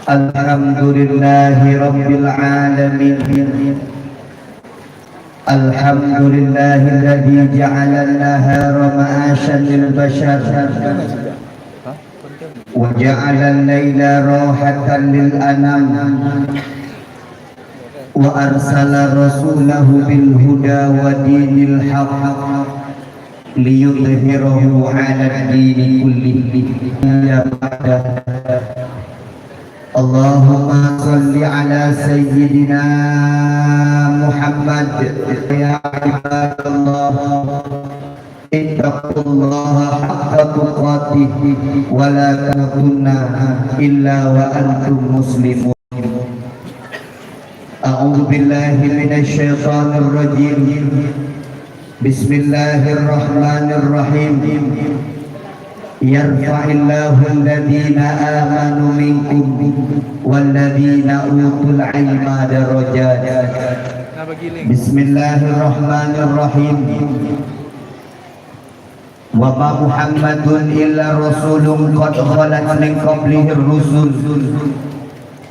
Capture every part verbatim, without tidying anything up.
الحمد لله رب العالمين. الحمد لله الذي جعل النهار معاشا للبشر وجعل الليل راحة للأنام. وأرسل رسوله بالهدى ودين الحق ليظهره على الدين كله. اللهم صل على سيدنا محمد. يا عباد الله، اتقوا الله حق تقاته ولا تموتن إلا وأنتم مسلمون. أعوذ بالله من الشيطان الرجيم. بسم الله الرحمن الرحيم. يرفع الله الذين آمنوا منكم والذين أوتوا العلم درجات. بسم الله الرحمن الرحيم. وما محمد إلا رسول قد خلت من قبله الرسل.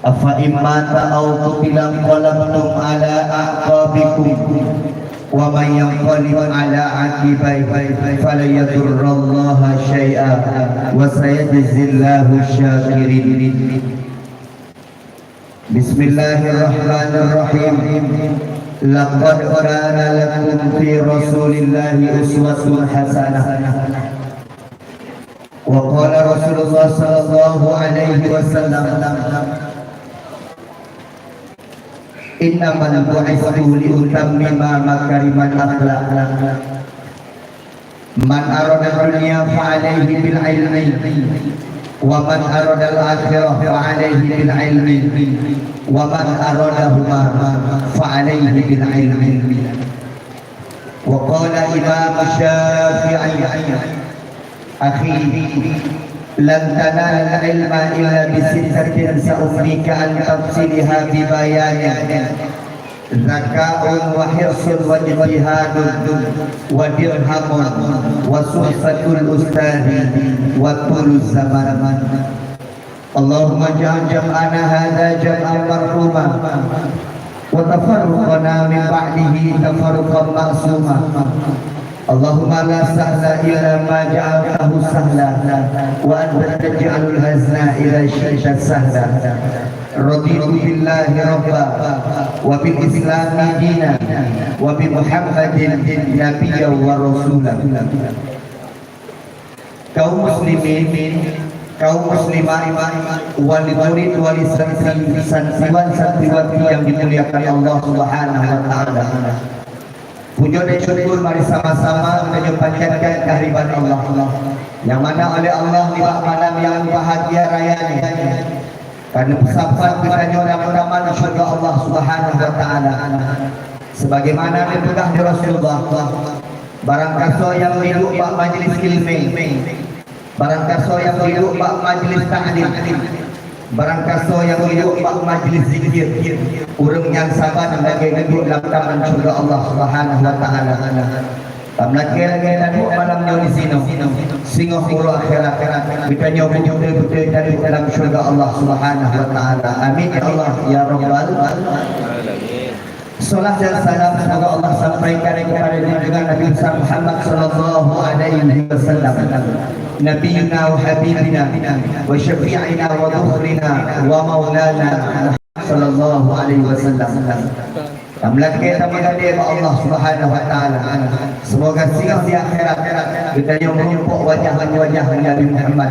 أفإن مات أو قتل انقلبتم على أعقابكم ومن ينقلب على عقبيه فلن يضر الله شيئا وسيجزي الله الشاكرين. بسم الله الرحمن الرحيم. لقد كان لكم في رسول الله أسوة حسنة. وقال رسول الله صلى الله عليه وسلم: إنما بعثت لأتمم مكارم الأخلاق. من أراد الدنيا فعليه بالعلم، ومن أراد الآخرة فعليه بالعلم، ومن أرادهما فعليه بالعلم. وقال الإمام الشافعي: أخي، لن تنال العلم إلا بستة سأوصيك أن تحصلها ببيان: ذكاء وحرص واجتهاد ودرهم وسخطة الأستاذ وطول الزمان. اللهم اجعل جمعنا هذا جمعا مرحوما وتفرقنا من بعده تفرقا معصوما. اللهم لا سهل إلا ما جعلته سهلا وأنت تجعل الحزن إذا شئت سهلا. رضيت بالله ربا وبالإسلام دينا وبمحمد نبيا ورسولا. Kaum muslimin, kaum muslimat, wali murid, wali santri, santriwan, santriwati yang dimuliakan Allah Subhanahu wa Ta'ala. Puja dan syukur mari sama-sama kita panjatkan kehadirat Allah, yang mana oleh Allah di malam yang bahagia raya ini, karena bersama kita nyoe dalam taman syurga Allah Subhanahu wa Ta'ala. Sebagaimana dipeugah di Rasulullah, barang kasoe nyang duek bak majlis ilmu, barang kasoe nyang duek bak majlis taklim, barang kasoe nyang duek bak majlis zikir, ureuëng nyan saban lagée duek lam taman syurga Allah Subhanahu wa Ta'ala. Tameulakée lagée taduek malam nyoe di sinoe, singoh uroe akhirat, geutanyoe beutôi-beutôi taduek dalam syurga Allah Subhanahu wa Ta'ala. Amin ya Allah ya Rabbal alamin. Salam dan salam semoga Allah sampaikan kepada junjungan Nabi besar Muhammad sallallahu alaihi wasallam, Nabiyuna wa habibina wa syafi'ina wa dhukhrina wa maulana Muhammad sallallahu alaihi wasallam. Dan meulakée tameugade bak Allah Subhanahu wa Ta'ala, semoga singoh di akhirat geutanyoe meurumpok wajah ngon wajah Nabi Muhammad.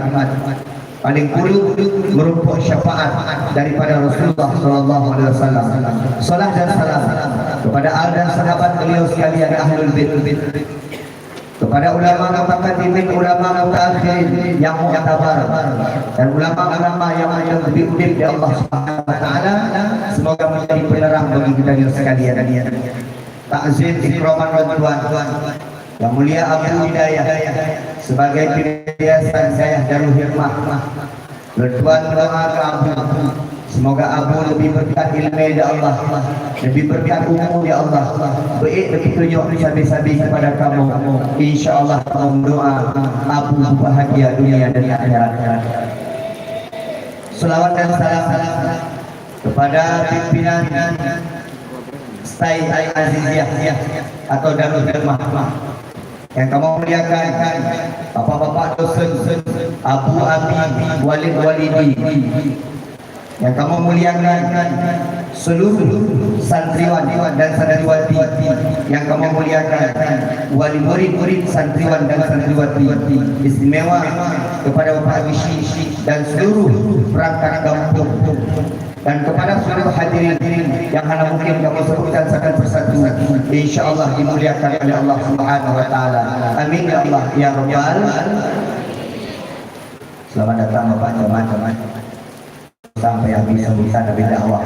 Paling kureueng meurumpok syafaat daripada Rasulullah sallallahu alaihi wasallam. Salam dan salam kepada al dan sahabat beliau sekalian, ahlul bait, kepada ulama mutaqaddimin, ulama mutaakhirin yang muktabar, dan ulama-ulama yang akan lebih udeb di Allah Subhanahu wa Ta'ala, semoga menjadi penerang bagi kita sekalian. Takzim ikraman lôn tuan, Yang Mulia Abu Hidayah, sebagai pimpinan Yayasan Dayah Darul Hikmah. Lôn tuan meudoa keu Abu, semoga Abu lebih berkat ilmu ya Allah, lebih berkat umur ya Allah, beuék dan petunjuk sabe-sabe kepada kamu. Insya Allah kamu meudoa Abu bahagia dunia dan akhirat. Selawat dan salam kepada pimpinan Stai Al-Aziziyah atau Darul Hikmah yang kamoe muliakan, bapak-bapak dosen, abu, abi, walid, walidi, yang kamoe muliakan, seluruh santriwan dan santriwati yang kamoe muliakan, wali murid, murid santriwan dan santriwati, istimewa kepada Bapak Geuchik dan seluruh perangkat gampông, dan kepada seluruh hadirin yang hana mungkin kamoe sebutkan satu persatu, insya Allah dimuliakan oleh Allah Subhanahu wa Taala. Amin ya Allah ya Rabbal. Selamat datang Bapak Camat. Sampai habis sambutan habis dakwah.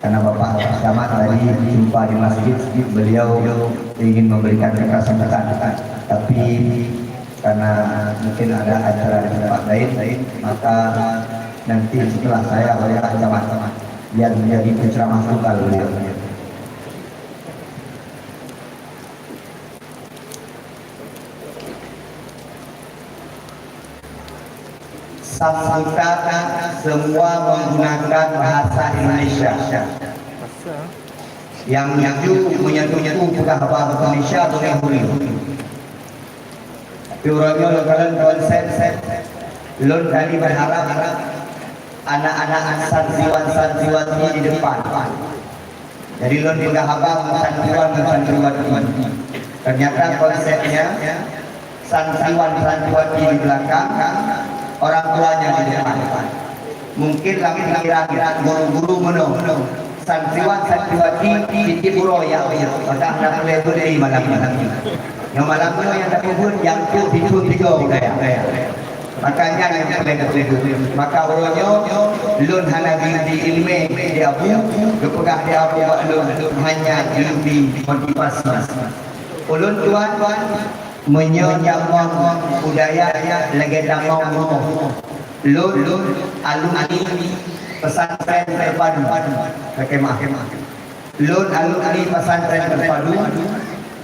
Karena Bapak Camat tadi jumpa di masjid, beliau ingin memberikan kata sambutan. Tapi karena mungkin ada acara di tempat lain, maka nanti setelah saya oleh Pak Camat, biar menjadi penceramah tunggal beliau. Sambutan semua menggunakan bahasa Indonesia. Yang menyatu, menyatu peugah bahasa Indonesia boleh boleh. Tapi uroe nyoe lôn kalon konsep, lôn kali berharap anak-anak santriwan-santriwati di depan. Jadi lôn peugah haba ngon santriwan ngon santriwati. Ternyata konsepnya santriwan santriwati di belakang, orang tuanya di depan. Mungkin lam pikiran guru-guru meunoe, santriwan santriwati tiep uroe ya, maka hana boleh berhenti malam nyoe. Nyoe malam nyoe nyang tapeubuet nyang tu pintu tiga budaya. Makanya nyang keulen tersebut. Maka uroe nyoe lôn hana geuyue ileumèe di Abu, geupeugah di Abu bak lôn hanya geuyue motivasi. Ulôn tuan meunyoe tamong budaya lagèe tamong rumoh. Lôn alumni pesantren terpadu. Oke, maaf. Lôn alumni pesantren terpadu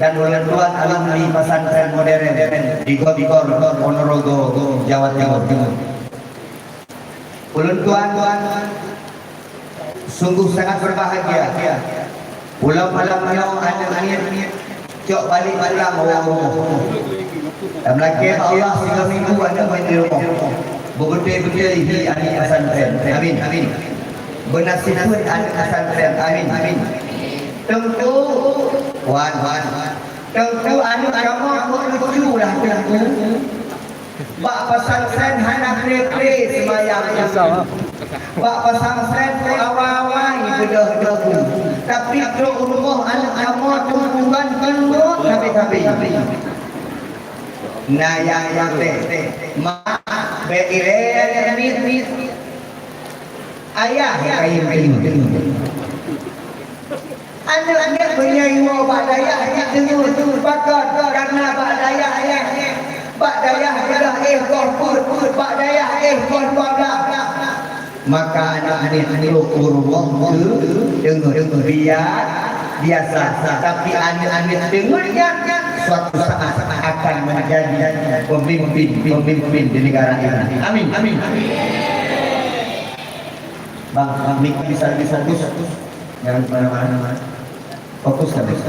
dan ulôn tuan alumni pesantren modern di Gor-Gor, Ponorogo, Jawa Timur. Ulôn tuan sungguh sangat berbahagia. Pulang malam nyoe aneuk miet cok balik pulang u rumoh. Dan meulakèe bak Allah sigoe minggu aneuk miet di rumoh. Beubeutôi-beutôi hi aneuk pesantren. Amin. Amin. Beunasib pun aneuk pesantren. Amin. Amin. Teungku, wan, wan. Teungku aneuk kamoe kok lucu lah teungku. Bak pesantren hana kre-kre seumayang. Bak pesantren tu awai-awai beudôh-dôh. Tapi trok u rumoh aneuk kamoe teungku ban teungku habéh-habéh. Na nyang maté, mak bèk ilèe miet-miet. Ayah nyang kayém teungeut. Aneuk-aneuk meunyoe iwoe bak dayah jiteungeut, pakon? Karena bak dayah nyan, bak dayah beudôh éh boh peuet, bak dayah éh boh dua blah. Maka aneuk-aneuk trok u rumoh keu teungeut, biasa. Tapi aneuk-aneuk teungeut nyan suatu saat akan menjadi pemimpin-pemimpin di negara ini. Amin. Amin. Bang, bang, mik bisa, bisa, bisa. Jangan kemana-mana. Fokus, fokus.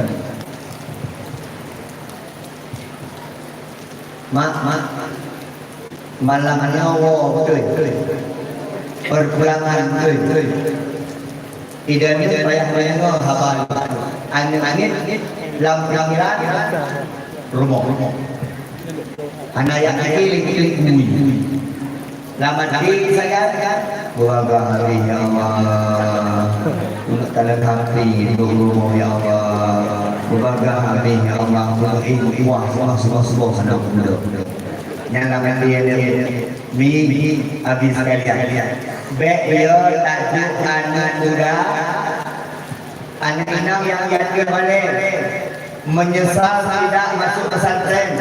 Mak, mak, malam nyoe woe beutôi. Perpulangan beutôi. Idéh nyoe payah meunyoe haba. Aneuk-aneuk lam pikiran rumoh. Hana nyang klik-klik bui. Lam até sagai, beubagaih habéh ya Allah. Uneuk kalon hapé di rumoh ya Allah. Beubagaih habéh ya Allah. Uneuk éh kuah, kuah suboh-suboh aneuk muda. Nyan lam até, mi, mi, habéh sekalian. Bèk yo tajok aneuk muda, aneuk inong nyang yatim balè, menyesal tidak masuk pesantren.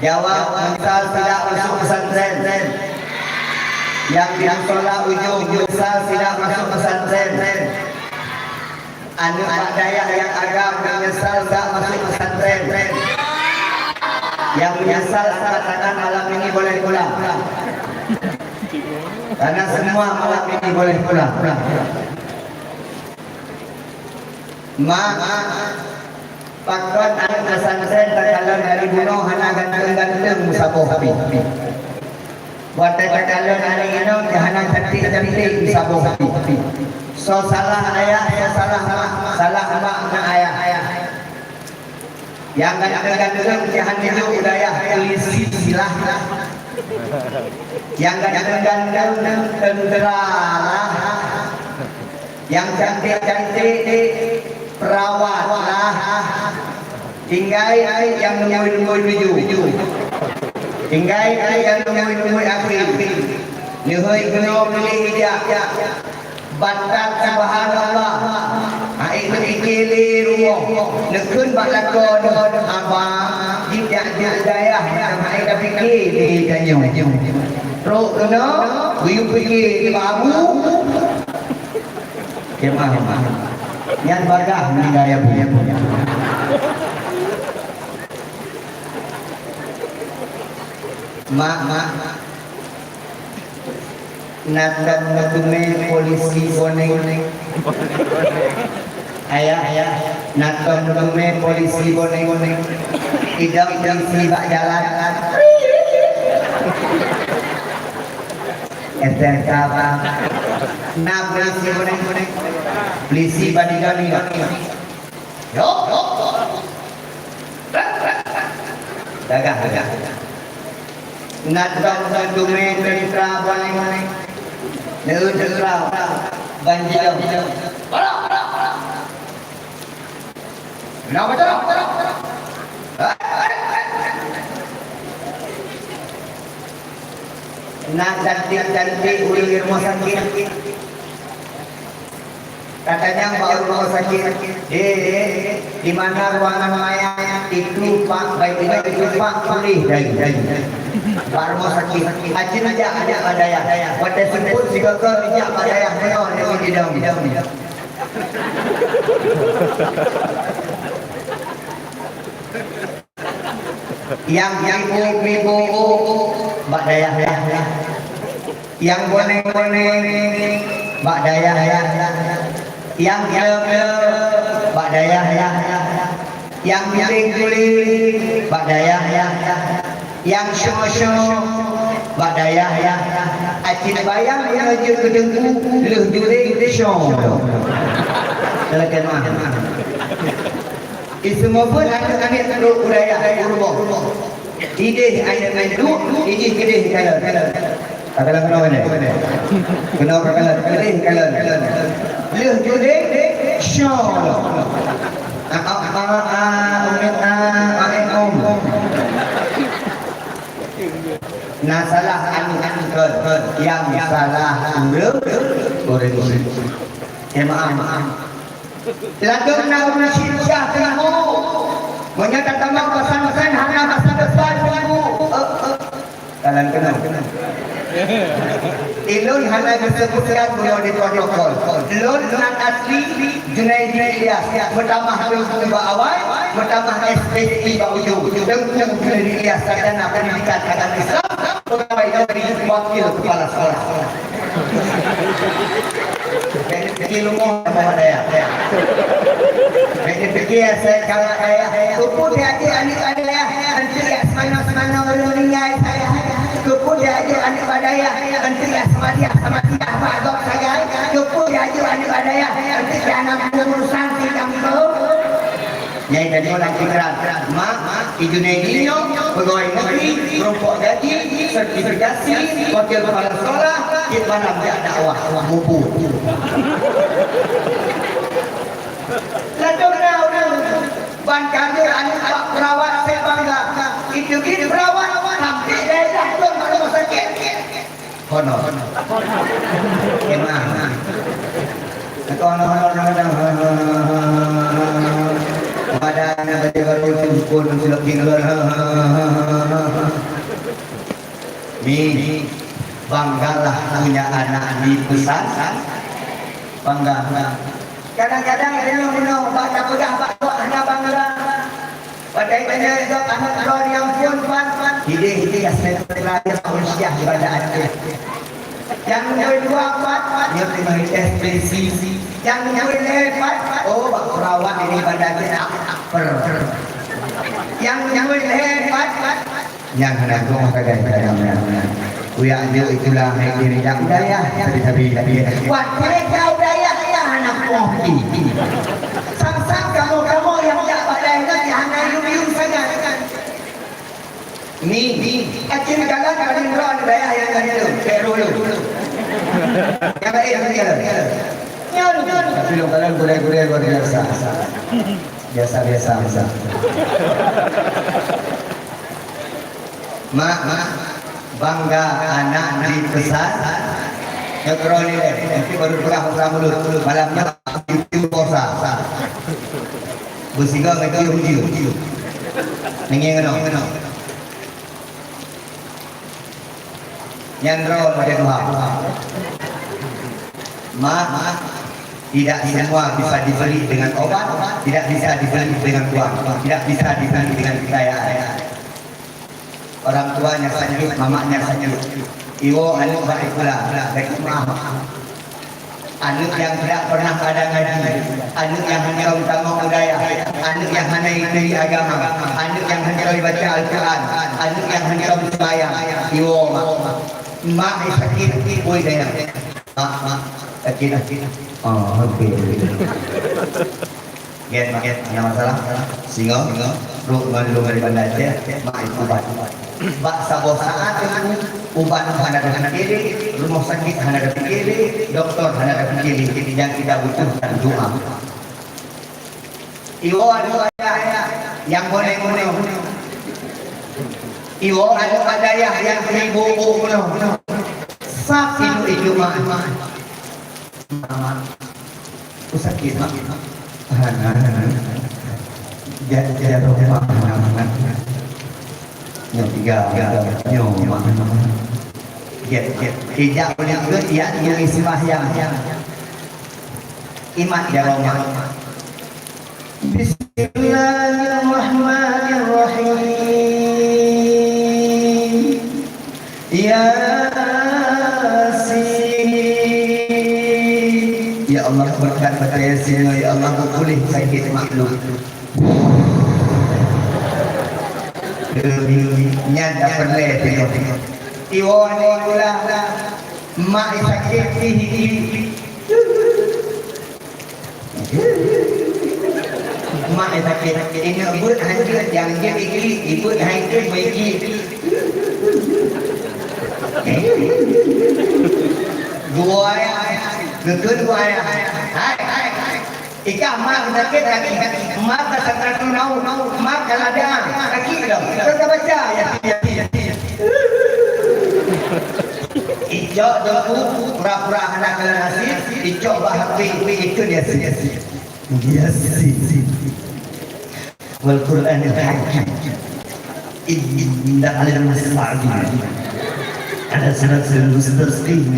Jawab, menyesal tidak masuk pesantren. Nyang di musola ujong, menyesal tidak masuk pesantren. Aneuk bak dayah nyang agam, menyesal tidak masuk pesantren. Nyang menyesal angkat tangan malam ini boleh pulang. Karena semua malam ini boleh pulang. Mak, pakon aneuk pesantren takalon dari bunoe hana ganteng-ganteng meusaboh pi. Watèe takalon aneuk inong hana cantik-cantik meusaboh pi. Soe salah ayah, soe salah mak, salah mak ngon ayah. Nyang ganteng-ganteng nyan han jijok u dayah, polisi silah. Nyang ganteng-ganteng tentera lah. Nyang cantik-cantik perawat lah. Tinggai nyang neumui-neumui baju. Tinggai nyang neumui-neumui akhé. Neuhôi keunoe piléh ijak. Batat subhanallah. Hai neupike lé rumoh, neukheun bak lakoe neuh, "Abang, jijak-jak dayah, hai tapike lé tanyoe." Trok keunoe, geuyue pike babu. Jemaah, nyan bagah meuninggai abu. Mak, mak. Na tom meuteumé polisi boneng. Ayah, ayah, na tom meuteumé polisi boneng. Idong polisi bak jalan. S M K, Bang. Na polisi boneng. Polisi bani-bani. Yo. Gagah, gagah. Na tom meuteumé teuntara boleh. Neu teuntara banjidong. Na beutôi. Na cantik-cantik ureueng di rumah sakit. Tatanyong bak ureueng sakét, "Dek, di mana ruangan mayat?" "Itu, Pak, baik ini itu, Pak, pulih dari, dari." Bak rumoh sakét, "Ajeuen jak, jak bak dayah." Watèe seupôt sigoe-goe jak bak dayah, meunoe nyoe di dalam. Nyang ibu-ibu bak dayah-dayah. Nyang boneng-boneng bak dayah-dayah. Nyang gleu-gleu bak dayah-dayah. Nyang guléng-guléng bak dayah-dayah. Nyang syo-syo bak dayah-dayah. Aci bayang nyang jeuet keu teungku lheueh jureng syo. Dalam kemah. Iseumubeuet aneuk-aneuk trok u dayah, u rumoh. Idéh aneuk nyan duek, idéh keudéh kalon. Takalon keunoe nyoe. Keunoe takalon, keudéh kalon. Lheueh keudéh, syo. A, a, a, a, umi, a, a, e, om. Na salah aneuk-aneuk kon, nyang salah ureueng, ureueng. Jemaah. Ladôm na ureueng syiah teungku. Meunyoe tatamong peusan-peusan hana masa depan teungku. Eh, eh. Kalon keunoe. Ilôn hana geusebutkan bunoe di protokol. Lôn nan asli Junaidi Ilyas. Meutamah Teungku bak awai, meutamah S P I bak ujong. Teungku Junaidi Ilyas, sarjana pendidikan agama Islam, pegawai negeri, wakil kepala sekolah. Bèk neupiké leumoh sama dayah. Bèk neupiké asai kalak dayah. Keupeue diajeuk aneuk bak dayah, eunteuk jak seumanoe-seumanoe ureueng ninggai dayah. Keupeue diajeuk aneuk bak dayah, eunteuk jak seumadiah-seumadiah bak gob sagai. Keupeue diajeuk aneuk bak dayah, eunteuk jak na urusan sidang keu. Nyang tanyoe lam pikiran, mak, i Junaidi nyoe, pegawai negeri, meurumpok gaji, sertifikasi, wakil kepala sekolah, tiep malam jak dakwah, mubu. Ladôm na ureueng ban ka jeuet aneuk bak perawat, saya bangga. Itu jih perawat, hampir dayah dong bak rumah sakit. Honor. Memang. Atau honor, honor, honor, honor. Pada anak baju baru itu pun sudah tinggal. Ni, banggalah punya anak di pesan. Bangga. Kadang-kadang ada orang bak peugah bak awak hana bangga. Padahai tanyoe gob aneuk droe nyang phon, pan, pan. Hidéh-hidéh asai peuraya manusia ibadat Aceh. Nyang nyang dua pat, nyoe teungoh tes presi. Nyang nyang lhèe pat, oh, bak perawat ini pada kena per. Nyang nyang lhèe pat, nyang hana gong kadang-kadang. Uyak jok itulah hai diri dak budaya, tapi tapi tapi. Wah, mereka budaya ya hana gong. Sang-sang kamu-kamu yang dak budaya hana yum-yum sangat. Ni, ni, akhir jalan paling droe dayah nyang nyan tu, Khairul. Nyang laén, nyang laén. Nyan, tapi lôn kalon gurèe-gurèe luar biasa. Biasa-biasa, biasa. Mak, mak, bangga anak di pesan. Nyoe keudroe nilai, nanti baru peugah pesan mulut. Malam nyoe, puasa. Beusigoe ngon cium-cium. Ngieng keunoe. Nyan droe pada tuha. Mak, tidak semua bisa dibeli dengan obat, tidak bisa dibeli dengan uang, tidak bisa dibeli dengan kekayaan. Orang tuanya sakit, mamaknya sakit. Iwoe aneuk bak sikula, sakét meu'ah. Aneuk nyang tidak pernah pada ngaji, aneuk nyang hantom tamong u dayah, aneuk nyang hana ituri agama, aneuk nyang hantom baca Al-Quran, aneuk nyang hantom seumayang, iwoe mak. Mak sakét, ui dayah. Mak, mak, sakét. Oh, oke. Gét, gét, hana masalah. Singoh, singoh. Rot ngon lôn dari Banda Aceh, mak ubat. Bak saboh saat teungku, ubat hana tapiké lé, rumoh sakét hana tapiké lé, dokto hana tapiké lé, nyang kita butuhkan doa. Iwoe aneuk ayah nyang boleh bunoe. Iwoe aneuk ayah nyang ibu-ibu bunoe. Sab itu, itu mak. Mak. Ku sakét, Mak. Hana, hana. Ja-, jaroe, Mak, hana, hana. Nyoe tiga, tiga. Nyoe, Mak, hana, hana. Gét, gét. Ijak uleue gét, ya, nyang isi sembahyang. Imat jaroe, Mak. Bismillahirrahmanirrahim. Yasin. Ya Allah, berkat baca Yasin, ya Allah, pulih sakét makhluk. Nyan dah pernah tengok. Iwoe ni pula. Mak sakét. Mak sakét. Ingat buet hancur, nyang jeuet iklik, ibuet hancur, baiki. Gua ya, geukheun gua ya. Hai, hai, hai. Ikah mak sakét lagi. Mak ka sakratul maut, mak ka lada. Sakét dah. Kita baca ya. Icok dulu pura-pura hana kena nasib, icok bah H P, itu dia sih. Yasin. Wal Qur'anil Hakim. Innaka laminal mursalin. Ala siratal mustaqim.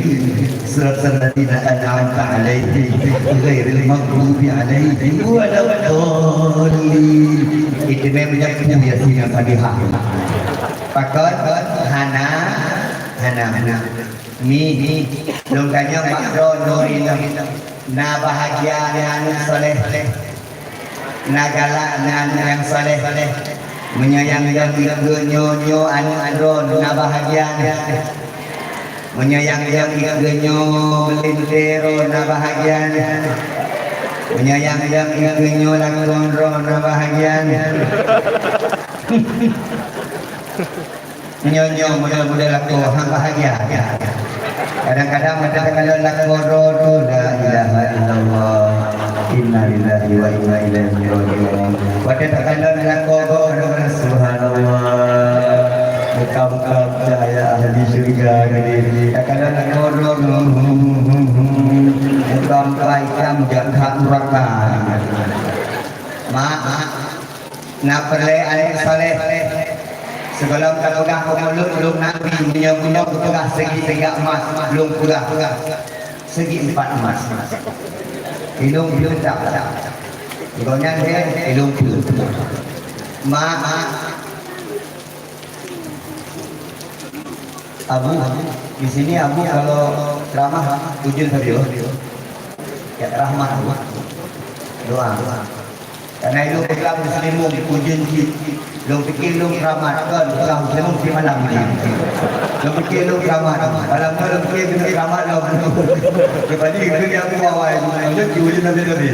Siratal ladzina an'amta 'alaihim ghairil maghdubi 'alaihim waladdallin. Itu memang punya Yasin yang Fatihah. Pakon hana, hana, hana. Mi, mi, lôn tanyong bak droeneuh, na bahagia nyan aneuk soleh, na galak nyan nyang soleh. Meunyoe nyang lôn ikeu nyoe, nyoe aneuk droeneuh na bahagia nyan. Meunyoe nyang lôn ikeu nyoe meulintero na bahagia nyan. Meunyoe nyang lôn ikeu nyoe lakoe droeneuh na bahagia nyan. Nyoe-nyoe model-model lakoe han bahagia. Kadang-kadang watèe takalon lakoe droe tu, la ilaha illallah, inna lillahi wa inna ilaihi raji'un. Watèe takalon lakoe droe, subhanallah, muka-muka cahaya ahli syurga ni. Takalon lakoe droe, muka-muka itam jak that nuraka. Mak, mak. Na peureulèe aneuk saleh. Sigohlom tapeugah keu mulod, lôn na bi, meunyoe gunong kupeugah segi tiga emas, lôn peugah segi empat emas. Ilôn pieu tak? Gobnyan deh, ilôn pieu. Mak, mak. Abu, di sini Abu kalau ceramah ujeuen sabe. Ya, rahmat Abu. Doa. Karena ilong peugah muslimun ujeuen cit. Lôn pikir lôn ceramah, kon peugah muslimun si malam ni. Lôn pikir lôn ceramah. Malam tu lôn pikir lôn ceramah lom. Jadi itu dia Abu awai. Ujeuen cit, ujeuen sabe-sabe.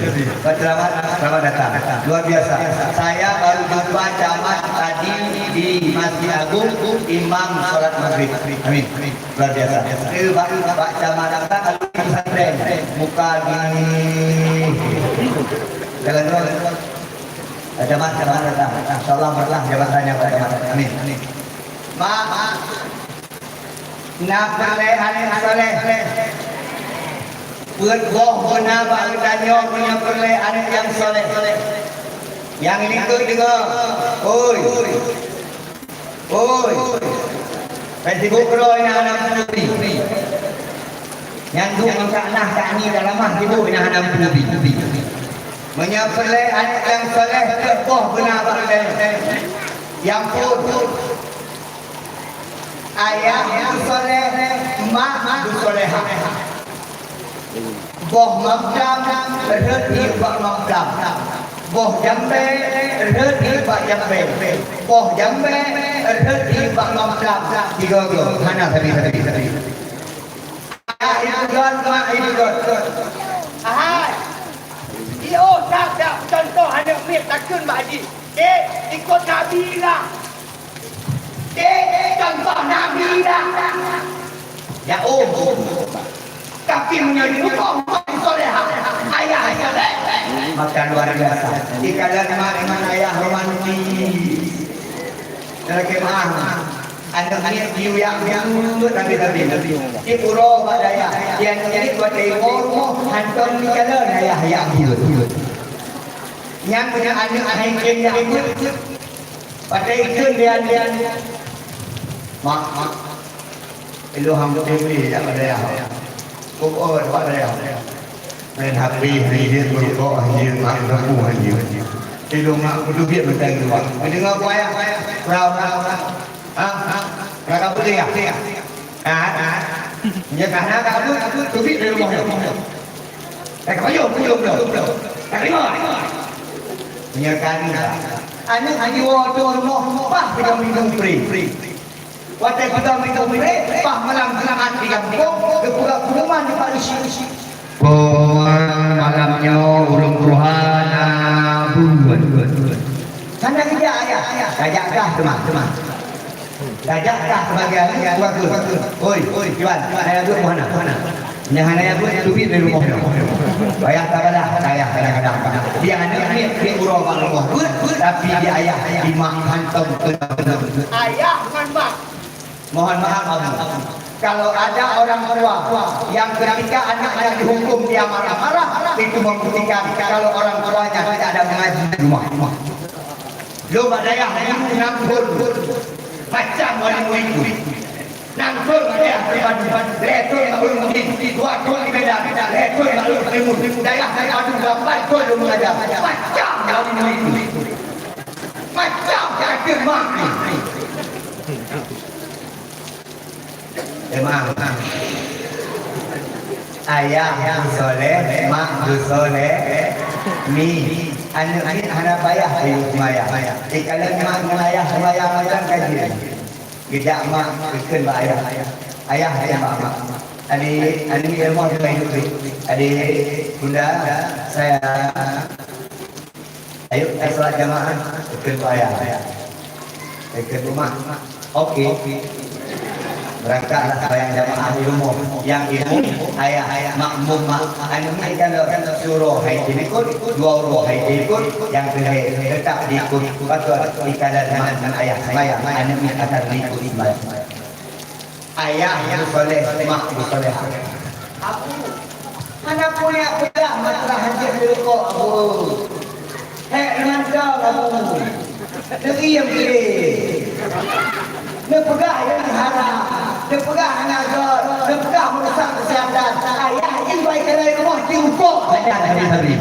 Ceramah, selamat datang. Luar biasa. Saya baru jumpa camat tadi di Masjid Agung, imam salat maghrib. Amin. Luar biasa. Itu Pak, Pak Camat datang, kalau di pesantren, muka gini. Jalan terus. Pak Camat, Camat datang. Insya Allah berkah jabatannya Pak Camat. Amin. Mak, mak. Na peureulèe aneuk saleh. Peuet boh beuna bak geutanyoe meunyoe peureulèe aneuk nyang saleh. Nyang likot deungoe. Oi. Oi. Ban sibuk keudroe na hana meutubi. Nyan duek ngon kak nah kak ni dalam mah sibuk na hana meutubi. Meunyoe peureulèe aneuk nyang saleh, peuet boh beuna bak geutanyoe. Nyang phôn. Ayah geusoleh, mak geusolehah. Boh mamplam rhot di bak mamplam. Boh jambé rhot di bak jambé. Boh jambé rhot di bak mamplam. Tiga go. Hana sabe-sabe. Ayah itu gon, mak itu gon. Ahai. Iyo, dak, dak, contoh aneuk miet takheun bak jih. Dek, ikut Nabi lah. Dek, contoh Nabi lah. Ya, um. Tapi meunyoe di muka mak solehah, ayah soleh. Maka luar biasa. Dikalon mak dengan ayah romantis. Lagèe meu'ah. Aneuk miet jiuyak buet tapi-tapi. Di uroe bak dayah. Di aneuk miet watèe iwoe rumoh hantom jikalon ayah yak buet. Nyan meunyoe aneuk hai kheun yak buet. Watèe ikheun di aneuk. Mak, mak. Ilôn han kuteumé jak bak dayah. Kok oh bak dayah. Main H P hanjeuet, meurukok hanjeuet, mak lampu hanjeuet. Ilôn mak kuteubiet meutai luwa. Meudeungoe peue ayah? Prah, prah, prah. Ha? Ha? Prah ka peue ya? Ha? Ha? Nyoe ka na ka buet, teubiet dari rumoh nyoe. Eh, ka payah, payah, payah. Ka terima. Nyoe ka na. Aneuk hanjeuet woe rumoh, bah peugah minyeuk pri. Watèe peugah minyeuk pri, bah malam Jumat di gampông, geupeugah pengumuman di Pak Rusi. Pengumuman malam nyoe ureueng peuruhan na buet. Hana geujak ayah, tajak kah teuma, teuma. Tajak kah sebagai aneuk keluarga. Oi, oi, Iwan, hana buet hana. Nyang hana buet teubiet dari rumoh nyoe. Payah tabalah, payah kadang-kadang. Di aneuk miet di uroe bak rumoh buet, tapi di ayah di mak hantom. Ayah ngon mak. Mohon maaf, Abu. Kalau ada orang tua yang ketika anaknya dihukum dia marah-marah, itu membuktikan kalau orang tuanya tidak ada mengaji di rumah. Lôn bak dayah guru nam thôn, macam wali murid. Nam thôn bak dayah pribadi, lhèe thôn bak ureueng murid, dua thôn di Medan, lhèe thôn bak ureueng Timun. Dayah dari Adu lapan thôn lôn mengajar, macam wali murid. Macam kata mak. Jemaah. Ayah geusoleh, mak geusoleh, mi. Aneuk miet hana payah ayah seumayang. Dikalon mak ngon ayah seumayang macam kaji. Geujak mak, geukheun bak ayah. Ayah, ayah bak mak. Adik, aneuk miet lemah jeuet duek. Adik, bunda, sayang. Ayo, kita salat jamaah. Ikut ayah. Ikut rumah. Oke. Berangkatlah sembahyang jamaah di rumah. Yang imum, ayah, makmum, mak. Anu ni kalau suruh hai ikut, dua orang hai ikut, yang kena tetap diikut. Betul, di kalangan ayah sembahyang, anu ni akan diikut sembahyang. Ayah geusoleh, mak geusolehah. Abu, hana peue jak peugah masalah hanjeuet meurukok, Abu. Hék mantong, Abu. Neuriem keu neupeugah nyang haram, neupeugah hana göt, neupeugah meurusak keuseuhatan. Ayah jih bai keunoe rumoh jiukok sajan sabe-sabe.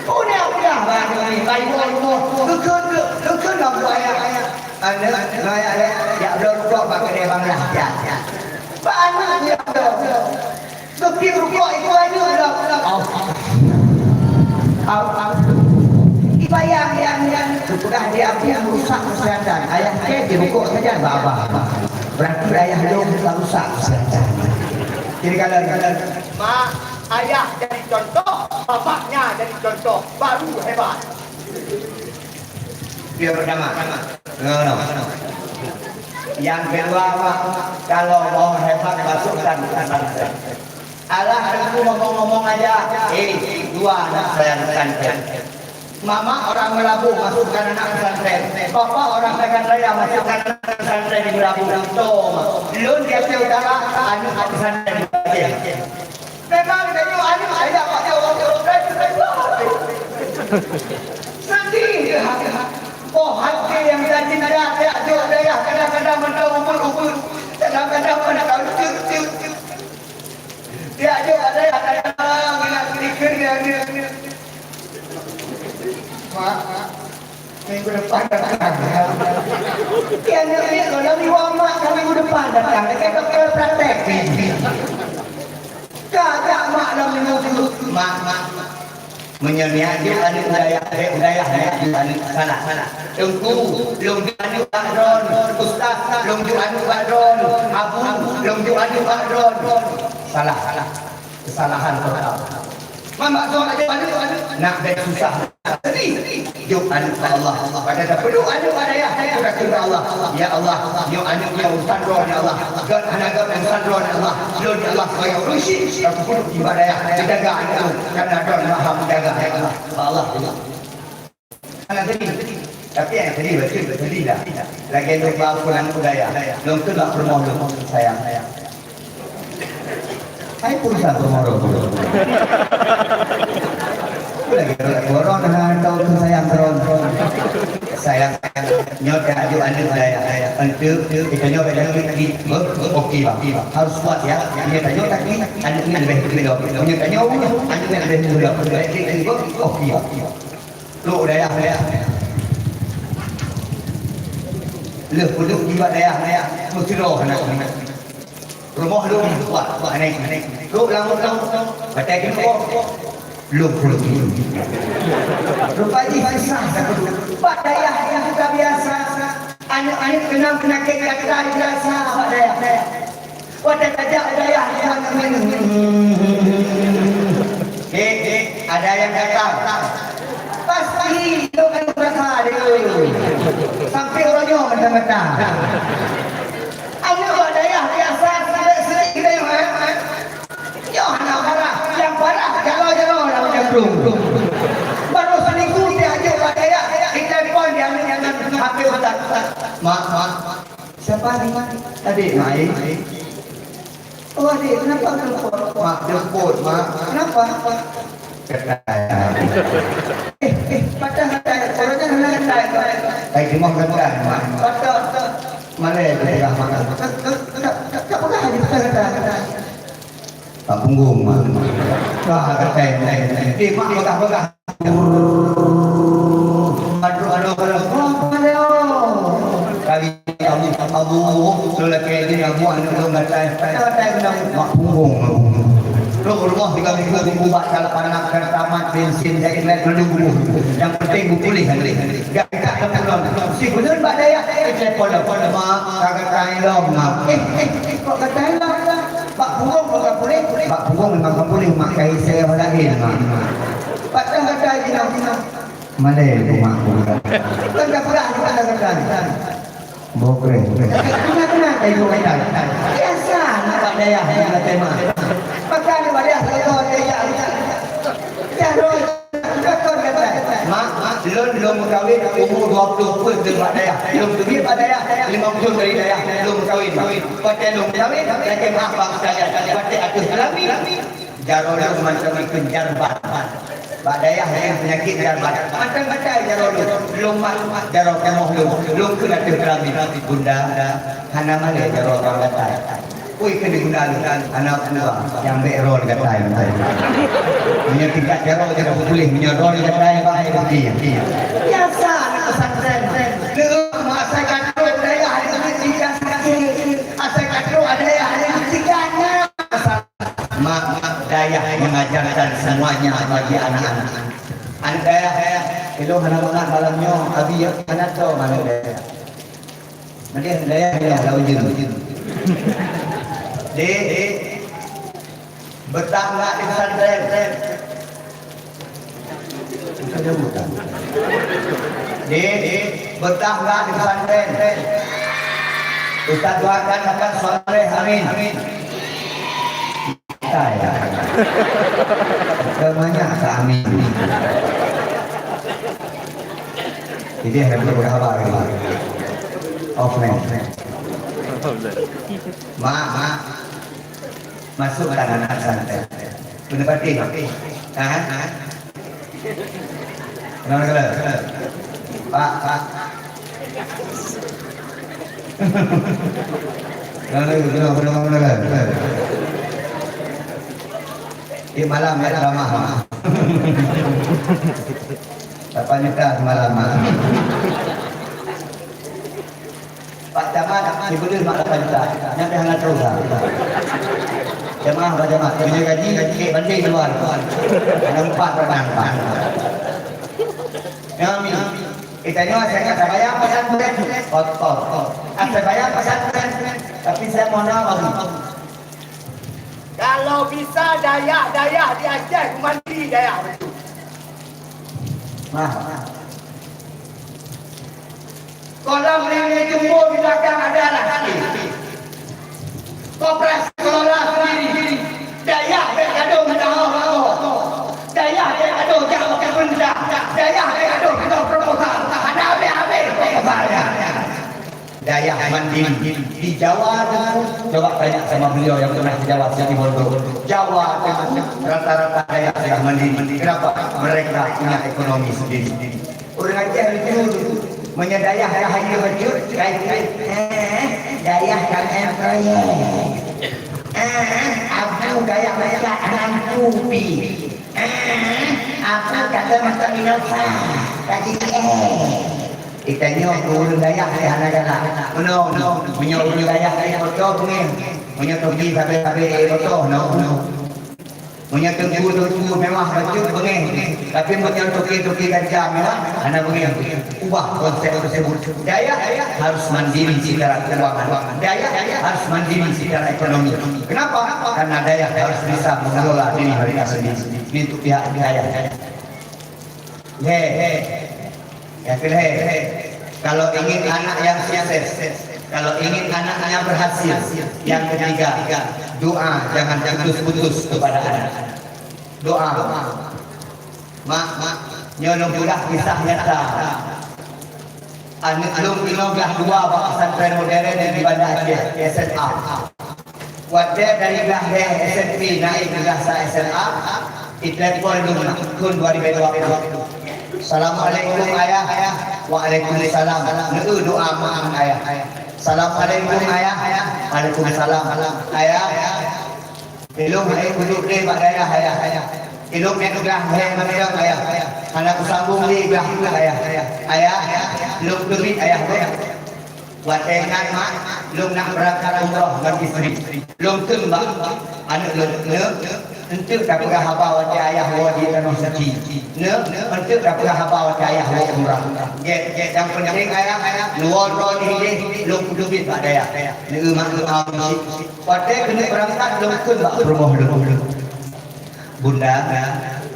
Peue nyang peugah bak keunoe, bai rumoh, geukheun, geukheun lom keu ayah. Aneuk, nyoe ayah lé, jak bloe rukok bak keudè Bang Lah, jak. Bak aneuk jak bloe. Geukheun rukok itu aneuk lom. Au. Au, au. Ibayang, yang, yang. Sudah dia pun rusak kesehatan. Ayah ke di rukok saja, babah. Berarti ayah lom ka rusak kesehatan. Jadi kalau, kalau Mak, ayah jadi contoh, bapaknya jadi contoh, baru hebat. Yang pertama. No, no. Yang kedua, Mak, kalau mau hebat, masukkan pesantren. Alah, aku ngomong-ngomong aja. Eh, dua anak saya pesantren. Mama orang Meulaboh, masukkan anak pesantren. Papa orang Medan Raya, masukkan anak pesantren di Meulaboh. Tuh, Mak. Lôn di Aceh Utara, anak pesantren di Aceh. Memang tanyoe aneuk ayah bak Jawa, Jawa Barat, Jawa Barat. Sedih. Oh, hati yang tercinta, tiap jok dayah, kadang-kadang mantong ubit-ubit, kadang-kadang mantong cuk-cuk. Tiap jok dayah, kadang-kadang nak sedikit dia, dia, dia. Mak, minggu depan datang, ya. Ya, aneuk ni, kalau ni wa mak, kan minggu depan datang. Dekat doktor praktek. Kagak mak lam minggu tu. Mak, mak, mak. Meunyoe niat jok aneuk u dayah, eh, u dayah niat jok aneuk salah, salah. Teungku, lôn jok aneuk bak droen. Ustaz, lôn jok aneuk bak droen. Abu, lôn jok aneuk bak droen. Salah, salah. Kesalahan total. Man bak droen aja aneuk, aneuk. Nak bèk susah. Sedih. Jok aneuk bak Allah. Pada tapeudok aneuk bak dayah, tapeudok bak Allah. Ya Allah, nyoe aneuk nyoe urusan droen, ya Allah. Gèt hana gèt urusan droen, ya Allah. Lôn, ya Allah, sebagai ureueng chik, aku peuduek bak dayah, jaga aneuk lôn. Karena droen maha menjaga, ya Allah. Bak Allah, ya Allah. Hana sedih. Tapi nyang sedih, beutôi sedih lah. Lagèe lôn bak aku lam budaya. Lôn kheun bak peurumoh lôn, sayang, sayang. Hai pulsa peurumoh lôn. Aku lagi rot, rot, rot, nah, kau tu sayang, rot, rot. Sayang, sayang. Nyoe dah aju aneuk saya. Enteuk, kita nyoe dah aju di, di, oke, bang. Harus kuat, ya. Nyoe dah nyoe, tapi aneuk ni lebih muda. Nyoe dah nyoe, aneuk ni lebih muda. Oke, bang. Lôn dayah, dayah. Lheueh peuduek nibak dayah, dayah. Meusidroe hana kuat. Rumoh lôn kuat, kuat hana kuat. Lôn lam, lam, lam. Batai keunoe. Lôn peuduek. Rupa jih susah. Bak dayah nyang ka biasa. Aneuk-aneuk keunong peunyakét gata biasa bak dayah. Watèe tajak u dayah, eh, eh, ada nyang datang. Pasti lôn aneuk rasa deh. Sampai uroe nyoe mantong-mantong. Aneuk bak dayah biasa, seulik-seulik kita yang, eh, eh. Nyoe hana parah. Yang parah, jaroe-jaroe lam jambrong. Baru seminggu dia ajak bak dayah, ditelepon dia, dia, dia, H P ustaz. Mak, mak, mak. Siapa ni? Adik main. Oh, adik, kenapa kau telepon? Mak, jemput, Mak. Kenapa? Gatai. Eh, eh, patah gatai. Orangnya hana gatai, Mak. Hai, cuma gatai, Mak. Patah, patah. Mana yang kita makan? Tak, tak, tak, tak pegang aja, patah gatai. Bak punggong, Mak. Wah, gatai, gatai, gatai. Eh, Mak, pegang-pegang. Aduh, aduh, aduh. Kali kamu, kamu, lelaki ini kamu aneuk lôn gatai. Gatai kena mak punggong. Lôn rumoh tiga minggu, minggu bak dalam panas, tamat bensin, saya kena dulu. Yang penting pulih. Gak, gak, gak, gak. Si bener bak dayah, eh, telepon lom. Mak, ka gatai lom, Mak. Eh, eh, eh, kok gatai lom? Bak punggong bukan pulih, bak punggong memang ka pulih, Mak, kai saya orang lain, Mak. Patah gatai jinak, jinak. Malèe tu mak aku. Bukan tak pernah, bukan tak pernah. Bokreh. Kenal-kenal kai tu gatai. Biasa anak bak dayah ni gatai, Mak. Maka ni bak dayah, kalau kau gatai, ya, ya. Dah, dah, dah, kau gatai. Mak, mak, lôn, lôn meukawen umu dua ploh peuet lôn bak dayah. Lôn teubiet bak dayah, limong thôn dari dayah, lôn meukawen, Mak. Watèe lôn meukawen, lakèe meu'ah bang sekalian. Watèe ateueh keulamin, jaroe lôn mantong ikheun jarban. Bak dayah nyang peunyakét jarban. Mantong gatai jaroe lôn. Lôn mat jaroe kamoh lôn. Lôn kheun ateueh keulamin, "Bunda, hana malèe jaroe bang gatai." Oi, keuneuk guna lôn, hana peue bang, nyang bèk droe gatai mantong. Meunyoe tingkat jaroe, jaroe puléh, meunyoe droe gatai, bang, hai bukti. Biasa aneuk pesantren. Leuh, masa gatai. bagi anak-anak. Aneuk dayah, ilôn hana mangat malam nyoe, abi hana tom aneuk dayah. Meudeh dayah, dayah lam ujeuen. Dek, dek, beutah nggak di pesantren? Bukan jaweuban. Dek, dek, beutah nggak di pesantren? Ustaz doakan akan soleh, amin. Hai. Kebanyak amin. Jadi, hai, bukan haba lagi. Off, man. Mak, mak. Masuk tangan santai. Bener pati, Mak? Ha? Ha? Kenapa, kenapa? Pak, Pak. Kenapa, kenapa, kenapa, kenapa? Di malam ya, ceramah. Lapan juta semalam, Mak. Pak Camat, sibeuleuen mak lapan juta. Nyan teuh hana troh sa. Jamaah Pak Camat, meunyoe gaji, gaji kek banding luar. Hana empat orang, empat. Ya, amin. Kita nyoe saya kata bayar pesantren kotor. Saya bayar pesantren, tapi saya mohon maaf, Abu. Kalau bisa dayah-dayah di Aceh mandiri dayah betul. Nah. Kolam renang jumbo di belakang ada lah tadi. Koperasi kelola sendiri. Dayah bek gadoh meudahoe-dahoe. Dayah bek gadoh jak bak pemerintah. Dayah bek gadoh meudahoe proposal. Hana habéh-habéh proposalnya. Dayah mandiri di Jawa Timur. Coba tanya sama beliau yang pernah ke Jawa Situbondo. Jawa Timur rata-rata dayah sudah mandiri. Kenapa? Mereka punya ekonomi sendiri. Ureueng Aceh lucu tu. Meunyoe dayah ka hayeue bacut, ka ikheun, "Eh, dayah ka meu'en proyek. Eh, abu dayah meukat nan kupi. Eh, abu kata mata Innova. Ka jadi eh." Kita nyoe keu ureueng dayah lé hana galak. Meunoe, meunoe. Meunyoe ureueng dayah lé foto beungéh. Meunyoe topi sabe-sabe foto, no, no. Meunyoe teungku-teungku mewah bacut beungéh, tapi meunyoe toke-toke ganja mewah hana beungéh. Ubah konsep tersebut. Dayah harus mandiri secara keuangan. Dayah harus mandiri secara ekonomi. Kenapa? Karena dayah harus bisa mengelola diri mereka sendiri. Ini untuk pihak dayah. He, he. Yang kedua, kalau ingin anak yang sukses, kalau ingin anak yang berhasil, yang ketiga, doa jangan putus-putus kepada anak. Doa. Mak, mak, nyoe lôn peugah kisah nyata. Aneuk lôn inoe glah dua bak pesantren modern di Banda Aceh, S M A. Watèe dari glah lhèe S M P naik keu glah sa S M A, itelepon lôn thôn dua ribu dua puluh. "Assalamualaikum, Ayah." "Waalaikumsalam." Neueu doa meu'en, Ayah. "Assalamualaikum, Ayah." "Waalaikumsalam." "Ayah, ilôn hana kuduek lé bak dayah, Ayah. Ilôn ék glah lhèe mantong, Ayah. Hana kusambong lé glah, Ayah. Ayah, lôn teubiet, Ayah." Watèe nyan, mak, lôn nak beurangkat umroh ngon istri. Lôn kheun bak aneuk lôn, "Neuk, eunteuk tapeugah haba watèe ayah woe di tanoh suci. Neuk, eunteuk tapeugah haba watèe ayah woe umrah. Gèt, gèt, nyang peunteng ayah, ayah, neuwoe droeneuh idéh, lôn kuteubiet bak dayah." Neueu mak lôn aum cit. Watèe keuneuk beurangkat, lôn kheun bak peurumoh lôn. "Bunda,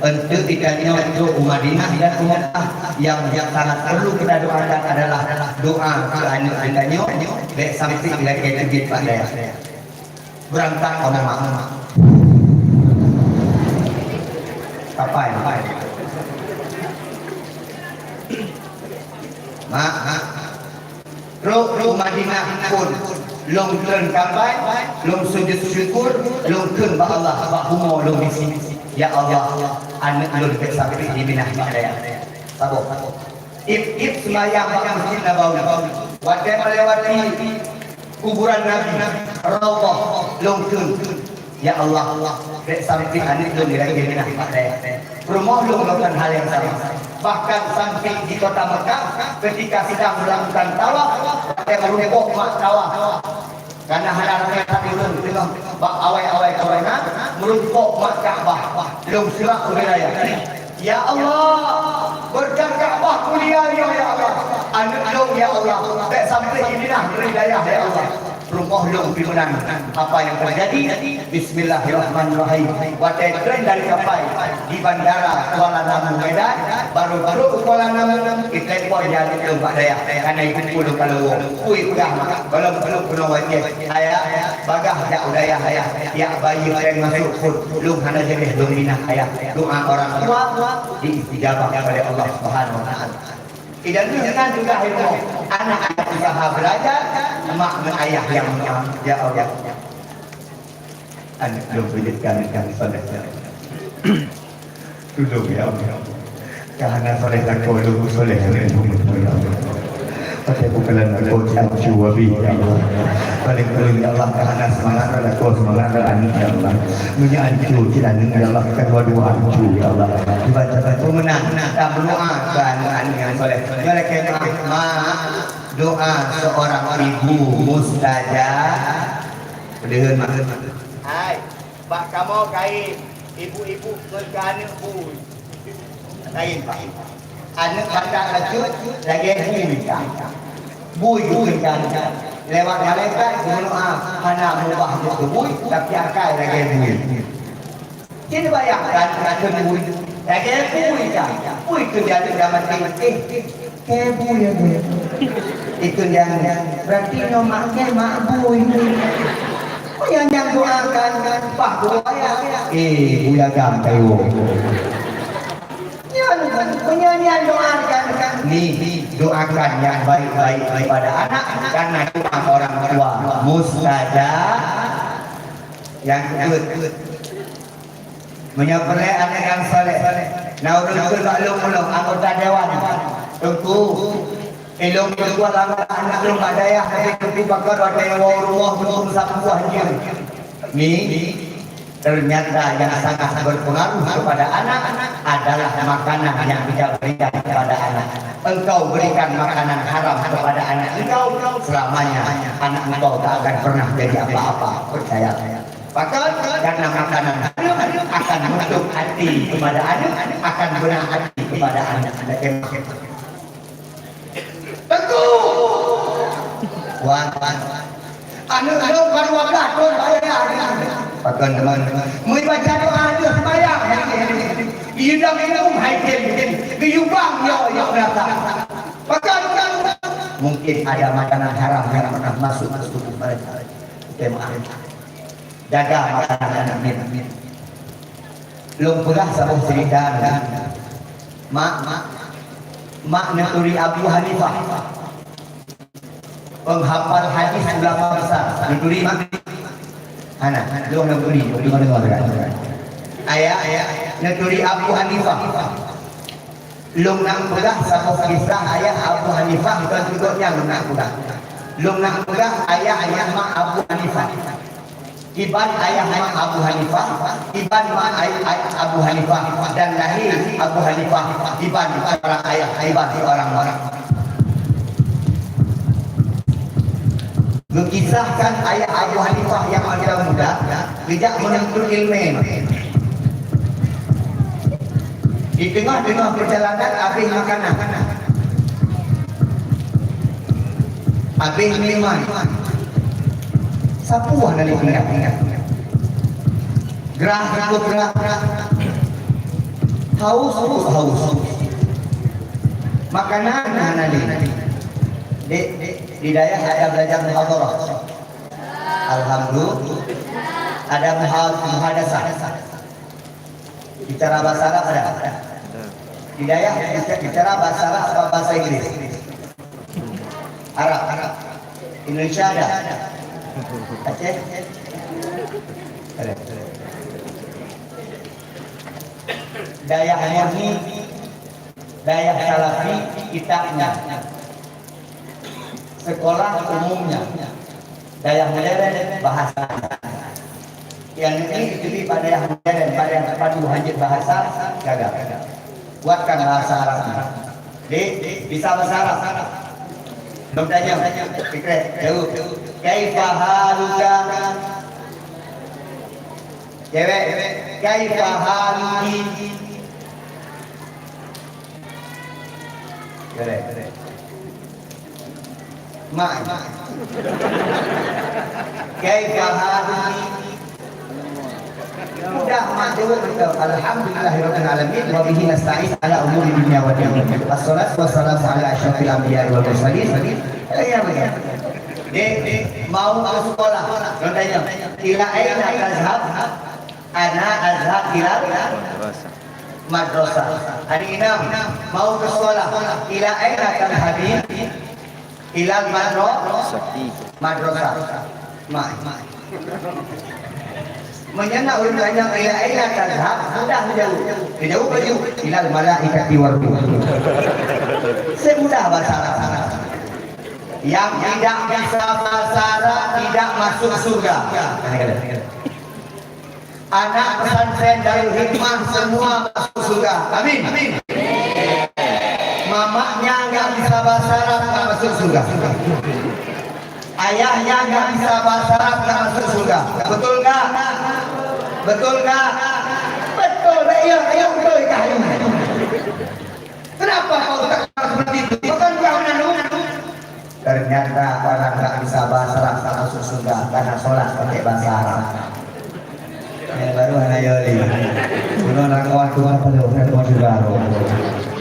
eunteuk geutanyoe trok u Madinah dan u Makkah, nyang, nyang sangat perlu kita doakan adalah doa keu aneuk geutanyoe, bèk sampai geutanyoe teubiet bak dayah." Beurangkat kamoe, mak. Kapai, mak. Mak, mak. Trok u Madinah phôn, lôn treun kapai, lôn sujud syukur, lôn kheun bak Allah, bak bumoe lôn bisi, "Ya Allah, aneuk lôn bèk sampai jiminah bak dayah." Saboh. Tiep-tiep seumayang bak Masjid Nabawi, watèe melewati kuburan Nabi, Raudhah, lôn kheun, "Ya Allah, bèk sampai aneuk lôn lagèe nyan bak dayah." Peurumoh lôn melakukan hal yang sama. Bahkan sampai di kota Mekah, ketika sedang melakukan tawaf, watèe meurumpok mak tawaf. Karena hana ramè that ureueng teungoh bak awai-awai corona, Meurumpok mak Ka'bah, lôn seurah u wilayah. Ya Allah, beureukat Ka'bah mulia nyoe, ya Allah. Aneuk lôn, ya Allah, bèk sampai idinah bri dayah, ya Allah. Rumoh lôn pih meunan. Apa yang terjadi? Bismillahirrahmanirrahim. Watèe treun dari Kapai di Bandara Kuala Namu Medan, baru trôk u Kuala Namu, itelepon aneuk lôn bak dayah. Karena itu pun kalau, ui, peugah mak, kalau, kalau, kalau wajib, ayah, bagah jak u dayah, ayah. Yak bayi péng masuk pun, lôn hana jeunèh lôn minah ayah. Doa orang tua diistijabah oleh Allah Subhanahu wa Taala. Idan nyan tugaih ilmu. Anak-anak usaha belajar, mak ngon ayah yang menang. Ya Allah. Aneuk lôn beujeut keu aneuk nyang saleh. Tulông, ya Allah. Ka hana saleh lakoe lôn, saleh lôn, ya Allah. Pakai pukalan lakoe ancu abéh, ya Allah. Paling-paling, ya Allah, ka hana seumangat lakoe, seumangat aneuk, ya Allah. Meunyoe ancu cit aneuk, ya Allah, ka dua-dua ancu, ya Allah. Dibaca peumeunang dan berdoa keu aneuk-aneuk nyang saleh. Nyoe lakèe mak, mak, doa seorang ibu mustajab. Peudeuheun, mak. Hai, bak kamoe kayém. Ibu-ibu ngon keu aneuk bui. Laén, Pak. Aneuk batat bacut lagèe bui ka. Bui geukeuncang. Lewat malaikat geumeudoa, hana mubah jeuet keu bui, tapi akai lagèe bui. Cuba bayangkan, aneuk bui lagèe bui ka. Bui keu jalan zaman, eh, Keu bui, ya, bui. Itu yang berarti nyoe mak keu mak bui. Oh, yang, yang doakan, bah, doa ya. Eh, bui agam kayu. Nyan, punya nyan doakan, kan. Ni, doakan yang baik-baik kepada anak, karena doa orang tua mustajab. Yang kedua, meunyoe peureulèe aneuk nyang saleh, na ureueng kheun bak lôn, ulôn anggota dewan. Teungku, ilôn meutuah lama aneuk lôn bak dayah, tapi teungku pakon watèe woe u rumoh teungku meusapeue hanjeuet. Mi, ternyata yang sangat berpengaruh kepada anak adalah makanan yang kita berikan kepada anak. Engkau berikan makanan haram kepada anak engkau, selamanya anak engkau tak akan pernah jadi apa-apa. Percaya. Pakon? Karena makanan haram akan menutup hati kepada anak, akan beuna hati kepada anak. Teungku! Wan, wan. Aneuk lôn baru dua belas thôn, saya. Pakon, teman? Mui baca doa lheueh sembahyang. Geuyue dong minum, hai tem, tem. Geuyue bang, yo, yo, rasa. Pakon, pakon? Mungkin ada makanan haram yang pernah masuk ke tubuh mereka. Oke, maaf. Jaga makanan aneuk miet. Lôn peugah saboh cerita, mak, mak, mak neuturi Abu Hanifah, penghafal hadis ulama besar. Neuturi, mak? Hana, lôn neuturi, lôn deungoe, deungoe. Ayah, ayah, neuturi Abu Hanifah. Lôn nak peugah saboh kisah ayah Abu Hanifah, bukan tutoe nyan lôn nak peugah. Lôn nak peugah ayah, ayah mak Abu Hanifah. Iban ayah mak Abu Hanifah, iban mak ay-, ay-, Abu Hanifah, dan lahé Abu Hanifah iban seorang ayah, iban seorang mak. Geukisahkan ayah Abu Hanifah nyang masa muda, geujak meununtut ileumèe. Di teungoh-teungoh peujalanan abéh makanan. Abéh minuman. Sapeue hana lé tinggai. Grah cukup grah. Haus, haus, haus. Makanan hana lé. Dek, dek. Di dayah ada belajar muhadharah. Alhamdulillah. Ada muha-, muhadasah. Bicara bahasa Arab ada. Di dayah bica-, bicara bahasa Arab apa bahasa Inggris? Arab, Arab. Indonesia ada. Aceh? Ada. Dayah murni, dayah salafi, kitabnya. Sekolah umumnya, dayah modern, bahasa. Nyang negeri itu di dayah modern, dayah terpadu, hanjeuet bahasa, gagal. Kuatkan bahasa Arabnya. Dek, bisa bahasa Arab? Lôn tanyong, Fikret, jaweueb. Kaifa haluka? Cewek, kaifa haluki? Cewek. Mak. Kaifa haluki? Mudah mak jawab kita. Alhamdulillahirabbil alamin wa bihi nasta'in ala umuri dunya wa din. Wassalatu wassalamu ala asyrafil anbiya wal mursalin. Ya, ya. Dek, mau ke sekolah? Orang tanya, ila aina tazhab? Ana azhab ilal madrasah. Hari enam, mau ke sekolah. Ila aina tadhhabin? Ilal madra-, madrasah. Mak. Meunyoe na ureueng tanya, ila aina tadhhab? Mudah jaweueb. Jaweueb laju, ilal malaikati war ruh. Semudah bahasa Arab. Yang tidak bisa bahasa Arab tidak masuk surga. Anak pesantren Darul Hikmah semua masuk surga. Amin. Mamaknya nggak bisa bahasa Arab, nggak masuk surga. Ayahnya nggak bisa bahasa Arab, nggak masuk surga. Betul nggak? Betul nggak? Betul, baik, ya, ayo, betul, ya, ayo. Kenapa kau tak seperti itu? Bukan kau nanu? Ternyata orang nggak bisa bahasa Arab tak masuk surga karena sholat pakai bahasa Arab. Eh, baru hana yoli. Bunoe nak kawan tu apa tu? Nak kawan juga tu.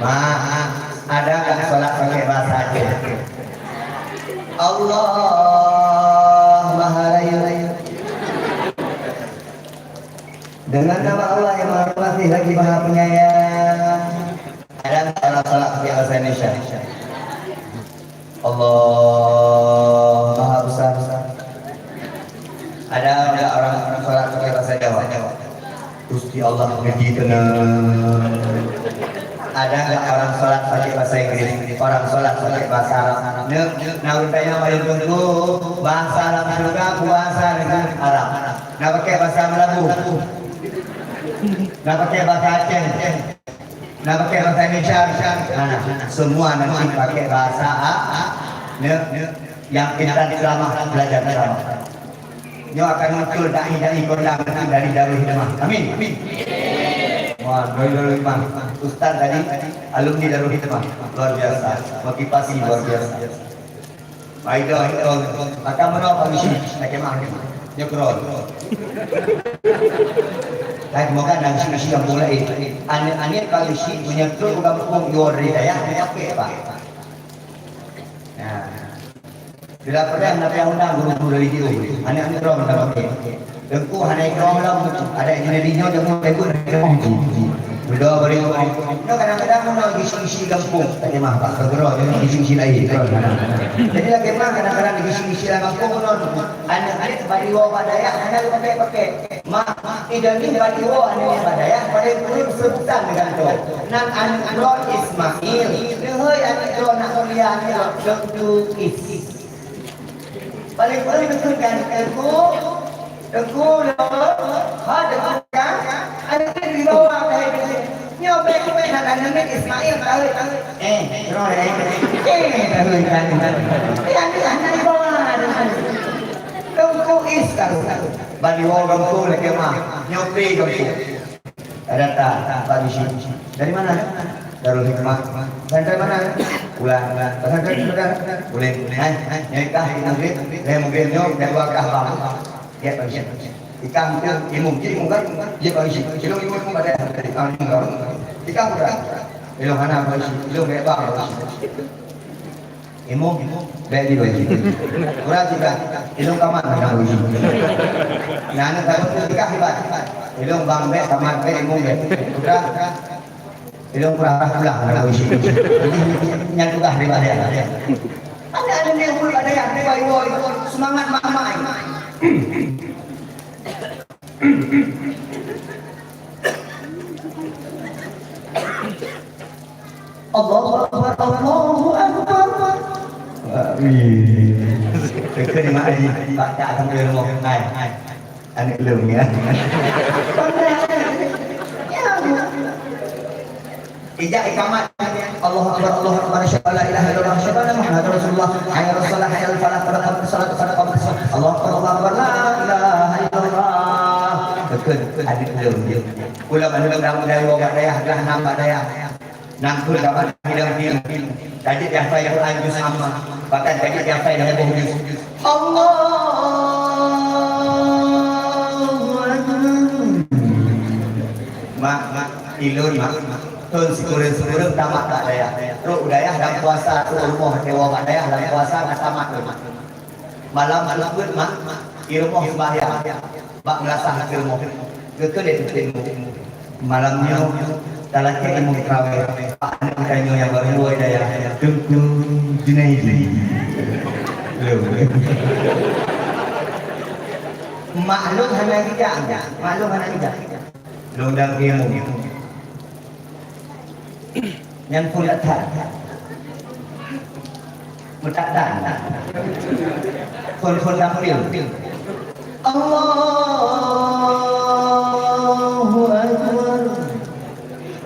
Ma, ada nggak sholat pakai bahasa Aceh? Allah Maha Rayu. Dengan nama Allah yang Maha Pengasih lagi Maha Penyayang. Ada nggak orang sholat pakai bahasa Indonesia? Allah Maha Besar. Ada nggak orang sholat pakai bahasa Jawa? Gusti Allah geuji keunoe. Ada nggak orang sholat pakai bahasa Inggris? Orang sholat pakai bahasa Arab. Neu, na ureueng tanya paling tunggu bahasa Arab juga, bahasa Arab. Na pakai bahasa Melayu. Na pakai bahasa Aceh. Na pakai bahasa Indonesia. Nah, semua nanti pakai bahasa A-, ne, yang pintar ceramah, belajar ceramah. Nyoe akan muncul dai-dai kondang nanti dari Darul Hikmah. Amin. Wah, Darul Hikmah. Ustaz tadi, alumni Darul Hikmah. Luar biasa. Motivasi luar biasa. Baik dah, itu. Maka mana Pak Bisi? Nak kemah ni. Nyekrol. Hai, semoga dan isi-isi kampung lain. Aneuk-aneuk Pak Bisi meunyekrol u gampông, di luar dayah, meunyekrol, Pak. Nah. Bila pernah nak payah undang guru-guru dari jauh. Aneuk-aneuk Rom dah pakai. Teungku hana ikram lom, ada yang jadi nyoe, teungku, teungku hana ikram. Udah beri ikram. Nyoe kadang-kadang meunan gisi-gisi gampông. Tak kemah, Pak, segera jangan gisi-gisi lain. Jadi lah kemah kadang-kadang gisi-gisi dalam gampông meunan. Aneuk-aneuk bak diwoe bak dayah hana pakai-pakai. Mak, idan ni bak diwoe aneuk bak dayah, paling kureueng seubutan gantoe. Nan aneuk droe Ismail. Neuhôi aneuk droe nak kuliah, aneuk droe Teungku Is. Paling kureueng dikheun kan, Teungku, Teungku lôn, ha, Teungku kan, aneuk nyoe dibawa ka hai Teungku. Nyoe bèk, bèk, hana aneuk Ismail ka hai. Eh, droe, eh, eh, ka hai kan. Eh, aneuk hana dibawa, Teungku. Teungku Is ka hai. Bak diwoe gampông lé kemah, nyoe pi gampông. Ada tak, Pak Bisi? Dari mana? Darul Hikmah. Pesantren mana? Pulang. Pesantren sudah? Boleh. Hai, hai, nyai kah di Maghrib? Dari Maghrib nyoe, dari dua kah bang. Ya, Pak Bisi. Ikah mungkin imum, jadi imum kan? Ya, Pak Bisi. Ilung imum, imum pada. Ah, imum kan? Ikah putra. Ilung hana, Pak Bisi. Ilung bebang, Pak Bisi. Imum, bèk di baju. Kurang juga. Ilung kamat nak baju. Nah, aneuk takut tu tikah hebat. Ilung bang bèk, kamat bèk, imum bèk. Kurang. Ilung kurang arah pulang nak baju. Nyan tugas daripada dia. Ada, ada ni umur pada yang tua, tua, tua. Semangat mak-mak. Allahu Akbar, Allahu Akbar. Amin. Keukeue ni mak haji, baca sambil ngomong. Hai, hai. Aneuk lôn, ya. Ijak ikamat. Allahu Akbar, Allahu Akbar. Asyhadu an la ilaha illallah, asyhadu anna Muhammadar Rasulullah. Hayya 'alas shalah, hayya 'alal falah, qad qamatis shalah, qad qamatis shalah. Allahu Akbar, Allahu Akbar. La ilaha illallah. Kheun, kheun aneuk lôn. Ulôn aneuk lôn dalam dayah, bak dayah, glah nam bak dayah. Nang kheun dapat hilang-hilang. Tajak jafai Quran juz amma. Bahkan tajak jafai dalam boh juz. Allahu Akbar. Mak, mak, ilôn, mak. Thôn sikureueng-sikureueng tamat bak dayah. Trok u dayah lam puasa, trok u rumoh, tewa bak dayah lam puasa, ka tamat lôn. Malam Jumat, mak, di rumoh sembahyang. Bak meulasah di rumoh. Geukheun lé teungku. Malam nyoe, talakée imum tarawih. Pak aneuk tanyoe nyang barô dua dayah. Teungku Junaidi. Lom. Mak lôn hana geujak. Mak lôn hana geujak. Lôn dang imum. Nyan phon that. Meutat-tat. Phon-phon tampil. Allahu Akbar.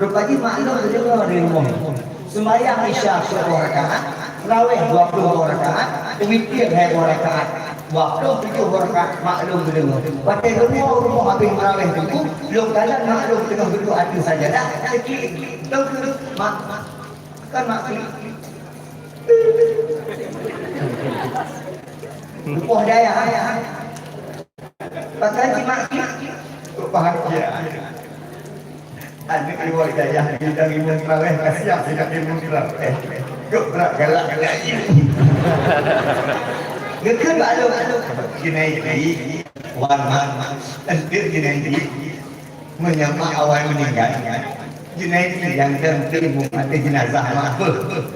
Rupajih mak lôn deungoe di rumoh. Sembahyang Isya sepuluh rakaat, tarawih dua puluh dua rakaat, witir hai dua rakaat. Dua puluh tujoh rakaat mak lôn geudeungoe. Watée lôn nyoe u rumoh habéh tarawih teungku, lôn kalon mak lôn teungoh geuduek ateueh sajadah, keucik, lôn kheun, "Mak, mak, kan mak klik." Leupah dayah. Pakon cit mak klik? Kok bahagia. Aneuk iwoe dayah bidang imum tarawih, kasiah sidang imum tarawih. Gok brat galak-galak. Geukheun bak lôn, Junaidi, wan, wan, wan. Enteuk Junaidi, meunyoe mak awai meuninggai, Junaidi nyang ganti imum ateueh jenazah mak. Beuh.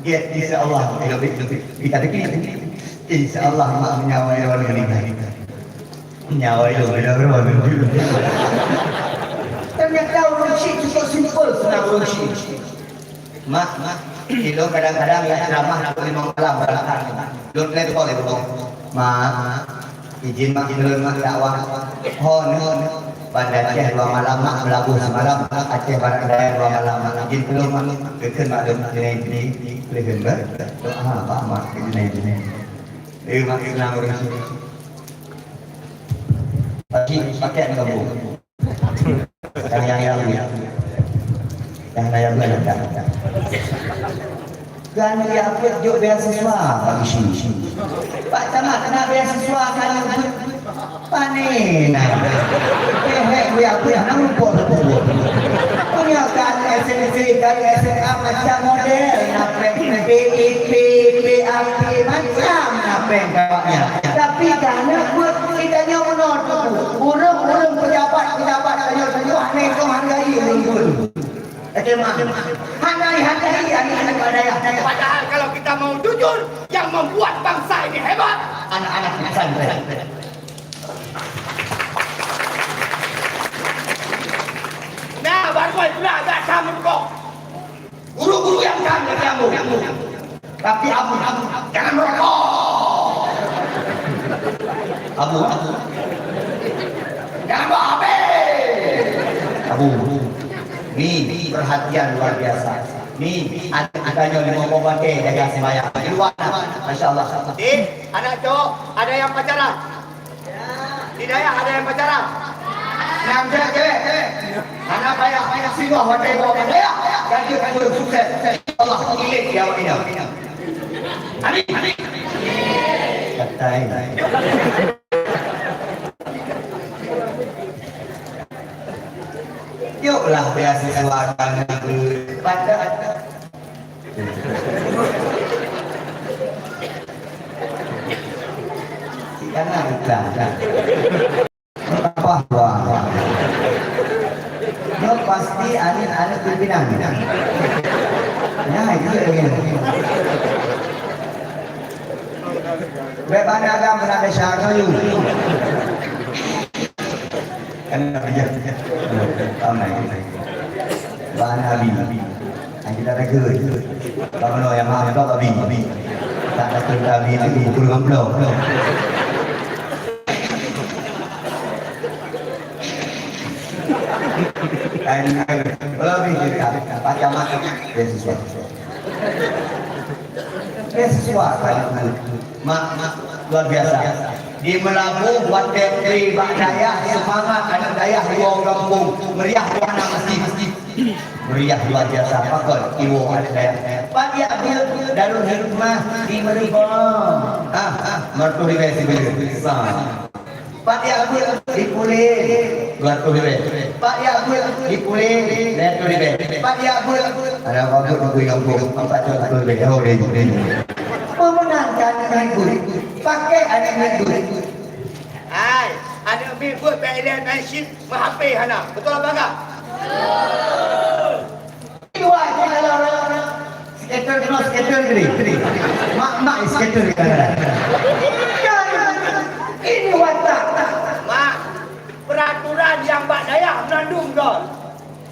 Gét, insya Allah, lebih, lebih. Kita demi, insya Allah, mak meunyoe awai meuninggai. Nyawa ilôn beda droe. Ternyata ureueng syiek cukup simpel seunang ureueng syiek. Mak, mak, ilôn kadang-kadang ya ceramah pukul lima malam barangkali. Lôn telepon lé ulôn. Mak, izin mak, ilôn mak dakwah. Hon, hon. Banda Aceh dua malam mak, Meulaboh semalam, Aceh Barat Daya dua malam mak. Izin ulôn mak. Keukeuen mak lôn mak Junaidi. Keukeuen mak. Doa bak mak Junaidi. Eh, mak seunang ureueng syiek. Pagi pakai ni kampung. Yang, yang, yang, yang, yang, yang, yang, yang. Kan dia apa jok beasiswa bagi sini. Pak Camat kena beasiswa kan, panen. Kehek dia apa yang nampak betul. Punya kan S M C, kan S M A macam model, nak P I P, P A P, macam nak peng kawaknya. Tapi karena buat kita nyoe meunoe tu, ureueng-ureueng pejabat-pejabat tanyoe-tanyoe hana hargai ureueng-ureueng. Oke, mak. Hana hargai aneuk-aneuk bak dayah. Padahal kalau kita mau jujur, yang membuat bangsa ini hebat, anak-anak pesantren. Nah, baru itulah agak sama kok. Guru-guru yang kan kamu. Tapi Abu, Abu, jangan merokok. Abu, Abu. Jangan bawa H P. Abu, ni perhatian luar biasa. Ni, aneuk tanyoe lima boh batée jaga sembahyang. Di luar, Masya Allah. Eh, anak cowok, ada yang pacaran? Di dayah ada yang pacaran? Nang cewek-cewek, hana payah-payah singoh watée boh bak dayah, ganti keu sukses. Allah ileuk di awak inong. Amin. Katai. Yuklah beasiswa kami pada Jangan iklan. Apa dua? Nyoe pasti aneuk-aneuk pimpinan. Nah, itu dia. Bèk bana agam keunan desya kayu. Kan Nabi ya. Tahun lain. Bana Nabi. Ai kita ada ke? Kamu no yang mahal kau Nabi. Tak ada ke Nabi lagi pukul enam belas. Ai kalau Nabi kita macam-macam beasiswa. Beasiswa kan. Mak, mak. Luar biasa. Di Meulaboh, watèe pri bak dayah, seumangat aneuk dayah luwa gampông, meriah suasana masjid. Meriah luar biasa, pakon iwoe aneuk dayah. Pat jak beuet Darul Hikmah di Meuribong. Ah, ah, meureutoh ribèe sibuleuen. Sa. Pat jak beuet di Puléng, dua ratus ribèe. Pat jak beuet di Puléng, dua ratus ribèe. Pat jak beuet, ada bagus bagi kampung, empat ratus ribèe. Oh, deh, deh. Pemenang kan aneuk beuet. Pakai aneuk beuet. Hai, aneuk beuet bèk ilèe main chip, meuhapé hana. Betul apa enggak? Dua je kalau orang skater kena skater gini. Mak-mak skater kadang-kadang. Ini watak. Mak, peraturan nyang bak dayah meurandum goe.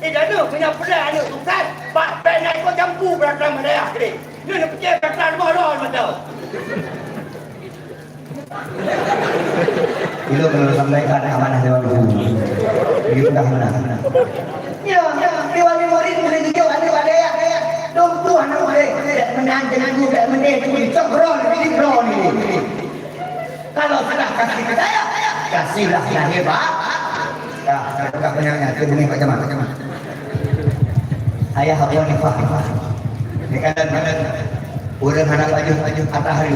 Eh, dah tu, punya pulai aneuk sukses, bak pèng na ikot jampu peraturan bak dayah gini. Ni nak picit peraturan boh lôn mantong. Ilôn keuneuk sampaikan amanah dewan guru. Bagi peugah meunan. Ya, ya, dewan murid boleh tunjuk aneuk bak dayah. Dong tuan aneuk bak dayah. Meunan teungku, meunan teungku. Cok droe, jadi droe ni. Kalau sudah kasih ke saya, kasihlah yang hebat. Ya, saya peugah penyaknya, saya bunyi Pak Camat. Ayah Abu Hanifah. Ni kan, ureueng hana pajoh-pajoh atas hari.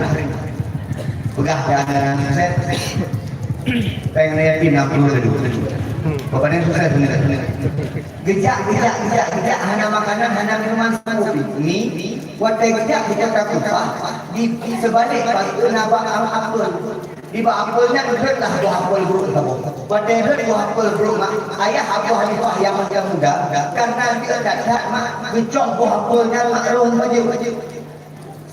Peugah dah, set. Pengen yakin nak dulu. Bapak ni sukses ni. Geujak, geujak, geujak, geujak, hana makanan, hana minuman sama kopi. Ni, watèe geujak, geujak ka Kufah, di, di seubalek bak na bak apel. Di bak apel nyan rhot lah buah apel brôk saboh. Watèe rhot buah apel brôk mak, ayah Abu Hanifah nyang masih muda, karena dia that-that mak, geucok buah apel nyan mak rhot baju.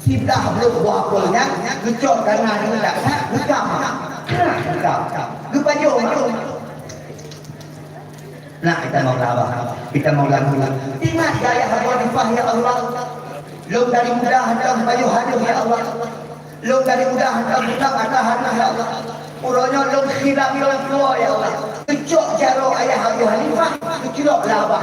Siblah brôk buah apel nyan, geucok karena dia that-that, geukam mak. Nah, geukam. Geupajoh mak. Nah, kita mau labah, kita mau lagu. Ingat gaya Abu Hanifah, ya Allah. Lôn dari muda hantom pajoh hadoh, ya Allah. Lôn dari muda hantom buta mata hana, ya Allah. Uroe nyoe lôn khilaf lôn tuwoe, ya Allah. Geucok jaroe ayah Abu Hanifah, geucok labah.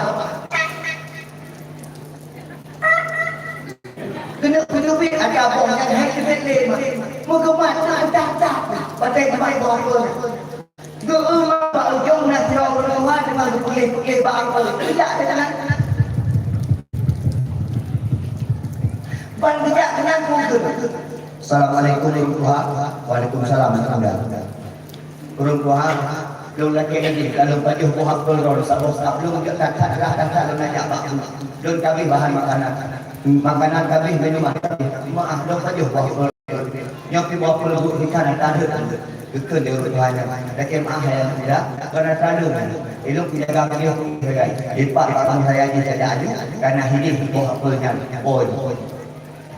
Keuneuk peuteubiet ata boh nyan hai teubiet lé, mak. Meugeumat, mak, dah, dah, dah. Patai teumai boh apel. Geueu bak ujong na sidroe ureueng tuha teuma geupeugah-peugah bak apel. Tidak, tidak. Ban geujak keunan keu. Assalamualaikum, Ureueng Tuha. Waalaikumsalam, Anak Muda. Ureueng Tuha, lôn lakèe lagèe, ka lôn pajoh boh apel droe, saboh staf lôn jeuet that-that, that-that lôn ajak bak. Lôn kabeh bahan makanan. Makanan kabeh, minuman kabeh. Maaf, lôn pajoh boh apel. Nyoe pih boh apel buet ikan ata deuek. Geukheun lé ureueng tuha nyan. Lakèe meu'ah hai aneuk muda, kon ata deuek nyan. Ilôn kujaga keudéh kujagai. Lipat bak kamoe saya jih saja aju, kana hidéh boh apel nyan. Oi.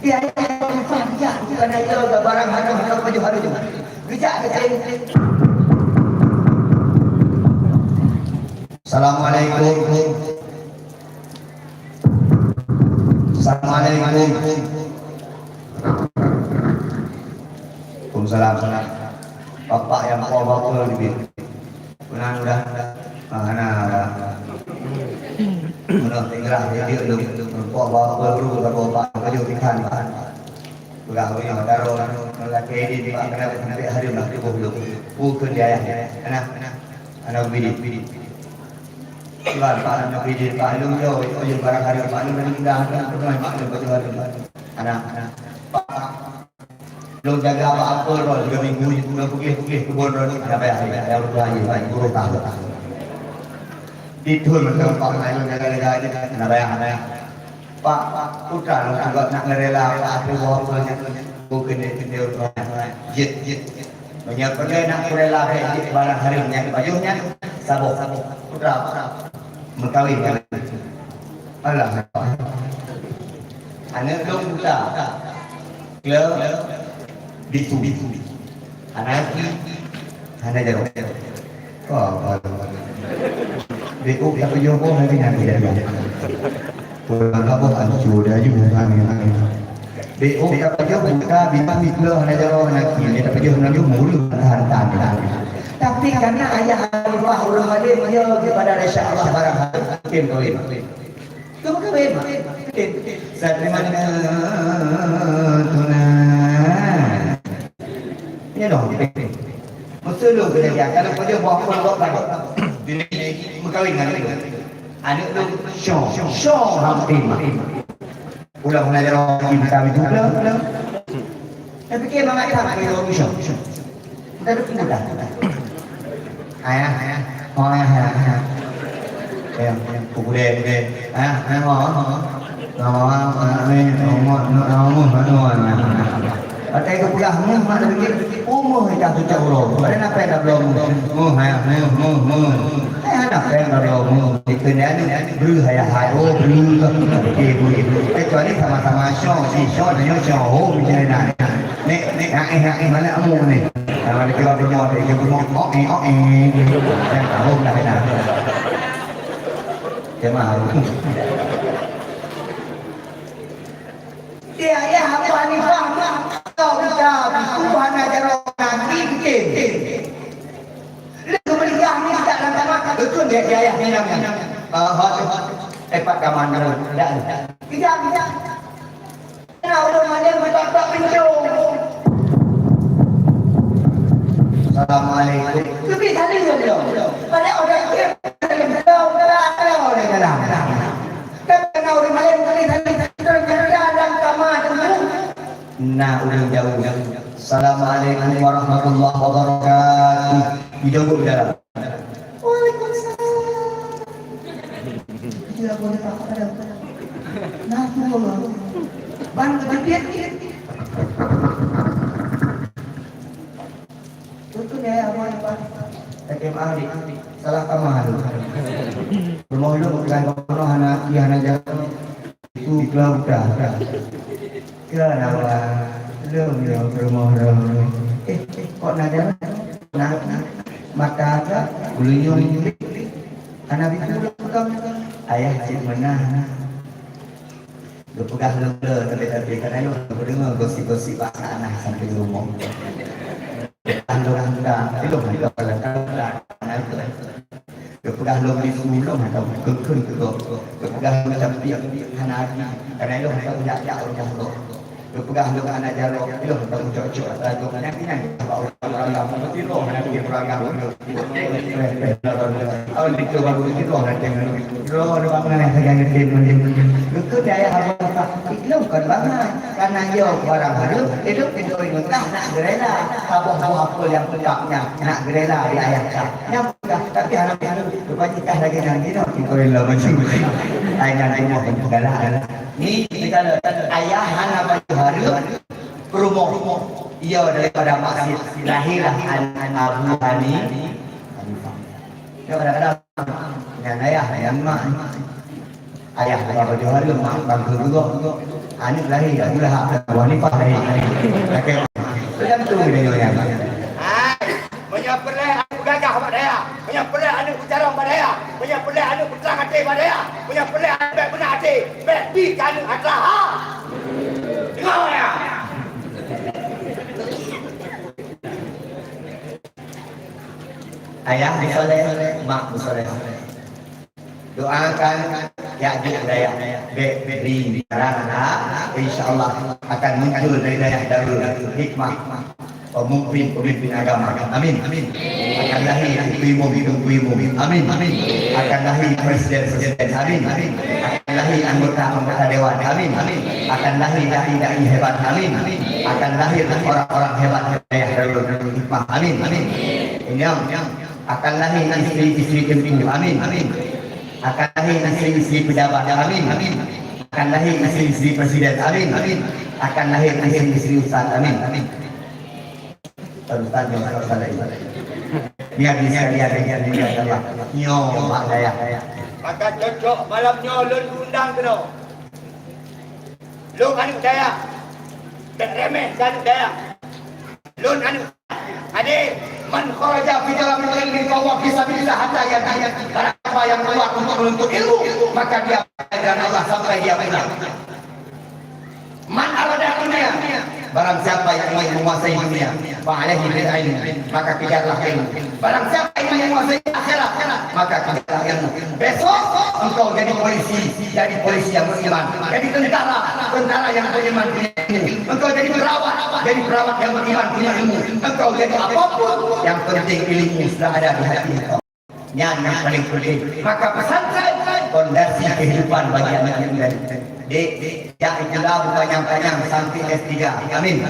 Di ayah Hanifah geujak, kana iya barang haram, haram pajoh haram. Geujak, geujak. Assalamualaikum. Assalamualaikum. Waalaikumsalam. Bapak nyang po bapak lebih. Pernah udah? Ah, hana. Pernah tinggal di dia tu. Po bapak dulu, bapak baju ikan. Peugah bagi mata roh, lelaki ini di mana sampai hari nak tubuh dulu. Bukan dia yang. Anak, anak bini. Tuan, Pak Nabi di Pak Lung tu, itu yang barang hari Pak Lung tadi mudah, kan? Pernah Pak Lung baju hari. Anak, anak. Pak, Lung jaga apa, apa, Lung? Tiga minggu je, Lung pergi, pergi kebun, Lung. Ada bayar, ada, ada orang tua je, Pak, guru tahu. Itu macam Pak Lung jaga-jaga aja, ada bayar, ada bayar. Pak, Pak, putra Lung juga nak ngerela, Pak, apa, apa, apa, apa. Bukan dia, dia orang tua. Jit, jit, jit. Meunyoe peureulèe na kurela bèk jeuet barang hareuem nyang geupajoh nyan, saboh, saboh, putra, putra, meukawen nyan. Alah, aneuk lôn buta, kleu, bisu, hana aki, hana jaroe. Ka, ka, ka. Beuôk tapajoh boh lagèe nyan, ya, ya. Pulang ka boh hancô dah ju, nyan, nyan. Beuôk tapajoh buta, bintang di keuleuh hana jaroe, hana aki. Dia tapajoh meunyoe mulut hana hantan. Tapi karena ayah Khalifah ureueng alim, ya, kepada Raja Allah barang hal. Mungkin kawin. Kamu kawin, mungkin. Saya terima kasih. Nyoe dong. Meuseu lôn geureuja, kalau pajoh boh pon gok gadôh. Dunia ini meukawen ngon lôn. Aneuk lôn Syong, Syong Hamdi mah. Ulang hana jaroe meukawen juga. Tapi ke mangat that keu lôn Syong. Kita duduk muda. Ayah, ayah. Oh, ayah, ayah, ayah. Ya, ya. Kukulé, kulé. Ayah, ayah, oh, oh. Atai geupeugah meuh, mak lagèe, "Oh, meuh, ita tu cak uroe." Padahai na péng tabloe meuh. Meuh, hai, meuh, meuh, meuh. Hai, hana péng tabloe meuh. Dikeue nyan, breuh, hai, hai, oh, breuh. Oke, breuh. Kecuali sama-sama syok, si syok, nyoe syok, oh, macam mana. Nek, nek, nak, eh, nak, eh, mana kamu ni? Kalau dia keluar rumah, dia keluar rumah, oh, eh, oh, eh. Jangan tahu dah, dah. Jemaah. Di ayah Abu Hanifah mah, kau bisa bisu hana jaroe nanggi bikin. Leuh meuninggai ni tidak dalam kamar, betul dia di ayah ni namanya. Ah, hot, hot. Epat kamar ni. Dah. Tidak, tidak. Nah, udah malam bertatap pintu. Assalamualaikum. Tapi tadi dia belum. Pada orang dia belum, belum, belum, belum, belum. Tapi kena orang lain kali tadi, tadi, tadi, tadi, dalam kamar tu. Na ureueng jaweueb, "Assalamualaikum warahmatullahi wabarakatuh." Dijaweueb di dalam. "Waalaikumsalam." Itu lagu dia tak ada. Nah, tu Allah. Ban kejepit. Betul ya, apa, apa? Tapi maaf, Dik. Salah kamar tu. Rumoh lôn bukan kono hana, hana jalan. Itu keluar buta. Kenapa? Lôn nyoe rumoh lôn. Eh, eh, kok na jalan? Na, na. Mata ka, ulun nyoe. Hana bitu lôn. Ayah cit meunah. Geupeugah lôn le, tapi-tapi kan ayah geudeungoe gosip-gosip bak anak sampai rumoh. Geupeugah lôn muda, ilôn muda, muda, muda, muda. Geupeugah lôn bisu, lôn hantom kheun-kheun keu gob. Geupeugah lôn cantik, hana agi, kan ilôn hantom jak-jak u rumoh gob. Geupeugah lôn hana jaroe, ilôn hantom cok-cok atra gob. Nyang ingat bak ureueng agam, meusidroe hana agi ureueng agam. Awak itu baru sidroe datang. Sidroe ada bangai saja ngetem. Geukheun di ayah Abu Hanifah, "Ilôn kon bangai. Karena yo barang hareuem, ilôn pintoe Mekah nak geurela. Saboh buah apel nyang peugah nyan nak geurela di ayah ka. Nyang peugah, tapi hana hareuem. Rupanya kah lagi nyan dinoe pintoe lôn maju." Ai nyan rumoh galak, galak. Ni kita ayah hana baju hareuem, rumoh. Iya daripada maksiat lahirlah an-, Abu Hani-, Hanifah. Ya, kadang-kadang nyan ayah, nyan mak. Ayah buka baju hareuem, mak bangke geugoh. Aneuk lahé, Abu Lahab, Abu Hanifah lahé. Lakèe mak. Macam tu dia nyonya. Hai, meunyoe peureulèe aneuk gagah bak dayah, meunyoe peureulèe aneuk beucarông bak dayah, meunyoe peureulèe aneuk beutrang até bak dayah, meunyoe peureulèe aneuk bèk beuna até, bèk bi keu aneuk atra. Ha! Deungö ya! Ayah beusoleh, mak beusoleh. Doakan jak jeuet dayah, bèk ri barang, insya Allah akan muncul dari dayah Darul hikmah, pemimpin-pemimpin agama. Amin. Akan lahé teungku imum, teungku imum. Amin. Akan lahé presiden-presiden. Amin. Akan lahé anggota-anggota dewan. Amin. Akan lahé dai-dai hebat. Amin. Akan lahé orang-orang hebat dari dayah Darul hikmah. Amin. Amin. Ini akan lahé isteri-isteri teungku. Amin. Akan lahé isteri-isteri pejabat. Amin. Akan lahé isteri-isteri presiden. Amin. Akan lahé isteri-isteri ustaz. Amin. Ustaz nyoe, ustaz laén. Ni hadis sekalian, ni hadis Allah. Nyoe mak dayah. Maka cocok malam nyoe lôn undang keunoe. Lôn aneuk dayah. Bèk remeh keu aneuk dayah. Lôn aneuk. Adik, man kharaja fi talabil ilmi fa huwa fi sabilillah hatta ya'ti. Barang siapa yang keluar untuk menuntut ilmu, maka dia jalan Allah sampai dia pulang. Man arada dunia, Barang siapa yang ingin menguasai dunia, fa alaihi bil ilmi, maka kejarlah ilmu. Barang siapa yang ingin menguasai akhirat, maka kejarlah ilmu. Besok engkau jadi polisi, jadi polisi yang beriman. Jadi tentara, tentara yang beriman punya ilmu. Engkau jadi perawat, jadi perawat yang beriman punya ilmu. Engkau jadi apapun, yang penting ilmu sudah ada di hati engkau. Nyan nyang paling penting. Maka pesantren fondasi kehidupan bagi anak muda. Dek, jak sikula beupanyang-panyang sampai S tiga. Amin.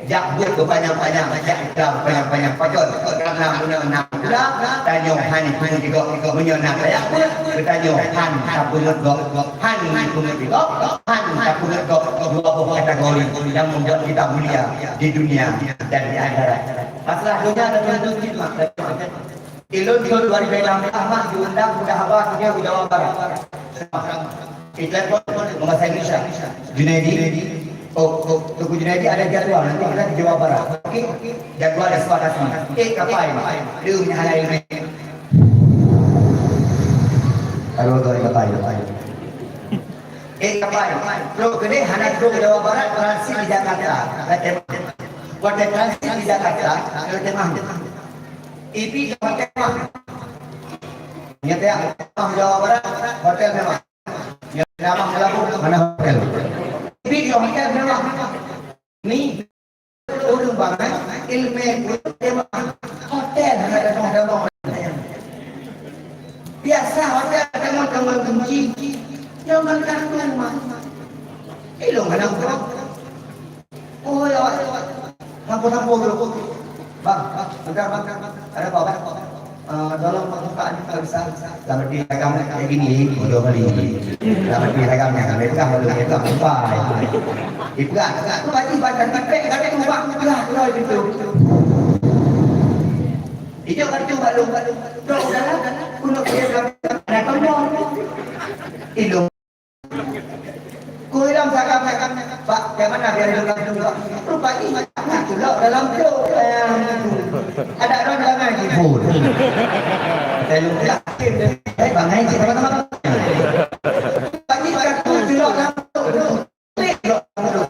Jak buet beupanyang-panyang, jak sikula beupanyang-panyang. Pakon? Karena meunyoe na sikula, tanyoe han pungo digop-gop. Meunyoe na tajak buet, geutanyoe han tapeungeut gop, han tapeungeut digop, han tapeungeut gop. Dua boh kategori yang membuat kita mulia di dunia dan di akhirat. Masalah dunia dan dunia. Ilôn thôn dua ribu enam belas mak diundang u Dahaba, keudéh u Jawa Barat. Itelepon bahasa Indonesia. Junaidi. Oh, oh, Teungku Junaidi ada jadwal, nanti kita di Jawa Barat. Oke? Jadwal esok datang. Eh, kapai, Mak? Dia punya hal lain. Kalau tu kapai, kapai. Eh, kapai. Trok keudéh, hana trok Jawa Barat, transit di Jakarta. Kata, waktu transit di Jakarta, kata, Ibi di hotel mewah. Nyetek hotel mewah Jawa Barat, hotel mewah. Nyetek mewah Labuhan, mana hotel? Ibi di hotel mewah. Ni ureueng bangai, ilmu ureueng mewah. Hotel hana ada mewah. Biasa hotel teman-teman kunci. Jangan kandung mah. Ilung hana Oh, ya, Pak. Sampun-sampun dulu. Bang, bang, bentar, bang. Ada apa, bang? Eh, tolong, bang, buka ni, kalau bisa. Selamat di ragam kayak gini, bodoh kali. Selamat di ragam yang kami pegang, bodoh, dia pegang, lupa. Dipegang, pegang. Tu baju, baju, baju, baju, baju, baju, baju, baju, baju. Hijau, baju, baru, baru. Dok, udah lah. Pun nak pergi, ada tombol. Ilung. Ku hilang sagam-sagam, Pak, yang mana biar hilang tu, Pak? Rupa ni, aku tulak dalam tu. Ada orang dalam ngaji pun. Saya lupa yakin, eh, bangai cik sama-sama. Rupa ni, aku tulak dalam tu.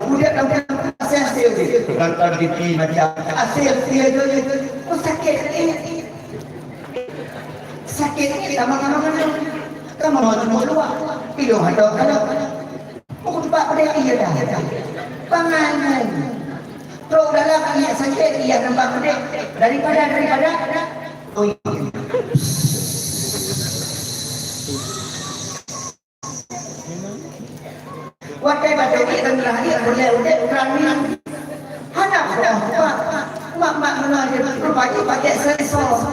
Kemudian dalam hasil-hasil, nonton T V macam hasil dia tu, tu sakit ni. Sakit ni lama-lama mana? Kamu mau tengok luar. Ilung ada kalau. Mau tempat pedek iya dah. Pangan. Trok dalam iya sakit, iya nampak pedek. Daripada, daripada. Oh, iya. Watèe bacut jih teuntang jih, udép-udép ureueng nyan. Hana peugah, Pak. Mak-mak meunan jih, rupa jih pakèk sensor.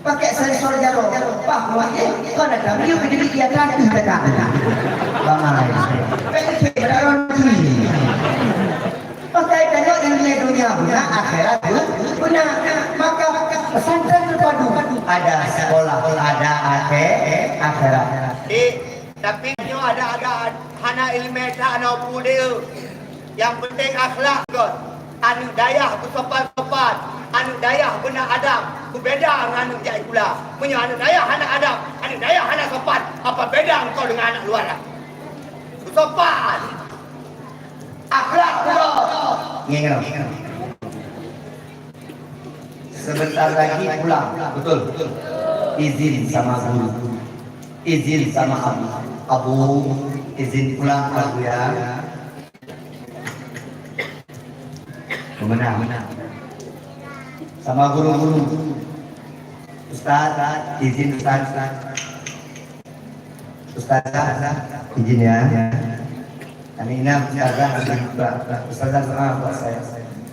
Pakèk sensor jaroe. Bah, mak jih, kon ada miyueb keu jih, iya kan, ih, kata. Bangai. Pek cek pada orang ni. Pakai tengok ilmu dunia beuna, akhirat beuna. Maka pesantren terpadu. Ada sekolah, ada akhi-, akhirat. Eh, Tapi nyoe ada-ada hana ileumèe that, hana peue deuh. Nyang penting akhlak kon. Aneuk dayah beusopan-sopan, aneuk dayah beuna adab, beubeda ngon aneuk jak sikula. Meunyoe aneuk dayah hana adab, aneuk dayah hana sopan, apa beda engkau dengan aneuk luar? Beusopan. Akhlak pula. Ngieng. Sebentar lagi pulang. Betul. Izin sama guru. Izin sama abu. Abu, izin pulang, abu, ya. Benar. Sama guru-guru. Ustaz, izin, Ustaz. Ustazah, izin, ya. Aminah, ustazah, izin juga. Ustazah, sama buat saya.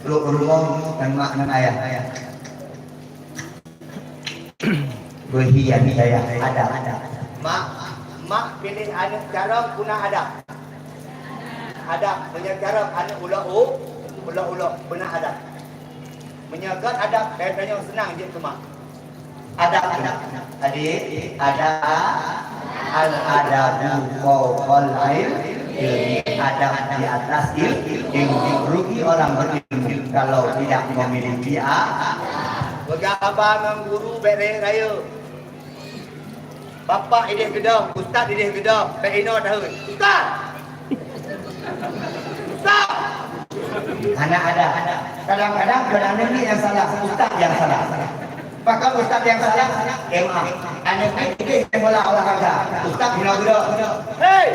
Peluk rumoh dan mak dan ayah. Beuhian dayah adab. Mak, mak piléh aneuk carông beuna adab. Adab, meunyoe carông aneuk ulok u, ulok-ulok beuna adab. Meunyoe göt adab, gata nyoe seunang jeuet keu mak. Adab, adab. Adik, adab. Al-adabu fauqal ilmi. Adab di atas il-, ilmu. Rugi orang berilmu kalau tidak memiliki a-, Peugah haba ngon guru bèk rayeuk-rayeuk. Bapak idéh geudong, ustaz idéh geudong, bèk inoe tahun. Ustaz! Ustaz! Hana ada. Kadang-kadang bukan aneuk miet nyang salah, ustaz nyang salah. Pakon ustaz nyang salah? M A. Aneuk miet idéh bola olahraga, ustaz hina geudoe. Hei!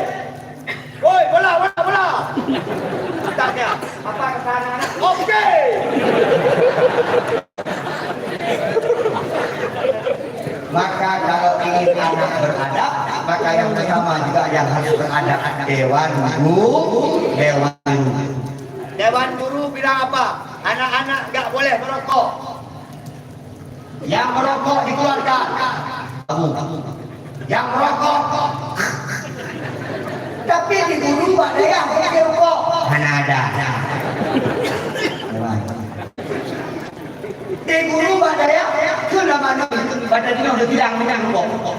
Woi, bola, bola, bola! Ustaz nyan, apa kata anak-anak? Oke! Maka kalau ingin anak beradab, maka yang pertama juga yang harus beradab dewan guru, dewan guru. Dewan guru bilang apa? Anak-anak enggak boleh merokok. Yang merokok dikeluarkan. Kamu. Yang merokok. Tapi di guru bak dayah boleh rokok. Hana ada. Di guru bak dayah, tu nama ni, pada dia udah bilang menang rokok.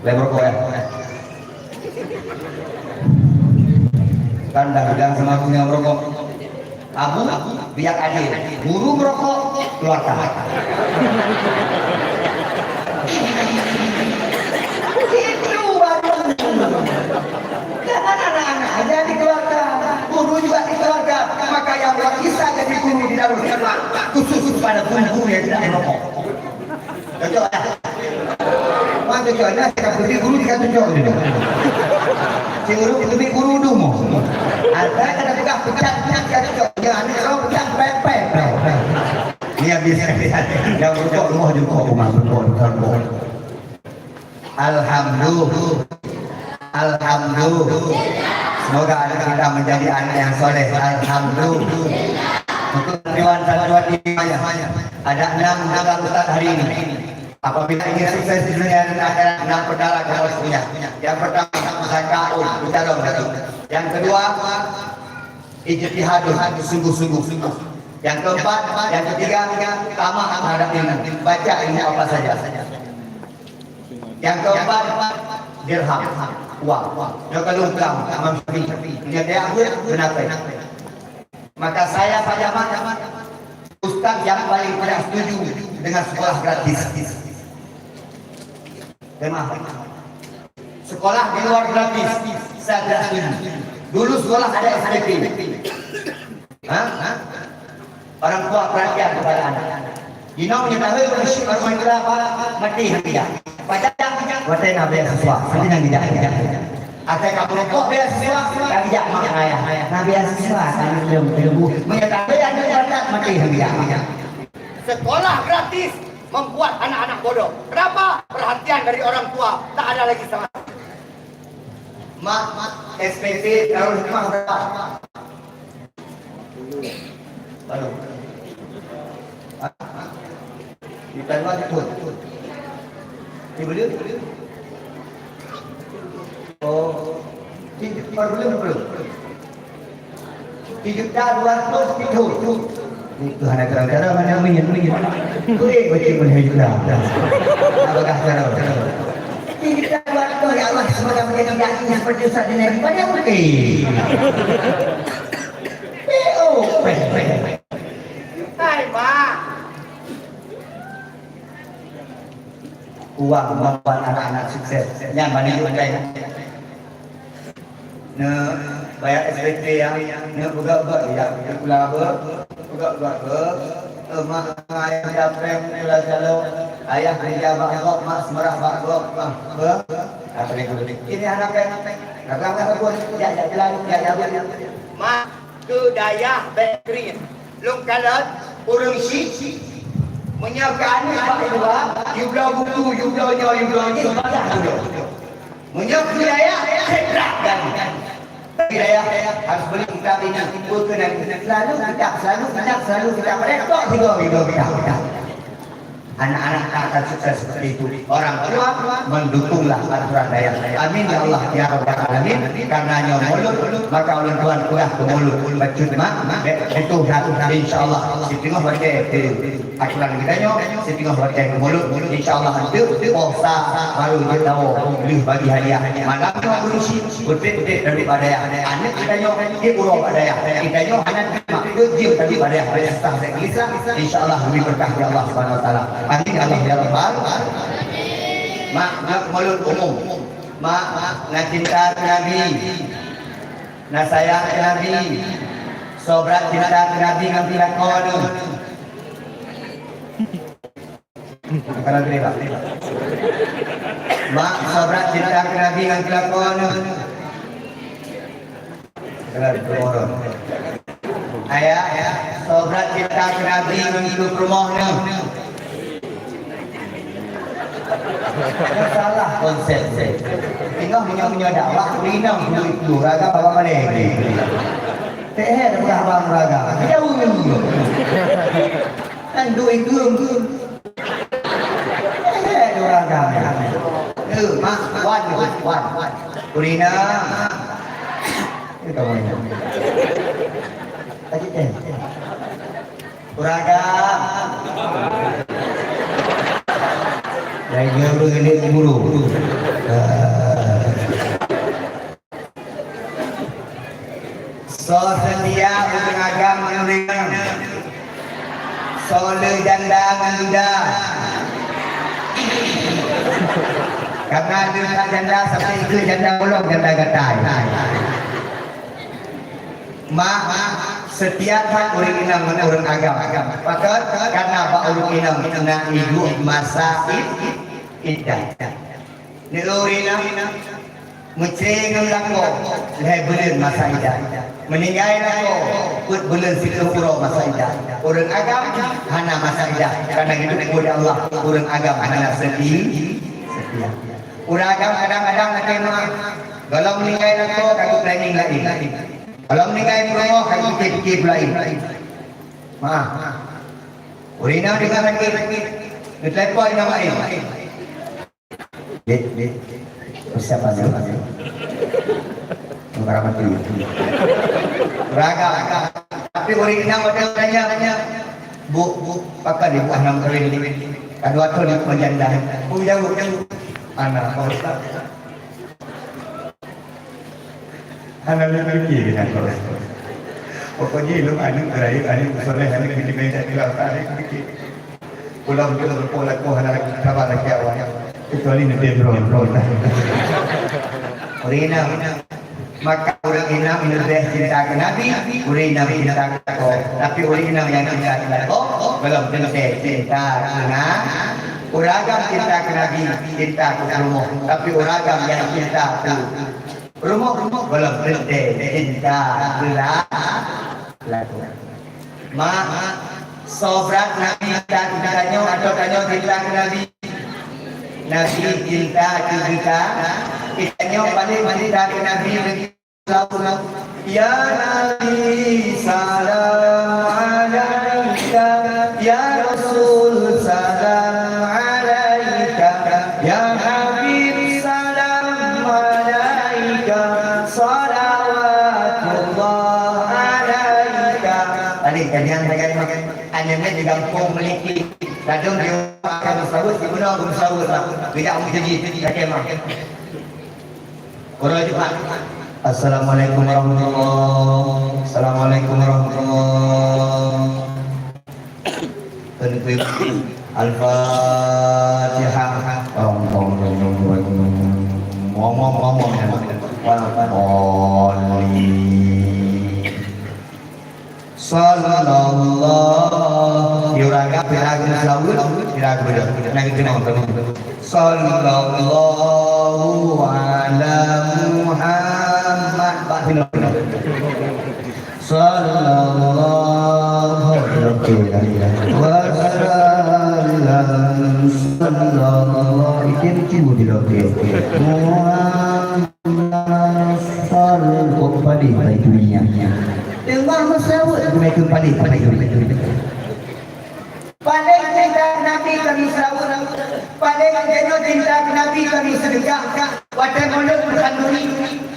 Boleh merokok ya? Kan dah bilang sama aku yang merokok. Abu, biar adil. Guru merokok, keluarkan. Itu baru. Jangan anak-anak aja dikeluarkan. Guru juga dikeluarkan. Maka yang bisa jadi guru di Darul Hikmah, khusus kepada guru-guru yang tidak merokok. Cocok tak? Wah, cocok. Nah, saya kata guru, saya kata cocok tu. Si guru, kita ambil guru dulu. Ada kata pegang, pecat, pecat, saya kata cocok. Ya, ni kalau pecat, pepet, pepet. Ni habis. Yang berkok rumah juga, rumah berkok, berkok. Alhamdulillah. Alhamdulillah. Semoga anak kita menjadi anak yang soleh. Alhamdulillah. Untuk santriwan santriwati, ada enam hal Ustaz hari ini. Apabila ingin sukses di dunia dan akhirat, enam perkara kamu harus punya. Yang pertama, zakaun, bercadang lagi. Yang kedua, ijtihadun, sungguh-sungguh. Yang keempat, yang ketiga, tamak terhadap ilmu. Baca ilmu apa saja. Yang keempat, dirham, uang. Nyoe ka lôn peugah Imam Syafi'i. Meunyoe tajak buet, beunafék. Maka saya, Pak Camat, ustaz yang paling tidak setuju dengan sekolah gratis. Memang. Sekolah di luar gratis, saya tidak setuju. Dulu sekolah ada S P P. Ha? Ha? Orang tua perhatian kepada anak. Inong meunyoe tahu ureueng syik baru main bola, apa? Mati hati dah. Padahal watèe na beasiswa, mati nang tidak. Asai ka meurokok beasiswa, ka geujak mak ayah. Na beasiswa, ka lôn teuleubu. Meunyoe tahu aneuk batat, mati hati dah. Sekolah gratis membuat anak-anak bodoh. Kenapa? Perhatian dari orang tua tak ada lagi sama. Mak, mak, S P P Darul Hikmah berapa? Baru. Hah? Di Taiwan pun. Di mana? Oh, di, baru belum, belum. Tiga juta dua ratus pituh. Itu hana gara-gara mana main, main. Kuih bacik boleh juta. Nak bagah cara. Tiga juta dua ratus, ya Allah, semoga menjadi dai seperti Ustaz Junaidi. Banyak bukti. P O P. Hai, Mak. Uang membuat anak-anak sukses. Nyan mana jual. Neubayar S P P ya, neupeugah-peugah ya, neupula beuh, peugah-peugah beuh. Eh, mak, ayah dapet pula calo, ayah kerja bak gop, mak semerah bak gop, mak beuh. Apa ni? Ini anak kan? Kata-kata pun, ya, ya, jalan, ya, ya, ya. Mak, keu dayah bèk kring. Lôn kalon ureueng chik, meunyoe keu aneuk bak luwa, yue bloe buku, yue bloe nyoe, yue bloe jih, bagaih dudoe. Meunyoe keu dayah, cedrak gaki. Keu dayah harus beli kitab ini, buku nanti. Selalu kitab, selalu kitab, selalu kitab. Rekod tiga, tiga kitab, kitab. Anak-anak tak akan sukses seperti itu. Orang tua, mendukunglah aturan dayah. Amin ya Allah ya Rabbal Alamin. Karena nyoe mulod, maka ulôn tuan peugah keu mulod. Bacut mak, bèk butuh dah. Insya Allah, siteungoh watèe keu aturan geutanyoe, siteungoh watèe keu mulod. Insya Allah, enteuk posa baru jeuet tawoe, lheuh bagi hadiah. Malam nyoe beureusi, beutét-beutét dari bak dayah. Aneuk geutanyoe di uroe bak dayah. Geutanyoe hana Mak, keu jeuet tadi bak dayah, bak dayah sah, bak dayah gelisah, insya Allah geubri beureukat lé Allah Subhanahu Wa Taala. Amin ya Allah ya Rabbal. Mak, mak mulod umum. Mak, mak, na cinta keu Nabi. Na sayang keu Nabi, soe brat cinta keu Nabi ngon pilakoe neuh. Bukan Nabi, Pak. Mak, soe brat cinta keu Nabi ngon pilakoe neuh. Bukan Nabi, orang. Ayah, soe brat cinta keu Nabi ngon keu peurumoh neuh. Salah konsep. Tengah meunyoe-meunyoe dakwah, rinong duit tu, raga bawa balik. Teh, dah peugah abang raga. Jauh ni. Kan duit tu. Eh, raga. Eh, mak, wan, wan, wan. Rinong. Ini kamu ini. Lagi, eh. Uragam. Lagèe ureueng guru. Soe seutia ureueng agam ngon ureueng inong. Soe le janda ngon duda. Karena le that janda sampai ikeu janda bolong janda gatai. Mak, seutia that ureueng inong ngon ureueng agam. Pakon? Karena bak ureueng inong na iduek masa id-, iddah. Nyoe ureueng inong meucre ngon lakoe lhèe buleuen masa iddah. Meuninggai lakoe peuet buleuen siplôh uroe masa iddah. Ureueng agam hana masa iddah. Karena geuteupeue lé Allah, ureueng agam hana seuti-, seutia. Ureueng agam kadang-kadang lakèe meu'ah. Gohlom meuninggai lakoe ka geuplanning laén. Gohlom meuninggai peurumoh ka geupikir-pikir laén. Meu'ah. Ureueng inong deungon sakét, geutelepon inong laén. Dek, dek, persiapan dulu. Barang mati. Raga. Tapi ureueng inong watèe tanya, "Bu, bu, pakon ibu hana meukawen?" Ka dua thôn ibu meujanda. Bu jaweueb, "Hana, Pak Ustaz." Hana lé pike nyan, Pak Ustaz. Pokoknya ilok aneuk rayeuk, aneuk soleh, aneuk meuteumèe jak tinggai, aneuk pike. Pulang ke rupa laku hana lagi sabar lagi awak. Kecuali nanti bro, bro. Ureueng inong. Maka ureueng inong leubeh cinta keu Nabi, ureueng inong cinta keu lakoe. Tapi ureueng inong nyang cinta keu lakoe, gohlom teuntèe cinta keu na-, ureueng agam cinta keu Nabi, cinta keu peurumoh. Tapi ureueng agam nyang cinta keu peurumoh, gohlom teuntèe cinta keu la-, lakoe. Mak, soe brat Nabi cinta keu geutanyoe atawa tanyoe cinta keu Nabi? Nabi cinta keu geuta-, geutanyoe paléng cinta keu Nabi lagèe lagu, "Ya Nabi salam alaika, ya Rasul salam alaika, ya Habib salam alaika, salawatullah alaika." Paléng keunyan sagai mah. Hana meuet di gampông Meuliki. Ladôm di rumah akan meusaweut, di bunoe meusaweut lah. Geujak meuseujid, lakèe mah. Uroe Jumat. Assalamualaikum warahmatullahi. Assalamualaikum warahmatullahi. Al-Fatihah. Ngomong, ngomong, ngomong. Wal-, wal-, Sallallahu, di ureueng agam, di ureueng agam seulaweuet, di ureueng agam beudôh. Nah, keunoe, keunoe. Sallallahu ala Muhammad. Bak sinoe. Sallallahu alaihi wasallam. Sallallahu, itu cuba di Muhammad. Sal-, oh, padé, padé dunia. Teuma meusaweut geumeukheun padé, padé dunia. Paléng cinta Nabi kami saweut. Paléng tanyoe cinta Nabi kami seudeukah. Watèe Maulud meukhanduri.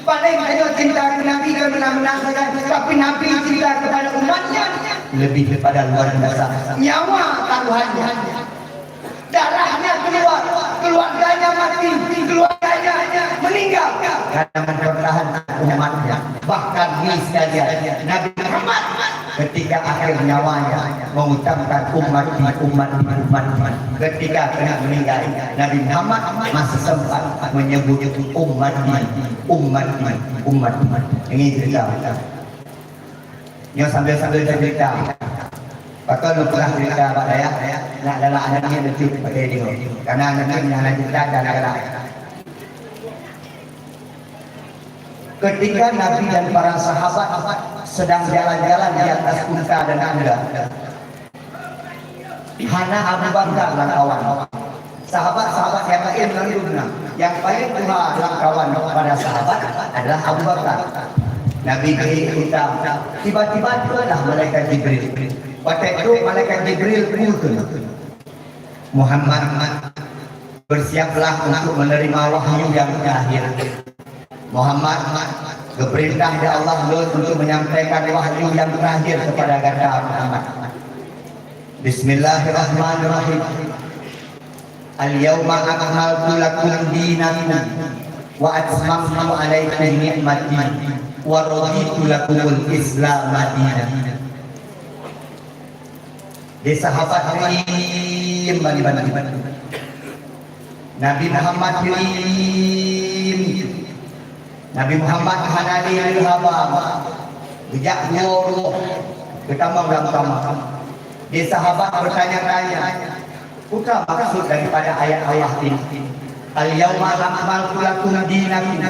Paléng tanyoe cinta Nabi kami meunang-meunang sagai. Tapi Nabi cinta kepada umatnya lebih daripada luar biasa. Nyawa taruhannya. Darahnya keluar, keluarganya mati, keluarganya meninggal. Karena mempertahankan umatnya. Bahkan ni sekalian, Nabi Muhammad Ketika akhir nyawanya mengucapkan, "Ummati, ummati, ummati." Ketika keuneuk meninggai, Nabi Muhammad masih sempat menyebut, "Ummati, ummati, ummati." Ini cerita. Nyoe sambil-sambil cerita. Pakon lôn peugah cerita bak dayah, nak galak aneuk nyoe lucu pakai dia. Karena aneuk nyoe hana cerita dan galak. Ketika Nabi dan para sahabat sedang jalan-jalan di atas unta dan kuda, hana Abu Bakar lam kawan. Sahabat-sahabat yang lain mandum na. Yang paling tuha lam kawan kepada sahabat adalah Abu Bakar. Nabi geuék unta. Tiba-tiba troh lah malaikat Jibril. Watèe troh malaikat Jibril, peue kheun? Muhammad, bersiaplah untuk menerima wahyu yang terakhir. Muhammad, geupeurintah lé Allah lôn untuk menyampaikan wahyu yang terakhir kepada gata, Muhammad. Bismillahirrahmanirrahim. Al-yauma akmaltu lakum dinakum wa atmamtu alaikum ni'mati wa raditu lakumul Islama dina. Di sahabat geuiem ban-ban. Nabi Muhammad geuiem. Nabi Muhammad hana lé haba. Geujak dua uroe. Geutamong lam kama. Di sahabat bertanya-tanya, "Peue maksud daripada ayat Allah ini? Al-yauma akmaltu lakum dinakum.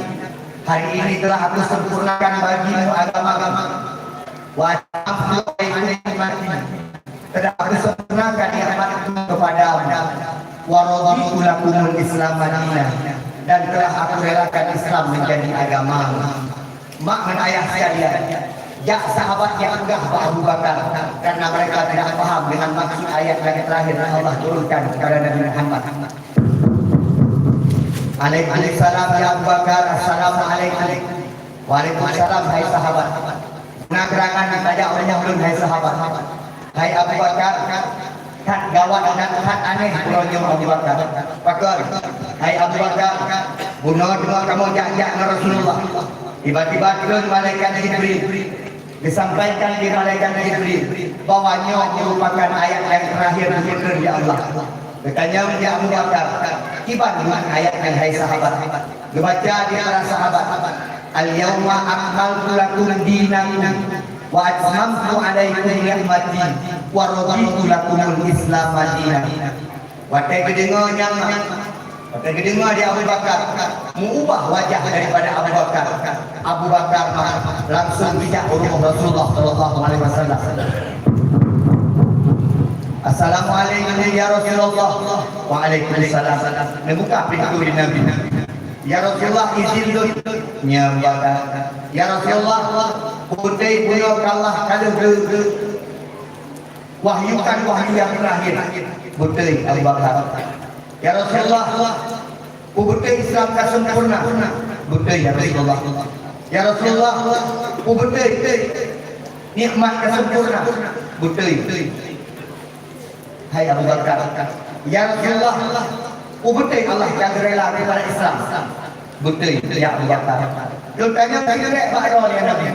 Hari ini telah aku sempurnakan bagimu agama kamu. Wa atmamtu alaikum ni'mati. Telah aku sempurnakan nikmat kepada kamu. Wa raditu lakumul Islam dina. Dan telah aku relakan Islam menjadi agama." Mak ngon ayah sekalian, jak sahabat nyang peugah bak Abu Bakar, karena mereka tidak paham dengan maksud ayat yang terakhir yang Allah turunkan kepada Nabi Muhammad. Alaikumsalam ya Abu Bakar, assalamualaikum. Waalaikumsalam, hai sahabat. Na geurangan tajak uroe nyoe ulôn, hai sahabat. Hai Abu Bakar, that gawat dan that aneh uroe nyoe Abu Bakar. Pakon? Hai Abu Bakar, bunoe teuma kamoe jak-jak ngon Rasulullah. Tiba-tiba turun malaikat Jibril. Disampaikan lé malaikat Jibril bahwa nyoe merupakan ayat yang terakhir diturunkan oleh Allah. Geutanyong lé Abu Bakar, "Kiban bunyi ayat nyan, hai sahabat?" Geubaca lé para sahabat, "Al-yauma akmaltu lakum dinakum wa atmamtu alaikum ni'mati wa raditu lakumul Islama dina." Watèe geudeungoe nyan, watèe geudeungoe lé Abu Bakar, meuubah wajah daripada Abu Bakar. Abu Bakar mah langsung geujak u rumoh Rasulullah sallallahu alaihi wasallam. "Assalamualaikum ya Rasulullah." "Waalaikumsalam." Neubuka pintoe lé Nabi. "Ya Rasulullah, izin lôn." "Nyo, Abu Bakar." "Ya Rasulullah, beutôi bunoe ka Allah ka lheueh geu-, geu-, wahyukan wahyu yang terakhir." "Beutôi, Abu Bakar." "Ya Rasulullah, peue beutôi Islam ka sempurna?" "Beutôi, ya Rasulullah." "Ya Rasulullah, peue beutôi nikmat ka sempurna?" "Beutôi." "Hai Abu Bakar." "Ya Rasulullah, peue beutôi Allah ka geurela daripada Islam?" "Beutôi, ya Abu Bakar." Lôn tanyong sikrek bak droe, ya Nabi.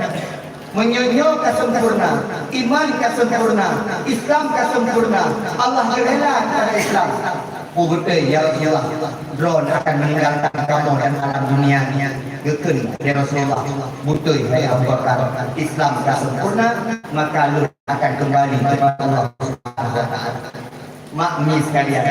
Meunyoe nyoe ka sempurna, iman ka sempurna, Islam ka sempurna, Allah geurela daripada Islam, peue beutôi, ya Rasulullah, droe akan meninggalkan kamoe dan alam dunia nyoe? Geukheun lé Rasulullah, "Beutôi, hai Abu Bakar, Islam ka sempurna, maka lôn akan kembali kepada Allah Subhanahu wa Taala." Mak mi sekalian,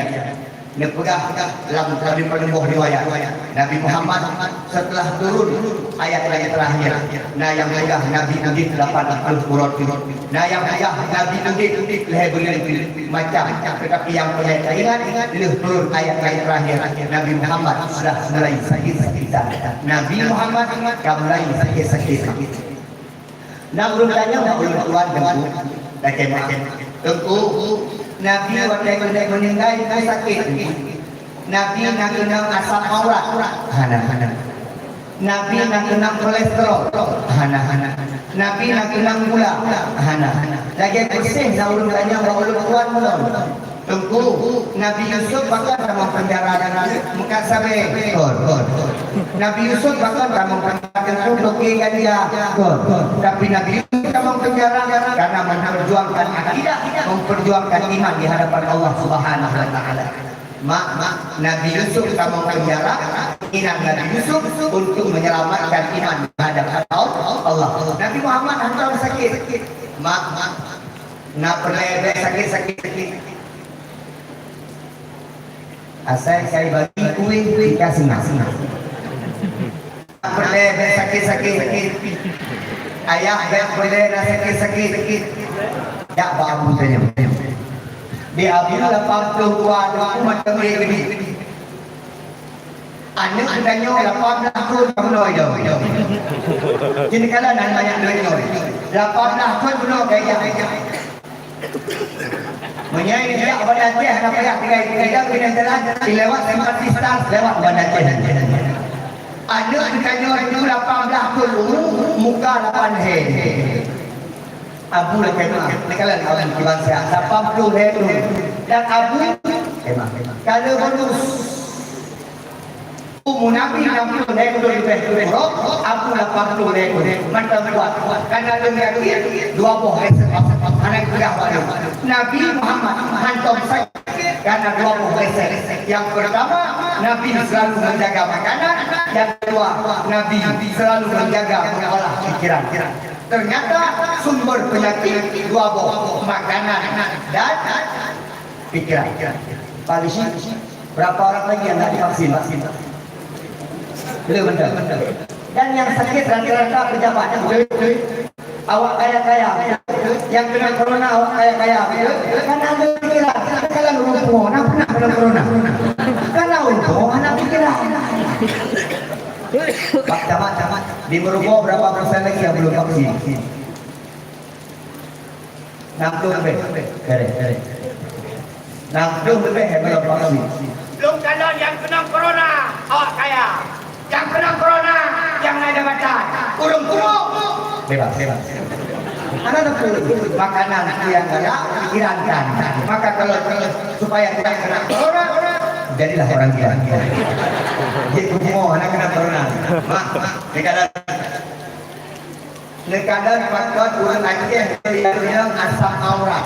neupeugah lam, lam saboh riwayat, Nabi Muhammad setelah turun ayat yang terakhir, na nyang peugah Nabi udeb lapan ploh uroe teuk, na nyang peugah Nabi udeb lhèe buleuen teuk, macam, tetapi nyang peureulèe taingat, lheueh turun ayat yang terakhir, Nabi Muhammad sudah mulai sakit-sakitan. Nabi Muhammad ka mulai sakit-sakitan. Na ureueng tanyong bak ulôn, "Tuan Teungku, lakèe meu'ah, Teungku, Nabi watèe keuneuk meuninggai sakét, Teungku? Nabi na keunong asam urat?" "Hana, hana." "Nabi na keunong kolesterol?" "Hana, hana." "Nabi na keunong gula?" "Hana, hana." Lagèe peue seh na ureueng tanyong bak ulôn, "Tuan, tuan, Teungku, Nabi Yusuf pakon tamong penjara dan meukat sabé?" "Kon, kon." "Nabi Yusuf pakon tamong penjara dan toke ganja?" "Kon, kon." "Tapi Nabi Yusuf ka Tamong penjara karena memperjuangkan akidah, memperjuangkan iman di hadapan Allah Subhanahu wa Taala. Mak, mak, Nabi Yusuf tamong penjara, inan Nabi Yusuf untuk menyelamatkan iman di hadapan Allah. Nabi Muhammad hantom sakit. Mak, mak, na peureulèe sakit-sakit. Asai kai bagi kueh, kueh ka seunang. Peureulèe bèk sakét-sakét. Ayah bèk peureulèe na sakét-sakét. Jak bak abu tanyoe. Di abu lapan ploh dua, dua ploh macam geubi. Aneuk geutanyoe lapan blah thôn ka bunoe idong. Kini kala nan banyak duit nyoe. Lapan blah thôn bunoe ka ijak. Meunyoe jak Banda Aceh hana payah tinggai, tinggai dalam jalan, dilewat Simpati Stars, lewat Banda Aceh. Aneuk geutanyoe tujoh lapan blah thôn umu, muka lapan he. Abu lakèe meu'ah, neukalon abu kiban siat, lapan ploh lhèe thôn. Dan abu, emang, emang. Ka le bonus. Umu Nabi enam puluh lhèe thôn leubeh kurang, abu lapan puluh lhèe thôn. Mantong kuat. Karena lôn yakin dua boh esek hana geupeugah bak lôn. Nabi Muhammad hantom sakét karena dua boh esek. Yang pertama, Nabi selalu menjaga makanan. Yang kedua, Nabi selalu menjaga mengolah pikiran. Ternyata sumber penyakit dua boh, makanan dan pikiran. Pak Lisi, berapa orang lagi yang nak divaksin? Belum, belum. Dan yang sakit rata-rata pejabat, betul? Awak kaya-kaya, yang kena corona awak kaya-kaya, betul? Karena ada pikiran, kalau ureueng tuha, nah pernah kena corona. Karena ureueng tuha hana pikiran. Pak Camat, Camat, di Meureuboh berapa persen lagi yang belum vaksin? Enam puluh lebih. Keren, keren. Enam puluh lebih yang belum vaksin. Lôn kalon nyang keunong corona, awak kaya. Nyang keunong corona, nyang na jabatan. Ureueng kurok. Bebas, bebas. Karena makanan itu yang galak, pikiran kan. Maka kalau, kalau supaya tidak kena corona, jadilah orang gila. Jadi semua anak kena corona. Mak, mak, dia kata, Neukalon pakon ureueng Aceh nyang keunong asam urat.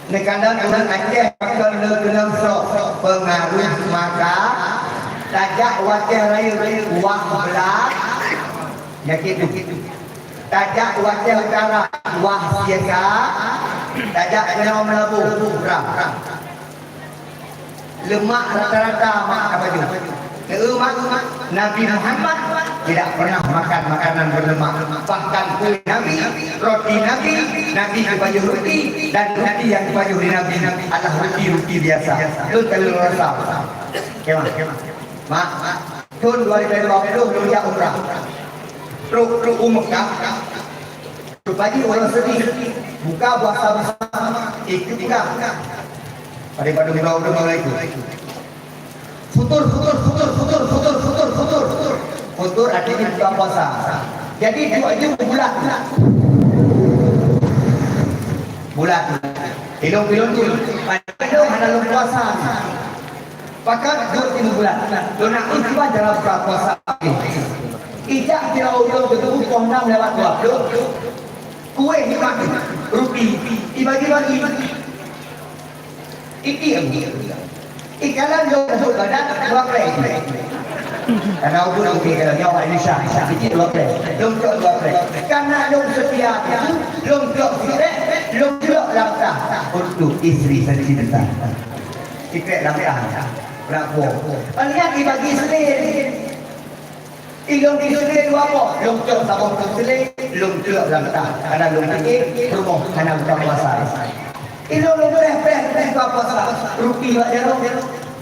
Neukalon ureueng Aceh pakon le keunong stroke, pengaruh mata, tajak watèe rayeuk wah blah, nyakét tu. Tajak watèe u dara wah siesa, tajak keunoe meulaboh, bram. Lemak rata-rata mak ka pajoh. Teuh mak, Nabi Muhammad tidak pernah makan makanan berlemak. Bahkan kue Nabi, roti Nabi, Nabi geupajoh roti, dan roti yang dipajoh di Nabi adalah roti-roti biasa. Lôn ka lôn rasa. Kemah, kemah. Mak, thôn dua ribu dua puluh lôn jak umrah. Trok, trok u Mekah. Rupajih ureueng seudeh, buka puasa bersama, ikut buka. Pada-pada buka ureueng mulai tu. Futur, futur, futur, futur, futur, futur, futur. Futur artinya buka puasa. Jadi dua jam bulat. Bulat. Ilong-ilong tu. Pada hana lôn puasa. Pakat duek tiga bulan. Lôn nak uji bak cara buka puasa. Ijak kira ulôn keu tuboh poh enam lewat dua puluh. Kueh dimakan, ruti dibagi-bagi. Iti ikalon lôn untuk badan dua plek. Karena ubun mungkin kalau nyawa Indonesia, iti dua plek. Lôn cok dua plek. Karena lôn setia itu, lôn cok sikrek, lôn cok lam tah untuk istri tercinta. Sikrek lam tah. Beurak buoh. Palian dibagi seudeh. Ilong di seudeh dua boh. Lôn cok saboh keu seudeh, lôn cok lam tah. Karena lôn pikir, rumoh hana buka puasa. Ilong lôn preh-preh buka puasa. Ruti bak jaroe.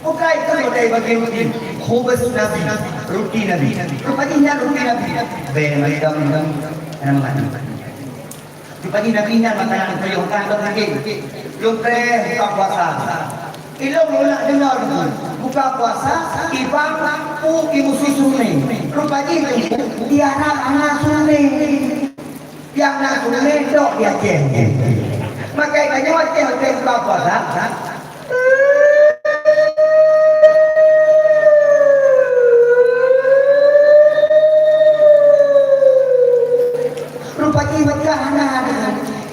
Bukai tu lôn dibagi ruti. Khubus Nabi. Ruti Nabi. Rupajih nyan ruti Nabi. Bèk mantong, mantong. Hana mangat. Rupajih Nabi nyan makanan teuyoh ka lôn sakét. Lôn preh buka puasa. Ilong lôn nak deungoe buka puasa, ibang u ibu si Sune. Rupajih teungku, di Arab hana Sune. Nyang na Sune dok di Aceh. Maka tanyoe Aceh, Aceh buka puasa. Rupa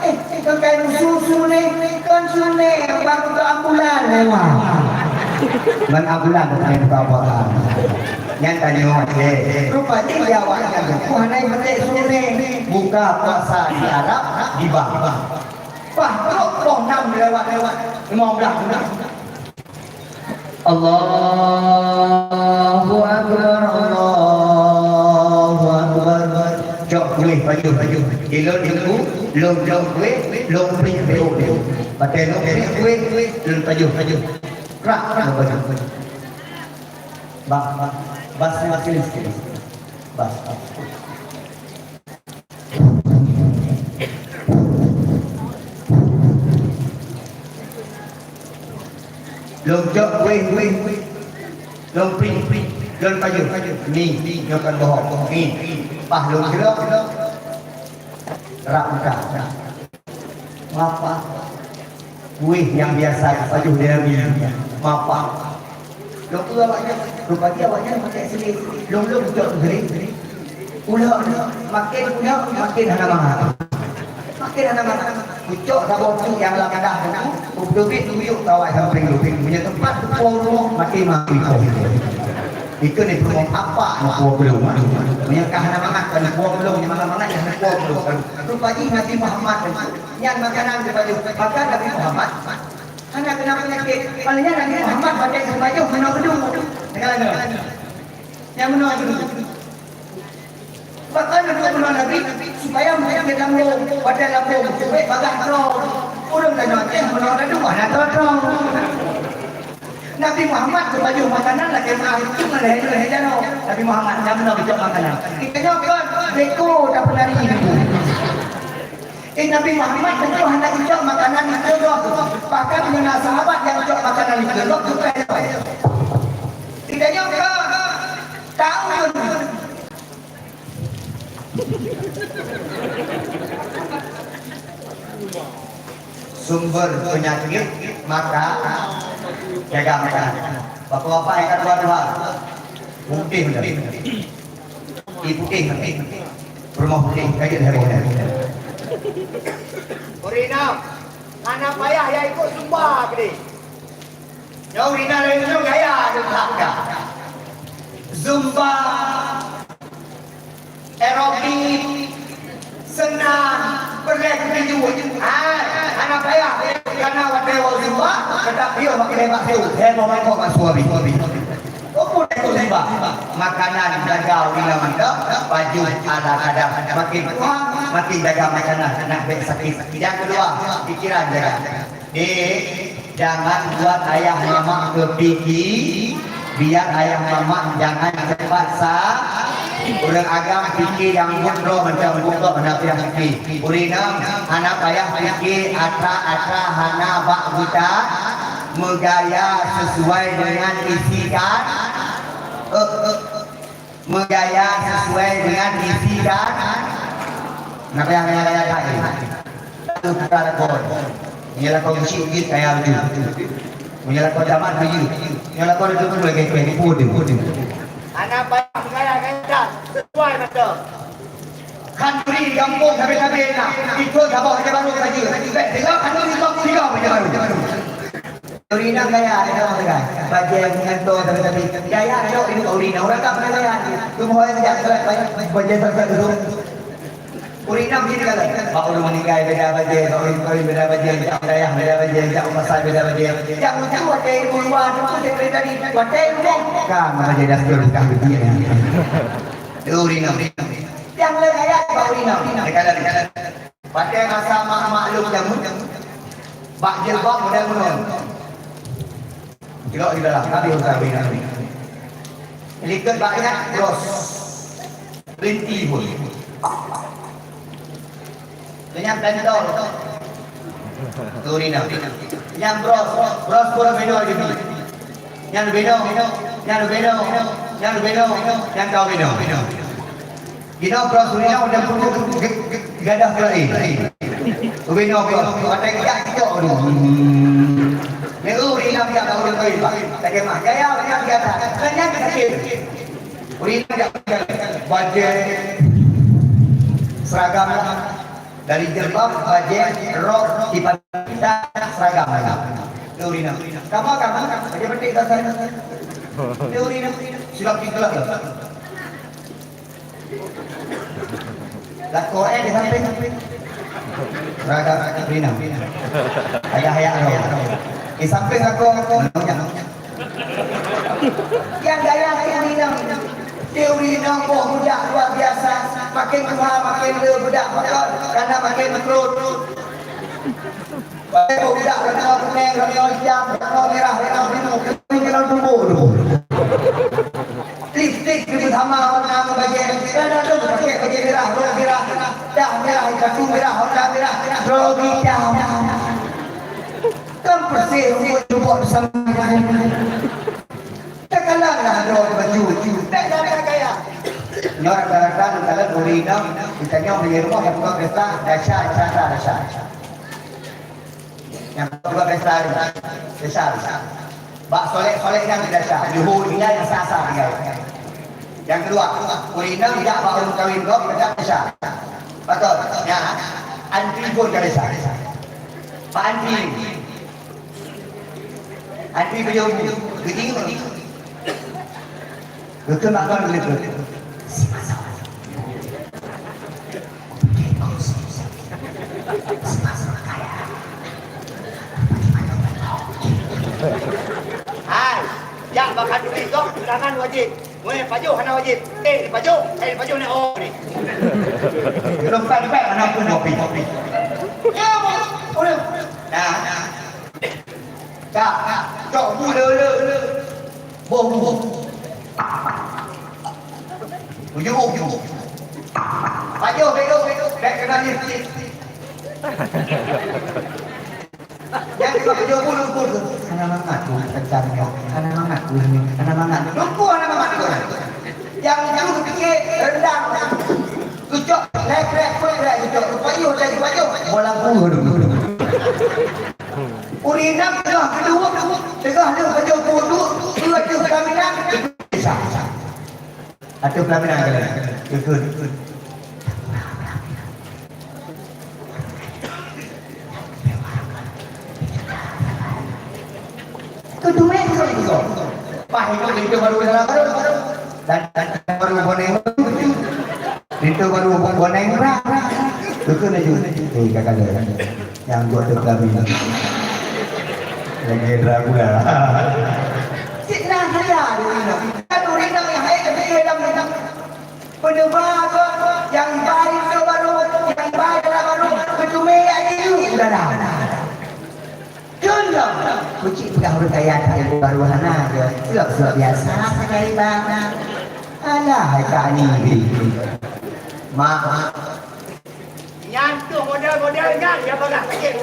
"Eh, eh, kon kayém su-, sunéh, kon sunéh, bang, untuk ambulan lewat." Ngon ambulan bukan buka apa. Nyan tanyong deh. Rupanya di awak nyan tu, hana pakai sunéh. Buka puasa di Arab, di bank. Pah trok poh nam lewat-lewat, lima belas bulan. Allahu Akbar, Allahu Akbar. Cok kuéh pajoh, pajoh. Ilôn ibu, lôn, lôn kuéh, lôn prih, prih, prih. Pakai lôn prih kuéh, lôn pajoh, pajoh. Krak, krak, pajoh. Bah, bah. Bas, bas, bas, bas. Bas, bas. Lôn cok kuéh, kuéh, kuéh. Lôn prih, prih. Lôn pajoh, pajoh. Ni, ni, nyoe kon bohong. Ni, ni. Pah lôn cok. Rap muka. Mapa. Kuéh nyang biasa jipajoh lé Nabi. Mapa. Lôn keu awaknyan, rupanya awaknyan pakai seuleh. Lôn-lôn cok seuleh. Ulok, ulok, makin ulok, makin hana mangat. Makin hana mangat. Kucok saboh tu nyang lam kadah tu, kuteubiet kuyuk kawai sampéng tu. Meunyoe teumpat kupueng rumoh, maté mati. Itu ni perumoh apa nak kupueng belum? Meunyoe ka hana mangat, kan kupueng belum, nyang mangat-mangat nyang kupueng belum. Rupa jih Nabi Muhammad tu, nyan makanan geupajoh. Maka Nabi Muhammad hana kena penyakit. Malah nyan Nabi Muhammad pakai geupajoh meunoe geudu. Dengar, dengar. Nyang meunoe geudu. Bahkan untuk meunoe Nabi, supaya meukeujeuet lambông, watèe lambông, subek bagaih droe. Ureueng tanyoe teuh meunoe geudu hana droe-droe. Nabi Muhammad geupajoh makanan lagèe meuah itu ngon lhèe-lhèe jaroe. Nabi Muhammad nyang meunoe geucok makanan. Geutanyoe kon beko tapeunari niku. Eh, Nabi Muhammad tentu hana geucok makanan itu gob. Bahkan meunyoe na sahabat nyang cok makanan itu gob, geupaih gob. Geutanyoe kon taun Sumber penyakit mata, jaga mata. Bapak-bapak nyang ka tuha-tuha, putih beutôi. Di putih beutôi. Peurumoh putih, ka jeuet heboh nyan. Ureueng inong, hana payah ya ikot sumba keudeh. Nyoe ureueng inong laén nyoe gaya deuh that ka. Zumba, aerobik, seunang, peureulèe keutuju. Hai, hana payah, karena watèe woe zumba, teutap piôh bak keude bak su, heboh mangkok bak su abéh. Peue pun ikot zumba. Makanan jaga ureueng inong mantong, baju ala kadar. Makin tuha, makin jaga makanan, nak bèk sakét. Nyang keudua, pikiran jaga. Dek, jangan buat ayah mamak kepiki, biar ayah mamak jangan cepat sa-, Ureueng agam pike nyang buet droe mantong bukon hana payah pike. Ureueng inong hana payah pike atra-atra hana bak geutan, meugaya sesuai dengan isi kan. Eh, eh. Meugaya sesuai dengan isi kan. Nak payah gaya-gaya that. Lalu kita lakon. Meunyoe lakon geuchik jeuet kaya laju. Meunyoe lakon jaman laju. Meunyoe lakon laju pun lagi kueh pun. Hana payah meugaya-gaya that. Sesuai mantong. Khanduri di gampông sabe-sabe na. Ikot saboh Raja Baru saja. Bèk tinggai khanduri di gampông tiga Raja Baru. Ureueng inong gaya, inong gaya. Bajèe ngon tô tapi-tapi. Gaya, inong, inong ureueng inong. Ureueng agam gaya. Cuma orang yang gaya, bajèe sasat tu. Ureueng inong mesti gaya. Bak ureueng meuninggai beda bajèe, bak ureueng kawin beda bajèe, jak dayah beda bajèe, jak pasar beda bajèe. Nyang lucu watèe ilmu luwa tu, tu dari tadi. Watèe ilmu. Kan bajèe dapur bukan begitu. Tu ureueng inong. Nyang le gaya bak ureueng inong. Dekat-dekat. Watèe masa mak-mak lôn jameun, bak jilbab model meunan. Jilbab di dalam, tapi usah bina. Likot bak nyan, bros. Rinti pun. Kenyang pentol. Turina. Nyang bros, bros pun bina lagi. Nyang bina, nyang bina, nyang bina, nyang kau bina. Ginoe bros ureueng inong dan peubuet gadoh keu laén. Ubé nyoe bros, watèe geujak cok tu. Lé ureueng inong jak bak ureueng kawin, Pak. Tajak mah, gaya ureueng inong biasa. Kan nyan sakét. Ureueng inong jak bajèe seragam lah. Dari jilbab, bajèe, rok, sipatu, seragam lah. Lé ureueng inong. Kamu, kamu, bajèe penting tak saya. Lé ureueng inong. Silap tinggal. Lakoe di sampéng. Raga-raga rinang. Ayah-ayah roh. Di sampéng lakoe. Nyang gaya teori inong. Teori inong boh budak luar biasa. Makin tuha, makin le budak pakon. Karena makin meukrot. Pakai budak warna kuning, warna hitam, warna merah, warna biru, kuning kena tumbuk tu. Lipstik keu sama warna bajèe, kena tu pakai bajèe merah, warna merah, dah merah, baju merah, Honda merah, droe hitam. Kan persis rumput jubok bersama. Takalang lah droe baju, tak ada gaya. Nyoe rata-rata nyoe kalau buri nyoe, kita nyoe di rumah dah buka pesta, dasar, dasar, dasar. Nyang kedua pesta ni, pesta. Bak solek-solek nyang biasa, luhur dia nyang sasa dia. Nyang kedua, ureueng inong jak bak ureueng kawin gob, keudak pesta. Betul. Ya. Antri pun ka pesta. Bak antri. Antri beliau geuting. Betul nak kan begitu. Hai, jak bak khanduri gob, undangan wajéb. Weh, pajoh hana wajéb. Eh, pajoh, eh, pajoh nak oh ni. Belum pan pan mana pun kopi. Ya, boleh. Nah, nah. Cak, cok bu le, le, le. Boh bu. Uju, uju. Pajoh, bego, bego. Bek kena ni. Yang kedua, pajoh bu, lumpur tu. Hana mangat tu, tentang nyoe. Hana mangat tu, hana mangat. Lumpur hana mangat tu. Yang uju kecil, rendang. Kucok, lek, lek, lek, lek, kucok. Pajoh, pajoh, pajoh. Bola bu, aduh. Ureueng inong teungoh geuduek, teungoh lheueh pajoh bu duek, dua jeuh pelaminan, ateueh pelaminan keunan, geukheun. Keuduek kali tu. Pah itu, itu baru dalam baru. Dan, dan baru boneng. Itu baru boneng. Geukheun laju. Eh, kakak dia. Nyang buet tu kami. Lagi Dracula. Fitnah saja. Kan ureueng inong nyang hai tapi dalam dalam peneubah tu, nyang ibai tu baru, nyang ibai dalam baru, keucumé ya jiu, udah dah. Kön dong. Kucing peugah ureueng kaya, baru hana je. Silap-silap biasa saja ibai. Alah, hai Kak Ani. Mak, mak. Nyan tu model-model nyan yang bagah sikit.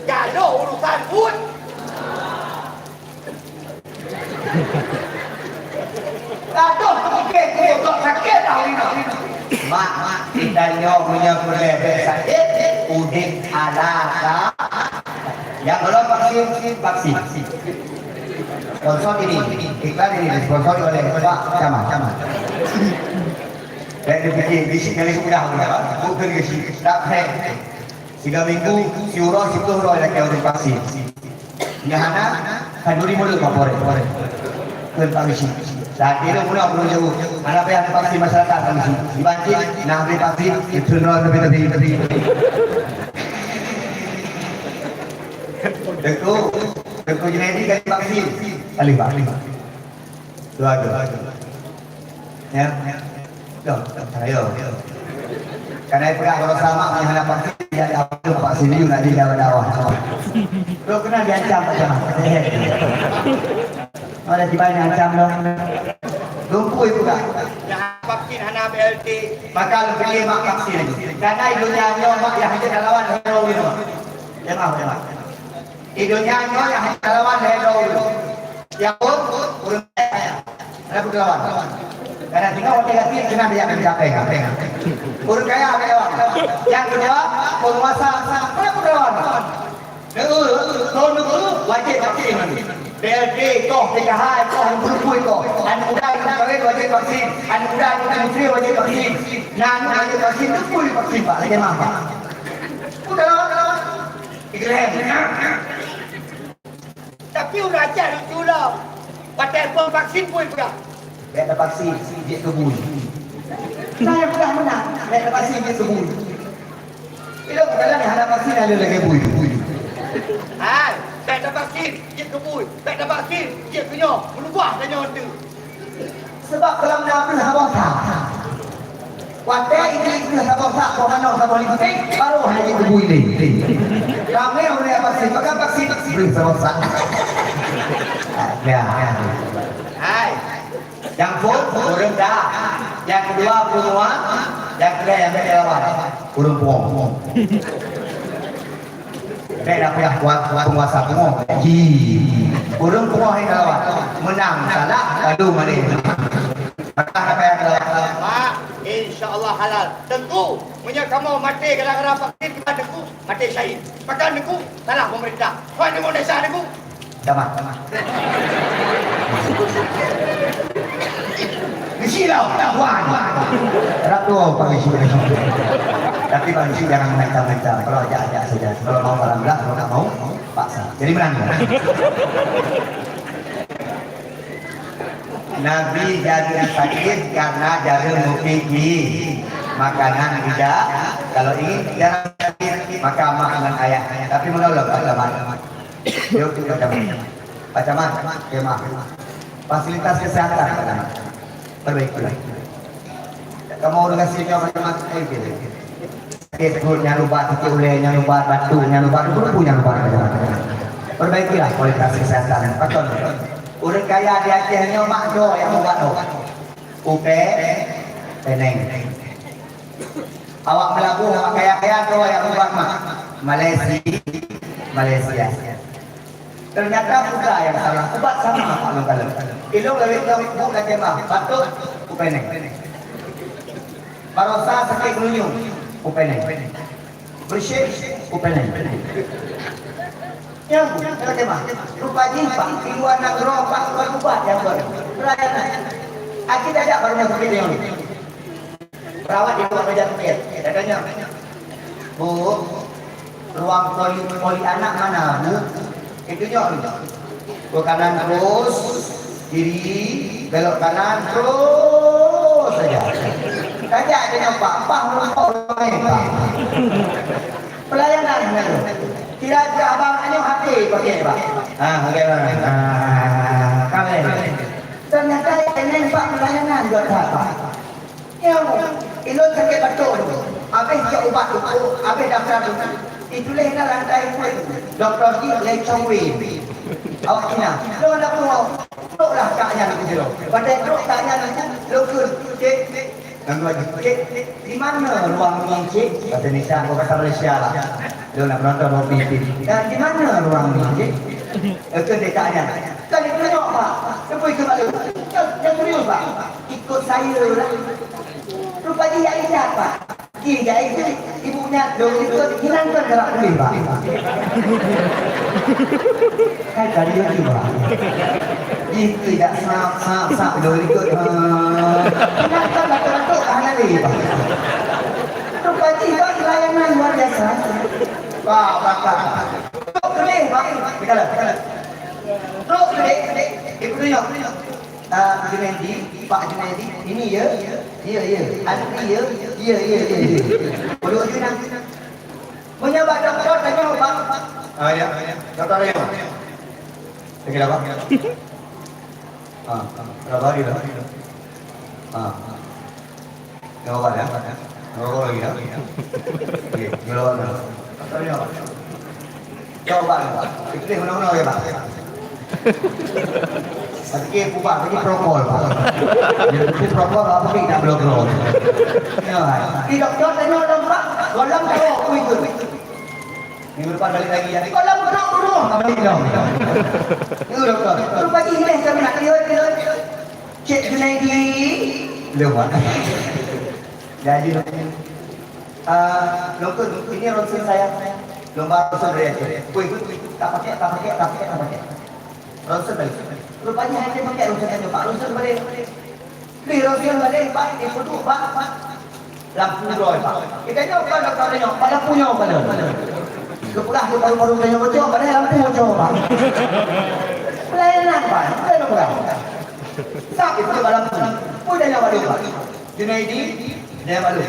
Kalau urusan pun. Gadoh teupike kubu kok sakét dah ulina. Mak, mak, kita nyoe meunyoe peureulèe bèk sakét, udép ala ka. Nyang belum vaksin, vaksin. Sponsor ini, iklan ini disponsori oleh Pak Camat. Camat. Bèk dipike, bisi kali sudah, bukan bisi. Tak, hei. Siga minggu, siuroe, siplôh uroe lakèe ureueng vaksin. Nyang hana, khanduri mulod bak poré. Kheun Pak Misi. Saat nyoe meunoe ureueng jaweueb, hana payah vaksin masyarakat Pak Misi. Dibanting, nah, bri vaksin, kheun droe teupie-teupie. Teungku, Teungku Junaidi ka divaksin. Alih, Pak. Dua, dua. Ya. Dong, ayo. Karena peugah baroesa mak hana vaksin, dia dah vaksin, you nak jadi dakwah-dakwah. Lo kena diancam Pak Camat. Ada tiba diancam lo. Lumpui peugah. Nyang vaksin hana B L T, maka lôn pilih mak vaksin. Karena ibu nyanyi mak yang hanya lawan hero gitu. Jemaah, jemaah. Di donya nyoe nyang hana lawan lé droe ulôn. Siapapun ureueng kaya, hana peue lawan. Karena singoh watèe gasien keunan dia akan capek. Ureueng kaya hana lawan. Nyang keudua, penguasa hana peue lawan. Neu, thôn neu, wajéb vaksin. B L T koh, P K H koh, ureueng peurumpui koh. Aneuk muda nyang kawén wajéb vaksin. Aneuk muda nyang industri wajéb vaksin. Nah, aneuk wajéb vaksin, peurumpui vaksin, Pak. Lagèe mah, Pak. Peue lawan, lawan. Ibrahim. Tapi ureueng Aceh lucu lom. Watèe phôn vaksin pun peugah. Bèk tapaksa, jeuet keu bui. Nah, nyang peugah meunan, bèk tapaksa, jeuet keu bui. Ilôn kadang hana vaksin, ada lagèe bui. Hai, bèk tapaksa, jeuet keu bui. Bèk tapaksa, jeuet keu nyoe. Meulubah tanyoe tu. Sabab kalau na beuh saboh sa. Watèe Idris beuh saboh sa, boh manoe saboh lipstik, baru hana jeuet keu bui lé. Ramè ureueng vaksin, maka vaksin beuh saboh sa. Ya. Hai. Nyang phôn, ureueng da. Nyang keudua, ureueng wa. Nyang keulhèe, nyang bèk lawan. Ureueng puong. Bèk na payah kuat, kuat penguasa pungo. Hi. Ureueng pungo hai lawan. Meunang salah, lalu maling. Maka na payah lawan. Mak, insya Allah halal. Teungku, meunyoe kamoe maté gara-gara vaksin, kiban Teungku, maté syahid. Pakon Teungku, salah pemerintah. Pakon Teungku desya Teungku. Tamah, tamah. Bisi lah, dah wan. Ratu, Pak Bisi, Pak Bisi. Tapi Pak Bisi jangan mentang-mentang. Kalau ajak-ajak saja. Kalau mau, alhamdulillah. Kalau tak mau, paksa. Jadi menang. Nabi jadi sakit karena jareueng mupiki makanan tidak. Kalau ingin jarang sakit, maka mak dengan ayah. Tapi menolong, tak aman. Yuk, kita Pak Camat, kemah. Fasilitas kesehatan, Pak Camat. Perbaikilah. Kamu urus sini, Pak Camat, eh, gitu. Sakit perut nyan ubat, sakit ulèe nyan ubat, batuk nyan ubat, peue-peue nyan ubat, Pak Camat. Perbaikilah kualitas kesehatan. Betul. Ureueng kaya di Aceh nyoe mak droe nyang ubat droe. Upè, peneng. Awak meulaboh, awak kaya-kaya droe nyang ubat mak. Malaysia, Malaysia. Ternyata bukan yang salah, ubat sama Pak Longkalen. Ilong lewat dong bu kacema, batuk, upeneng. Barosa sakit melunyung, upeneng. Bersih, upeneng. Yang kacema, rupa jih Pak, di luar nanggroe Pak, bukan ubat yang buat. Pelayanan. Aki dah baru masuk ke yang ni. Perawat di luar meja tiket. Dia tanya, "Bu, ruang poli, poli anak mana, Bu?" Itu nyoe. Ke kanan terus, kiri, belok kanan terus saja. Saja dia nampak, "Pak, nampak orang ni, Pak." Pelayanan ni. Kira-kira abang ni hati pakai, Pak. Ah, bagaimana? Ah, kami. Ternyata yang lain, Pak, pelayanan juga tak, Pak. Nyoe, ilôn sakét batuk. Habéh cok ubat tu, habéh daftar tu. Dituléh na lantai kueh. Doktor jih Lê Chong Wei. Awak Cina. Lôn ada peue? Trok lah kak nyan keu jinoe. Watèe trok kak nyan, lôn kheun, "Cék, ngon laju, Cék, di mana ruang mi, Cék?" Bahasa Indonesia, bahasa Malaysia lah. Lôn nak penonton mau pimpin. "Dan di mana ruang mi, Cék?" Lôn kheun lé kak nyan. "Kan di Teulonyok, Pak." Leupah keu malu. "Kan, kan serius, Pak?" "Ikut saya lah." Rupa jih jak lihat, Pak. Jih jak ikut ibu nyan lôn ikut, hilang kan gerak kulit, Pak. Hai tadi lagi, Pak. Jih tu jak sap, sap, sap lôn ikut. Ha. Hilang kan batuk-batuk, tahan lagi, Pak. Rupa jih, Pak, pelayanan luar biasa. Pak, Pak, Pak. Trok keudéh, Pak. Dikala, dikala. Trok keudéh, keudéh. Ikut tunjuk. Ah, Junaidi, Pak Junaidi, ini ya? Ya, ya. Anu ni ya? Ya, ya, ya, ya. Bodoh je nak. Meunyoe bak dokto tanyong, Pak. Ah, ya. Dokto tanyong. Lagi apa? Ah, berapa hari dah? Ah. Jangan lupa ya. Jangan lupa lagi ya. Oke, jangan lupa. Coba, Pak. Itu mana-mana ya, Pak. Tapi ke buka, ini prokol, Pak. Jadi prokol apa kita belum belum. Ya, Pak. Di doktor tanya orang, Pak. Dalam tahu aku itu. Minggu depan balik lagi ya. Kalau buruk buruk, apa ni dong? Itu doktor. Terus pagi ini kami nak lihat, lihat. Cek Junaidi. Belum, Pak. Jadi, ah, doktor, ini ronsen saya. Lomba ronsen dari Aceh. Wih, wih, wih. Tak pakai, tak pakai, tak pakai, tak pakai. Ronsen balik. Rupanya hanya pakai ronsen saja, Pak. Ronsen balik. Beli ronsen balik, Pak. Dia pun, Pak, Pak. Lampu droe, Pak. Kita nyoe bukan doktor nyoe, Pak, lampu nyoe, Pak. Kepeugah tu baru-baru tanya bocor, padahal lampu bocor, Pak. Pelayanan, Pak. Bukan doktor. Sakit tu lampu. Pun dah nyawa dia, Pak. Junaidi, dah nyawa dia.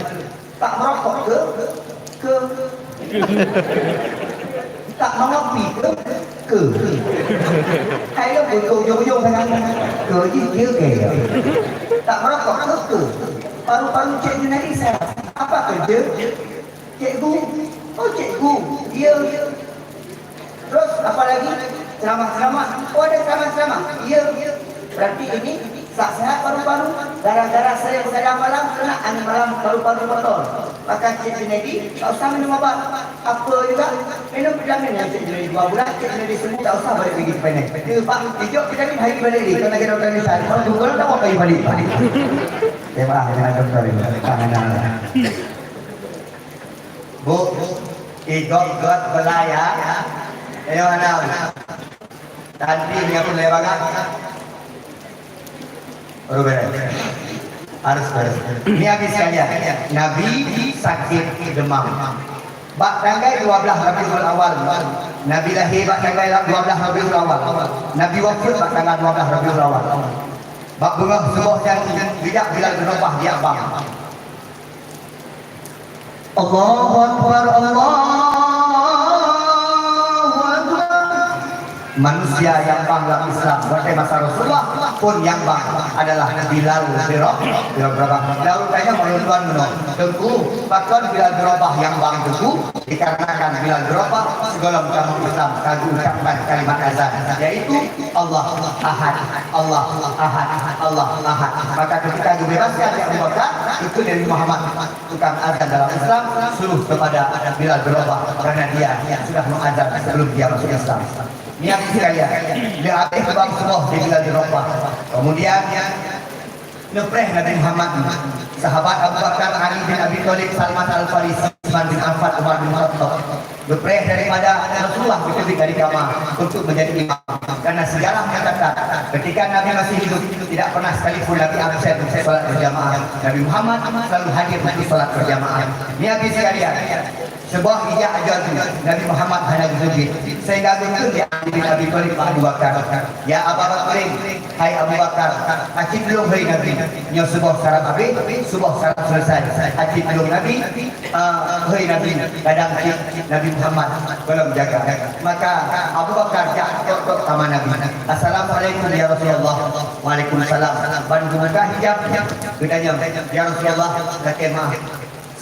Tak merokok ke? Ke? Tak mengopi ke? Ke? Hai lo, ke ujung-ujung sana. Ke je, dia ke. Tak merokok ke? Ke? Paru-paru Cik Junaidi saya. Apa kerja? Cikgu. Oh, cikgu. Ya. Terus apa lagi? Ceramah-ceramah. Oh, ada ceramah-ceramah. Ya. Berarti ini sehat-sehat paru-paru. Gara-gara sering begadang malam, kena angin malam, paru-paru kotor. Maka Cik Junaidi tak usah minum obat. Apa juga? Minum vitamin yang Cik Junaidi dua bulan, Cik Junaidi sembuh, tak usah balik pergi ke Penang. Dia, Pak, ijok vitamin hari balik lagi. Kau nak kena organisasi. Kalau tunggu, tak mau pergi balik, Pak. Terima kasih, dengan doktor ini. Tangan. Bu, igok-gok beulaya. Ayo, anak. Tadi dia pun lewat. Baru beres. Harus beres. Ini habis sekalian. Nabi sakit demam. Bak tanggai dua belas Rabiul Awal. Nabi lahir bak tanggai dua belas Rabiul Awal. Nabi wafat bak tanggai dua belas Rabiul Awal. Bak beungoh suboh nyan, bijak Bilal bin Rabah di abang. Allahu Akbar, Allahu Akbar. Manusia nyang bang lam Islam, watèe masa Rasulullah pun nyang bang adalah Bilal bin Rabah, Bilal bin Rabah. Lalu tanya, meunurot Tuan meunoe, Teungku, pakon Bilal bin Rabah nyang bang, Teungku? Dikarenakan Bilal bin Rabah sigohlom tamong Islam ka geuucapkan kalimat azan, yaitu Allah Ahad, Allah Ahad, Allah Ahad. Maka ketika geubebaskan lé Abu Bakar, itu Nabi Muhammad tukang azan dalam Islam, suruh kepada Bilal bin Rabah, karena dia sudah mengazan sebelum dia masuk Islam. Nyan sekalian, dia habéh bak suboh di Bilal bin Rabah. Kemudian, neupreh Nabi Muhammad, sahabat Abu Bakar, Ali bin Abi Thalib, Salman Al-Farisi, Utsman bin Affan, Umar bin Khattab. Neupreh daripada Rasulullah, geuteubiet dari kama untuk menjadi imam. Karena sejarah mencatat, ketika Nabi masih hidup, tidak pernah sekalipun Nabi absen untuk salat berjamaah. Nabi Muhammad selalu hadir untuk salat berjamaah. Nyan habéh sekalian, sebuah ijak ajar Nabi Muhammad hana geuteubiet, sehingga geukheun lé Ali bin Abi Thalib bak Abu Bakar, "Ya Aba Bakrin, hai Abu Bakar, aci tulông hei Nabi, nyoe suboh syarat habéh, suboh syarat selesai. Aci tulông Nabi, Ah, hei Nabi, kadang cit Nabi Muhammad gohlom jaga." Maka Abu Bakar jak tok-tok kama Nabi. "Assalamualaikum ya Rasulullah." "Waalaikumsalam." Ban geubuka hijab, geutanyong, "Ya Rasulullah, lakèe maaf.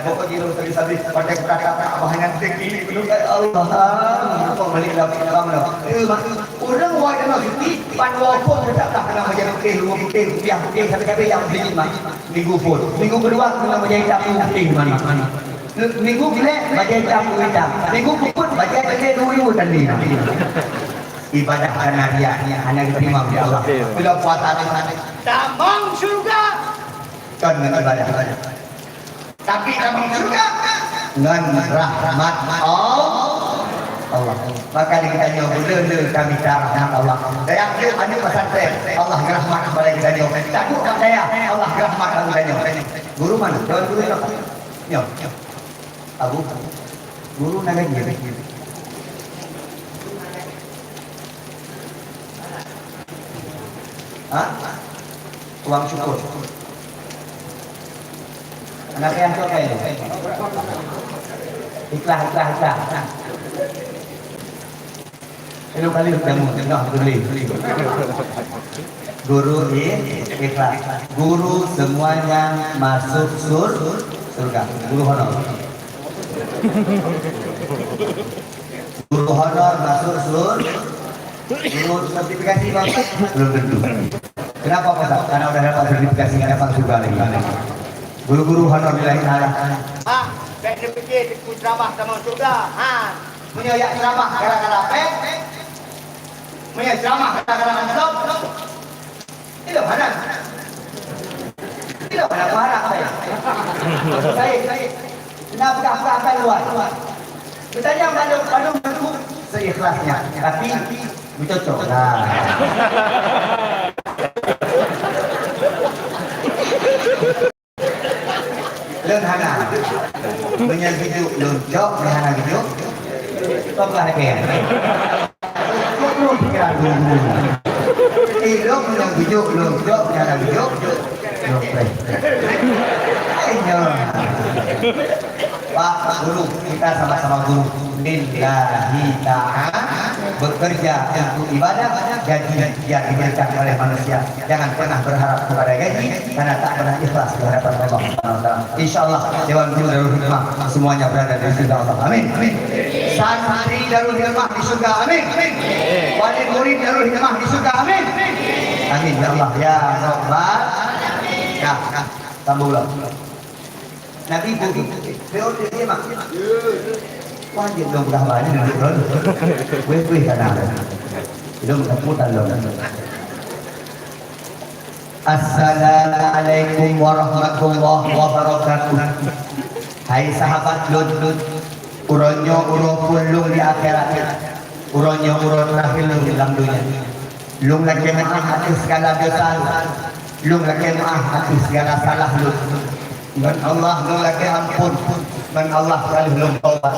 Pokok jih lôn sabe-sabe, watèe kutatap Ka'bah nyan, teuki, ya Allah, kong balik lam Islam dah. Eh, mak, ureueng wai dalam suci, pan wapong tetap dah kena bajèe putih, luwa putih, kupiah putih, sabe-sabe nyang beli, mak. Minggu phôn. Minggu keudua, kena bajèe itam, luwa putih, mak. Minggu bilek bajée itam, itam. Minggu keupeuet bajée teuke dua ribu tadi. Ibadah kana riya, hana diterima oleh Allah. Bila puasa ni, tamong syurga. Kon ngon ibadah. Tapi tamong syurga ngon rahmat Allah. Allah. Maka di kita nyoe beuleu-leu kami rahmat Allah. Dayah yuk aneuk pesantren, Allah rahmat kepada kita nyoe. Takut kat dayah, Allah rahmat kepada kita nyoe. Guru mana? Tuan guru apa? Nyoe. Abu, guru na gaji? Ha? Uang syukur. Anak yang tu kain. Ikhlas, ikhlas, ikhlas. Ilmu kali ilmu tengah tulis. Guru i-, ikhlas. Guru semuanya masuk sur-, surga. Guru honor. Guru honor masuk sur-, guru sertifikasi masuk? Belum tentu. Kenapa, Pak Ustaz? Karena udah dapat sertifikasi, nggak dapat surga lagi. Guru-guru honor lillahi ta'ala. Ah, baik dia fikir, ceramah sama surga. Ha. Meunyoe jak ceramah gara-gara péng, meunyoe ceramah gara-gara amplop, ilôn hana. Ilôn hana kuharap péng. Baik, baik. Kena peugah-peugah péng luar. Beutanyong bandum, bandum seikhlasnya, tapi meucocok lah. Lôn hana. Meunyoe geujok lôn cok, meunyoe hana geujok, peugah lagèe nyan. Ilôn meunyoe geujok lôn cok, meunyoe hana geujok, lôn preh. Ai nyoe. Pak Guru, kita sama-sama guru. Lillahi ta'ala, bekerja untuk ibadah, gaji yang diberikan oleh manusia. Jangan pernah berharap kepada gaji, karena tak pernah ikhlas di hadapan Allah Subhanahu wa Taala. Insya Allah, Dewan Guru Darul Hikmah semuanya berada di surga Allah. Amin. Amin. Santri Darul Hikmah di surga. Amin. Wali murid Darul Hikmah di surga. Amin. Amin ya Allah ya Rabbal. Nah, nah, sambung ulang. Nabi guru, P O T dia mak. Wajib dong dah banyak duduk dulu. Weh, weh, kadang. Dong tak putar dong. Assalamualaikum warahmatullahi wabarakatuh. Hai sahabat lôn, uroe nyoe uroe phôn lôn di akhirat. Uroe nyoe uroe terakhir lôn lam donya. Lôn lakèe meu'ah ateueh segala desya lôn. Lôn lakèe meu'ah ateueh segala salah lôn. Ngon Allah lôn lakèe amphon. Ngon Allah ka lheueh lôn taubat.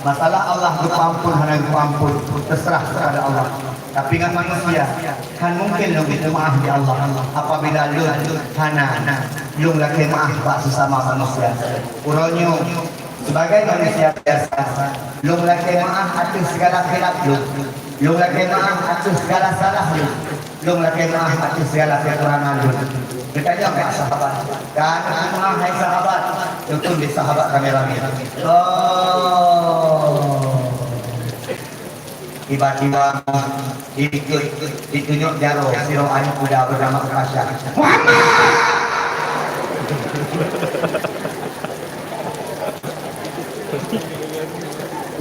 Masalah Allah geupeuamphon hana geupeuamphon, teuseurah kepada Allah. Tapi ngon manusia, hana mungken lôn geupeumaáh lé Allah apabila lôn hana lôn lakèe meu'ah bak sesama manusia. Uroe nyoe, sebagai manusia biasa, lôn lakèe meu'ah ateueh segala khilaf lôn. Lôn lakèe meu'ah ateueh segala salah lôn. Lôn lakèe meu'ah ateueh segala keukurangan lôn. Geutanyong bak sahabat, "Ka meu'ah hai sahabat?" Teuntèe lé sahabat ramé-ramé, "Oh." Tiba-tiba di-, ditunyok jaroe sidroe aneuk muda bernama Ukasha. "Muhammad!"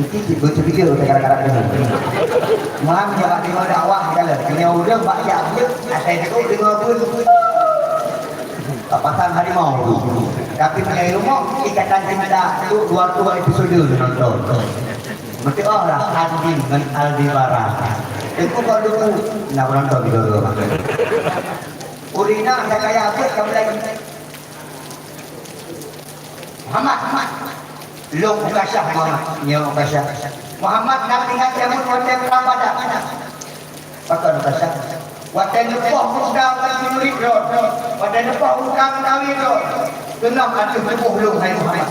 Iki cit gocok video teuh gara-gara ini. Muhammad nyoe bak deungoe dakwah segala. Nyoe ureueng bak jak buet, asai teuk deungoe buet. Bak pasang harimau tu. Tapi meunyoe rumoh, ikatan cinta tu dua puluh episode tu nonton. Meutuah lah Andin ngon Aldebaran. Teungku kok dulu, nak menonton video tu. Ureueng inong ka kaya buet ka mulai. Muhammad, Muhammad. Lôn Ukasha Muhammad, nyoe Ukasha. Muhammad na teuingat jameun watèe prang Badar. Pakon Ukasha? Watèe neupoh muka prajurit droe, watèe neupoh muka meunawé droe, keunong ateueh tuboh lôn hai Muhammad.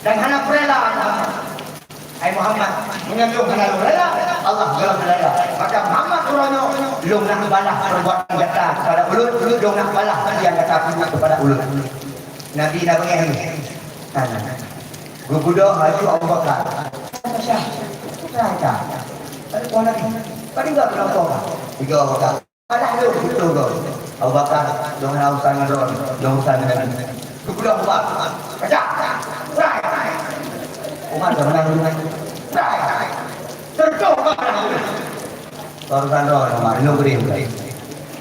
Dan hana peurela Muhammad. Hai Muhammad, meunyoe lôn hana lôn rela, Allah gohlom rela. Maka Muhammad uroe nyoe, lôn nak balah perbuatan gata kepada ulôn, lôn nak balah peue nyang gata peubuet kepada ulôn. Nabi na beungèh nyoe. Tanya. Geubeudôh laju Abu Bakar. Aisyah, putra ka. Lalu puan Nabi, padum ka kelompok ka? Tiga Abu Bakar. Alah lôn beutôi gob. Abu Bakar, lôn hana urusan ngon droe, lôn urusan ngon Nabi. Geubeudôh Abu Bakar. Kacak! Putra ka! Mata menang. Trai. Terjun ke belakang. Baru tanda nama, lima beri.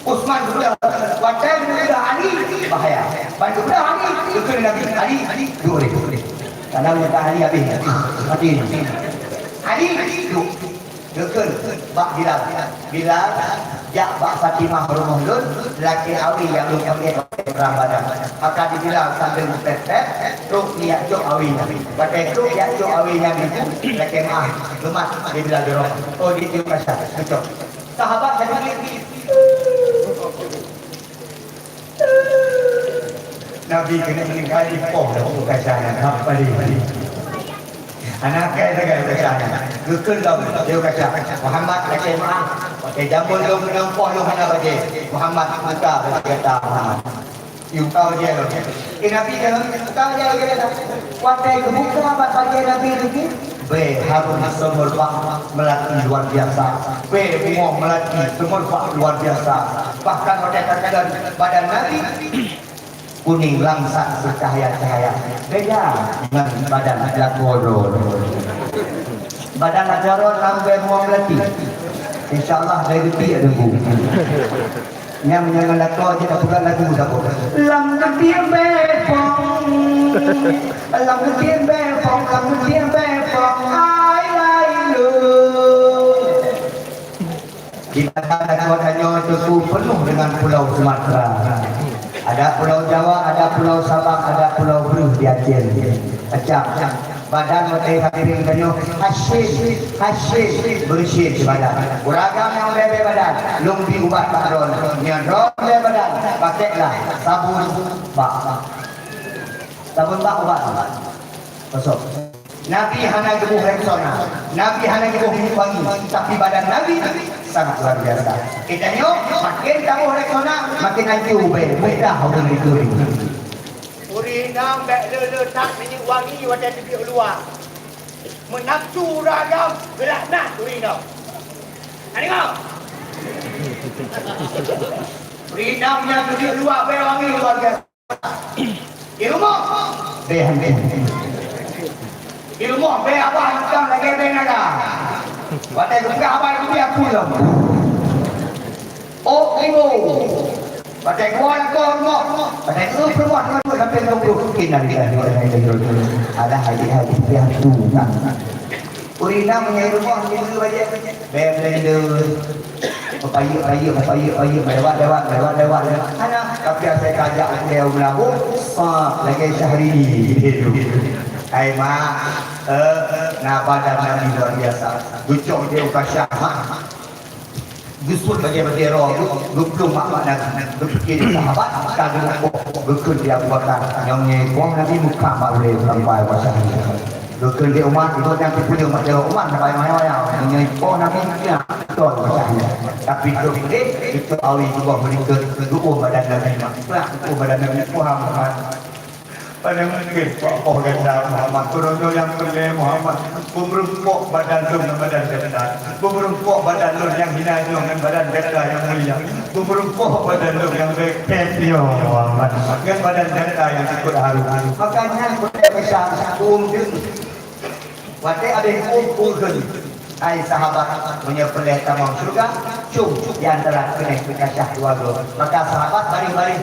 Utsman sudah, watèe geupeugah Ali, bahaya. Ban geupeugah Ali, geukheun Nabi, Ali, duek lé. Karena minta Ali habéh. Mati. Ali, duek. Geukheun bak Bilal. Bilal, jak bak Fatimah rumoh lôn, lakèe awi nyang lôn peuék watèe prang Badar. Maka di Bilal sambil meupèt-pèt, trok jak cok awi nyan. Watèe trok jak cok awi nyan, lakèe meu'ah, geumat di Bilal di rumoh. Oh, di Ukasha, geucok. Sahabat satu lagi. Nabi keuneuk meuninggai di poh lom Ukasha nyan, hap paléh. Aneuk kèe sagai Ukasha nyan. Geukheun lom di Ukasha, Muhammad lakèe meu'ah. Watèe jameun lôn meunyoe poh lôn hana bajèe, Muhammad buka bajèe gata Muhammad. Buka bajèe lôn. Eh, Nabi kheun, buka bajèe gata. Watèe geubuka bak bajèe Nabi nyan, bèe harôm seumeubak meulati luar biasa. Bèe bungöng meulati seumeubak luar biasa. Bahkan watèe takalon badan Nabi kuning langsat beucahaya-cahaya. Beda ngon badan lakoe droe. Badan lakoe droe lam bèe bungöng meulati. Insya Allah bèe geuti ada bu. Nyang meunyoe lakoe jeuet peugah lagu saboh. Lam geuti bèe bungöng. Lam geuti bèe bungöng, lam geuti bèe bungöng. Ai lai lôn. Di badan lakoe tanyoe teungku peunoh deungon pulau Sumatera. Ada Pulau Jawa, ada Pulau Sabang, ada Pulau Breuh di Aceh. Macam badan watèe sampéng tanyoe hasyim, hasyim, beureusyih di badan. Ureueng agam nyang bèe-bèe badan, lôn bi ubat bak droeneuh. Nyan droeneuh bèe badan, pakèklah sabun bak. Sabun bak ubat. Kosong. Nabi hana geuboh Rexona, Nabi hana geuboh minyeuk wangi, tapi badan Nabi sangat luar biasa. Geutanyoe makin taboh Rexona, makin hancô bèe, mudah ureueng dicuri. Ureueng inong bèk le-le that minyeuk wangi watèe teubiet luwa. Meunafsu ureueng agam, geulaknat ureueng inong. Ka deungö? Ureueng inong nyang teubiet luwa bèe wangi luar biasa. Di rumoh, bèe hantu. Di rumoh, bèe abah tukang lagèe bèe naga. Watèe geupeugah abah itu dia pulang. Oh, ibu. Watèe gua lakoe rumoh. Watèe gua rumoh, teuma tu sampai dua puluh. Innalillahi wa inna ilaihi raji'un. Alah, adik, adik, bèe hantu. Nah. Ureueng inong meunyoe rumoh, meunyoe bajèe, bèe blender. Meupayeuk-payeuk, meupayeuk-payeuk, meulewat-lewat, meulewat-lewat, meulewat. Hana, tapi asai kajak u Meulaboh, sa, lagèe Syahrini, gitu. Hai, Mak, eh, eh, na badan Nabi luar biasa. Geucok di Ukasha, Mak. Geusuet bajèe-bajèe roh, geu-, geuplueng mak-mak Nabi. Geupike di sahabat, ka geupok, geukheun di Abu Bakar. Nyoe nyoe, boh Nabi muka mak ulèe sampai Ukasha. Geukheun di Umar, ibu nyang teupeue mata Umar sampai maya-maya. Nyoe boh Nabi nyan beutôi Muhammad. Tapi keu udép, itu awi tuboh meulingkeut, geuuem badan Nabi. Prak geuuem badan Nabi, Muhammad. Pada mungkin poh gata Muhammad, keunoe nyang peureulèe Muhammad, beumeurumpok badan lôn ngon badan gata. Beumeurumpok badan lôn nyang hina nyoe ngon badan gata nyang mulia. Beumeurumpok badan lôn nyang bèk pèt nyoe Muhammad ngon badan gata nyang sikot harôh. Maka nyan keuneuk peusan uem deungon. Watèe abéh uem, uem kheun, "Hai sahabat, meunyoe peureulèe tamong syeuruga, com di antara keuneuk Ukasha dua goe." Maka sahabat baréh-baréh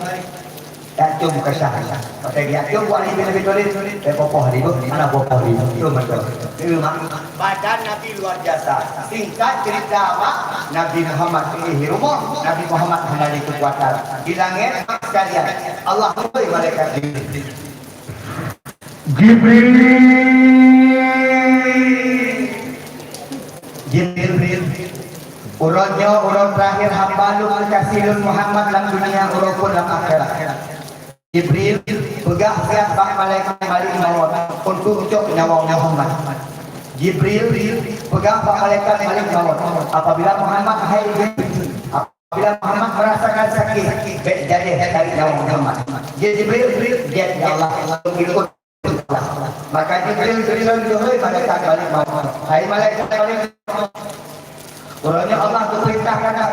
jak com Ukasha. Watèe jak com, buat Ali bin Abi Thalib, eh, poh-poh Ali, hana poh-poh Ali, com mantong. Terima. Badan Nabi luar biasa. Singkat cerita, Mak, Nabi Muhammad di rumoh, Nabi Muhammad hana lé keukuatan. Di langèt, Mak sekalian, Allah utus malaikat Jibril. Jibril. Jibril. Uroe nyoe uroe terakhir hamba lôn meukasih lôn Muhammad lam dunia, uroe phon lam akhirat. Jibril, peugah siat bak malaikat Malik Maut untuk cok nyawa Muhammad. Jibril, peugah bak malaikat Malik Maut, apabila Muhammad hai Jibril, Bila Muhammad merasakan sakit, bèk jadèh tarék nyawa Muhammad. Jibril, Jibril, gèt, ya Allah, ikut Allah. Maka Jibril, Jibril, hai malaikat Malik Maut. Hai malaikat Malik Maut. Uroe nyoe Allah geupeurintah kata,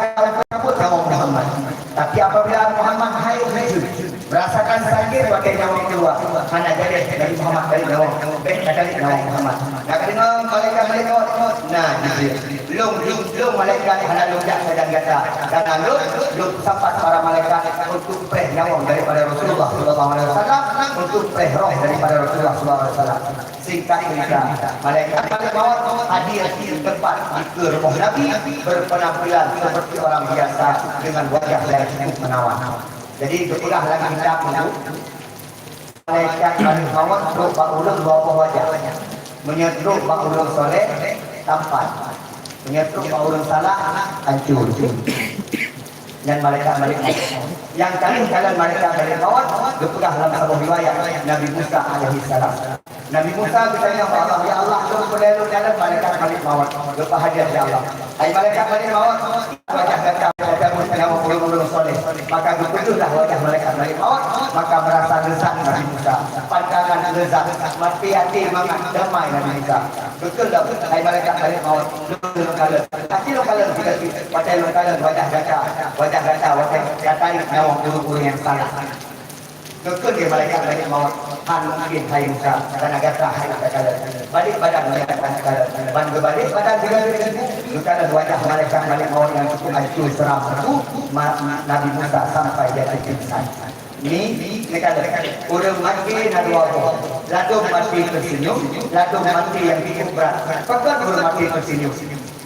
"Cabut nyawa Muhammad." Tapi apabila Muhammad hai Jibril, Merasakan sakét watèe nyawöng keuluwa, hana jadeh Nabi Muhammad talép nyawöng, bèk ka talép nyawöng Muhammad. Na ka deungö malaikat-malaikat? Na, Jibril. Lôn, lôn, lôn malaikat hana lôn jak sajan gata. Karena lôn, lôn peusapat para malaikat untuk preh nyawöng daripada Rasulullah sallallahu alaihi wasallam, untuk preh roh daripada Rasulullah sallallahu alaihi wasallam. Singkat cerita, malaikat Malik Maut hadir di tempat di keue rumoh Nabi, berpenampilan seperti orang biasa dengan wajah yang cukup menawan. Jadi, geupeugah lam kitab nyoe, malaikat Malik Maut trok bak ulôn dua boh wajah. Meunyoe trok bak ulôn soleh, tampan. Meunyoe trok bak ulôn salah, hancô. Nyan malaikat Malik Maut. Nyang kalon-kalon malaikat Malik Maut geupeugah lam saboh riwayat Nabi Musa alaihissalam. Nabi Musa geutanyong bak Allah, "Ya Allah, lôn peureulèe lôn kalon malaikat Malik Maut." Geupeuhadab lé Allah, "Hai malaikat Malik Maut, wajah gata meuteubiet nyawöng ureueng-ureueng soleh." Maka geupeudeuhlah wajah malaikat Malik Maut, maka meurasa leuzat Nabi Musa. Pandangan leuzat, maté até mangat damai Nabi Musa. Beutôi dah, hai malaikat Malik Maut, lôn kalon. Até lôn kalon sigoe, watèe lôn kalon wajah gata, wajah gata watèe tatarek nyawöng ureueng-ureueng nyang salah. Geukheun lé malaikat Malik Maut, "Han mungken, hai Musa, karena gata hana takalon. Balek badan meunyo gata takalon." Ban geubalek badan sigoe, geukalon wajah malaikat Malik Maut nyang cukup hancô seuram teuk, ma-, Nabi Musa sampai jatuh pingsan. Ni, neukalon, ureueng maté na dua boh. Ladôm maté teuseunyum, ladôm maté nyang cukup brat. Pakon ureueng maté teuseunyum?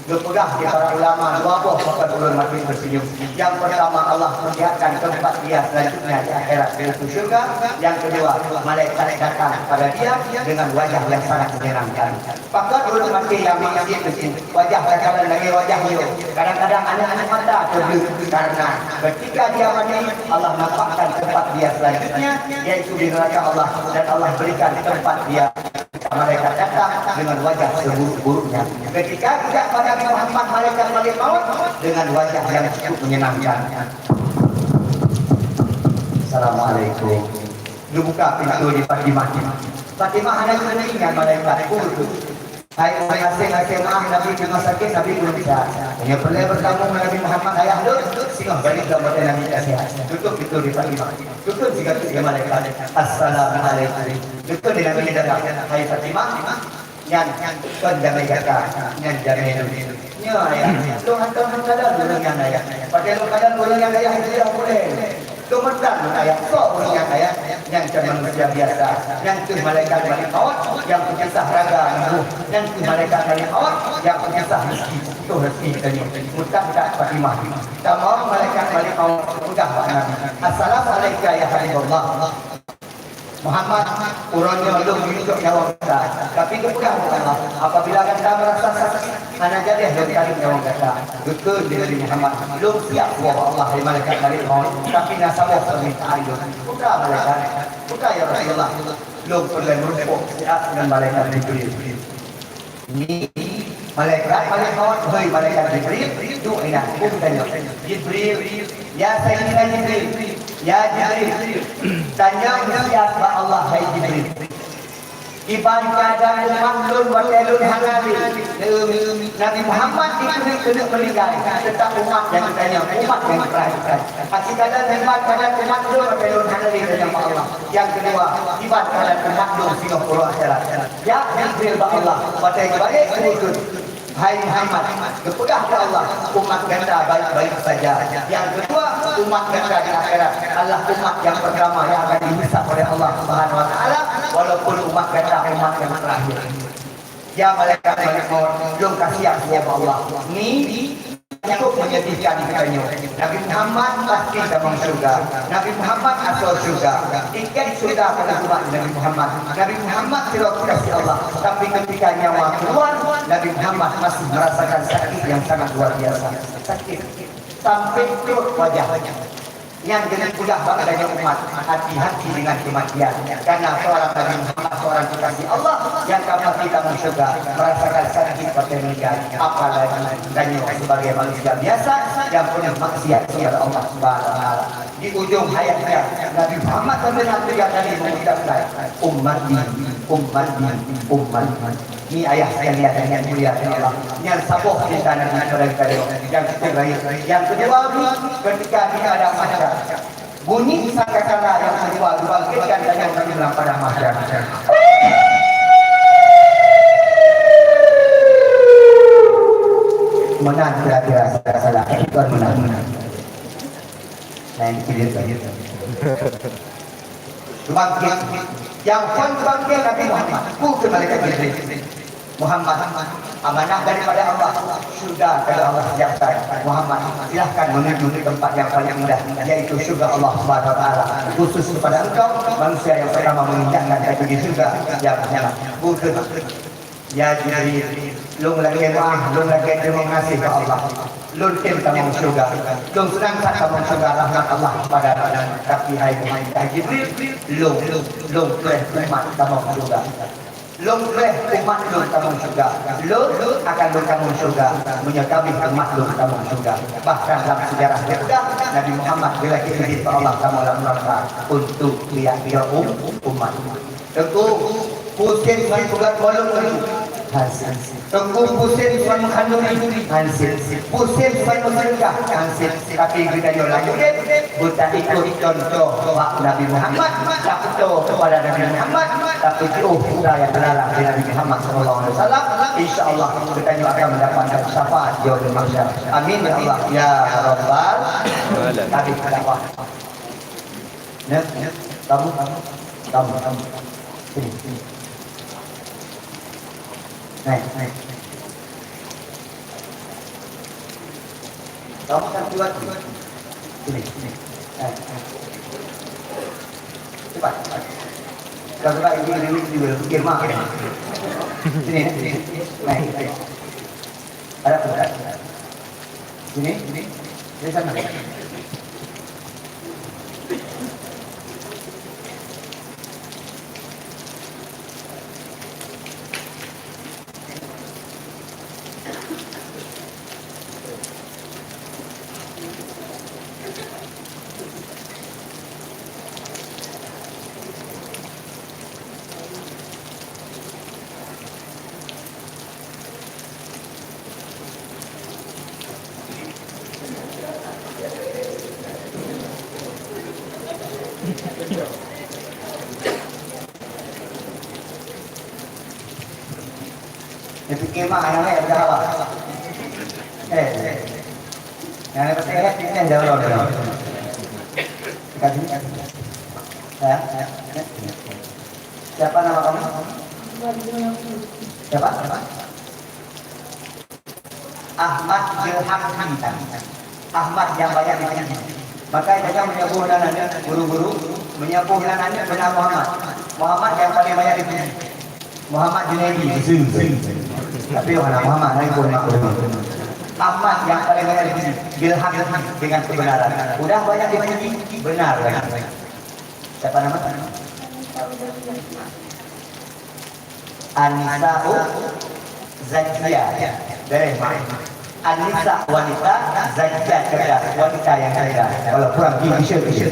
Geupeugah lé para ulama dua boh pakon ureueng maté teuseunyum. Nyang peurtama, Allah perlihatkan tempat dia selanjutnya di akhirat, yaitu syurga. Nyang keudua, malaikat datang kepada dia dengan wajah yang sangat menyenangkan. Pakon ureueng maté nyang maksiet teuseunyum? Wajah takalon lagèe wajah nyoe. Kadang-kadang aneuk-aneuk mata teubleuet, karena ketika dia mati, Allah nampakkan tempat dia selanjutnya, yaitu di neraka Allah, dan Allah berikan tempat dia. Malaikat datang dengan wajah seburuk-buruknya. Ketika tidak pada Nabi Muhammad, malaikat Malik Maut dengan wajah yang cukup menyenangkan. Assalamualaikum. Geubuka pintoe lé Fatimah. Fatimah hana geuteuingat malaikat, peue keuh? Hai, maséng-maséng meu'ah Nabi teungoh sakét, Nabi ulôn sehat. Meunyoe peureulèe beutamu ngon Nabi Muhammad, ayah lôn, singoh balik lom watèe Nabi ka sehat. Tutup pintoe lé Fatimah. Tutup sigoe lé malaikat. Assalamualaikum. Geukheun lé Nabi di dalam, "Hai Fatimah, nyan kon jamèe gata, nyan jamèe lôn." "Nyo, ayah, lôn hantom han kalon ureueng nyan, ayah. Watèe lôn kalon ureueng nyan, ayah, itu nyang puléh. Lôn meutan lôn, ayah, soe ureueng nyan, ayah?" "Nyan kon manusia biasa. Nyan keuh malaikat Malik Maut nyang peupisah raga ngon roh. Nyan keuh malaikat Malik Maut nyang peupisah rezeki, peutoh rezeki geutanyoe." Meutan that Fatimah. Tamong malaikat Malik Maut geupeugah bak Nabi, "Assalamualaika ya Habiballah." "Muhammad, uroe nyoe lôn jicok nyawöng gata, tapi geupeugah lé Allah, apabila gata meurasa sakét, hana jadeh lôn tarek nyawöng gata." Geukheun lé Nabi Muhammad, "Lôn siap bak Allah, hai malaikat Malik Maut, tapi na saboh peurmintaan lôn." "Peue keuh malaikat?" "Peue keuh ya Rasulullah?" "Lôn peureulèe meurumpok siat ngon malaikat Jibril." Ni, malaikat Malik Maut, "Hei malaikat Jibril, duek inan, peue tanyong?" "Jibril, ya Saidina Jibril, ya Jibril, tanyong siat bak Allah, hai Jibril. Kiban keuadaan umat lôn watèe lôn hana lé, Nabi Muhammad dikeuneuk-keuneuk meuninggai, teutap umat nyang geutanyong, umat nyang geupeurhatikan. Aci keuadaan kiban keuadaan umat lôn watèe lôn hana lé, tanyong bak Allah. Nyang keudua, kiban keuadaan umat lôn singoh uroe akhirat." "Ya Jibril bak Allah, watèe geubalek keu ulôn, hai Muhammad, geupeugah keu Allah, umat gata baik-baik saja. Nyang keudua, umat gata di akhirat adalah umat nyang peurtama nyang akan dihisab oleh Allah Subhanahu wa Taala, walaupun umat gata umat nyang teurakhir." "Ya malaikat Malik Maut, lôn ka siap bak Allah." Ni, cukup menyedihkan geutanyoe. Nabi Muhammad pasti tamong syurga. Nabi Muhammad asoe syurga. Tiket syurga ka geuba Nabi Muhammad. Nabi Muhammad sidroe keuh keu Allah. Tapi ketika nyawa keluar, Nabi Muhammad masih merasakan sakit yang sangat luar biasa. Sakit. Sampai kerut wajah. Nyan keuneuk peugah bak geutanyoe umat, hati-hati dengan kematian. Karena seorang Nabi Muhammad, seorang kekasih Allah yang ka pasti tamong syurga, merasakan sakit watèe meuninggai. Apalagi tanyoe sebagai manusia biasa yang penuh maksiat kepada Allah Subhanahu wa Taala. Di ujung hayatnya, Nabi Muhammad sampai tiga kali mengucapkan, "Ummati, ummati, ummati." Ni ayah sekalian yang mulia di Allah. Nyan saboh cinta Nabi kepada kita, nyang cukup baik. Nyang kedua, ketika di padang mahsyar, Bunyi sangkakala nyang keudua dibangkitkan tanyoe kami lam padang mahsyar. Meunan kira-kira salah, kon meunan. Lain kira-kira. Bangkit. Nyang phon bangkit Nabi Muhammad, bukan malaikat Jibril. Muhammad, amanah daripada Allah, syurga telah Allah siapkan. Muhammad, silahkan menuju ke tempat yang paling indah, yaitu syurga Allah Subhanahu wa Taala. Khusus kepada engkau, manusia yang pertama menginjakkan kaki di syurga, ya Muhammad. Bukan. Ya Jibril, lôn lakée meu'ah, lôn lakée teurimong gaséh bak Allah. Lôn tem tamong syeuruga. Lôn seunang that tamong syeuruga rahmat Allah pada lôn. Tapi hai Muhammad, hai Jibril, lôn, lôn preh umat tamong syeuruga. Lôn preh umat lôn tamong syeuruga. Lôn akan lôn tamong syeuruga meunyoe ka abéh umat lôn tamong syeuruga. Bahkan lam sejarah teupeugah, Nabi Muhammad geulakée izin bak Allah tamong lam neuraka untuk piak-piak um-, umat. Teungku, pusing ngon peugöt bolu ngon hansit. Teungku, pusing ngon meuhanduri hansit. Pusing ngon meuseudeukah hansit. Tapi geutanyoe lam udép beutaikot contoh bak Nabi Muhammad, tapeutô keupada Nabi Muhammad, tapeujiôh peue nyang teularang lé Nabi Muhammad sallallahu alaihi wasallam. Insya Allah geutanyoe akan mendapatkan syafaat Yaumul Mahsyar. Amin ya Allah ya Rabbal Alamin. Habis dakwah. Nyoe, nyoe, kamu, kamu, kamu, kamu. Sini, sini. Naik, naik. Kamu kan kuat. Sini, sini. Naik, naik. Cepat, cepat. Kalau cepat, ini, ini, ini, ini, ini, mak. Sini, sini. Naik, naik. Ada apa? Sini, sini. Dari sana. Nyoe pike mah, aneuk muda apa? Eh, eh. Nyang leubeh sehat, kita jauh loh. Kasih. Ya, ya. Siapa nama kamu? Siapa? Siapa? Ahmad Zulhakmi. Ahmad nyang banyak dipuji. Maka gobnyan meunyoe na aneuk guru-guru, meunyoe na aneuk beuna Muhammad. Muhammad nyang paling banyak dipuji. Muhammad Junaidi, beutôi. Tapi hana Muhammad, lain pun mak guru. Ahmad nyang paling banyak dipuji, Zulhakmi dengan kebenaran. Udah banyak dipuji, benar. Siapa nama? An-nisa'u zakkiyah. Beres, Mak. An-nisa, wanita, zakkiyah, cerdas. Wanita yang cerdas. Kalau kurang, di bisa, bisa.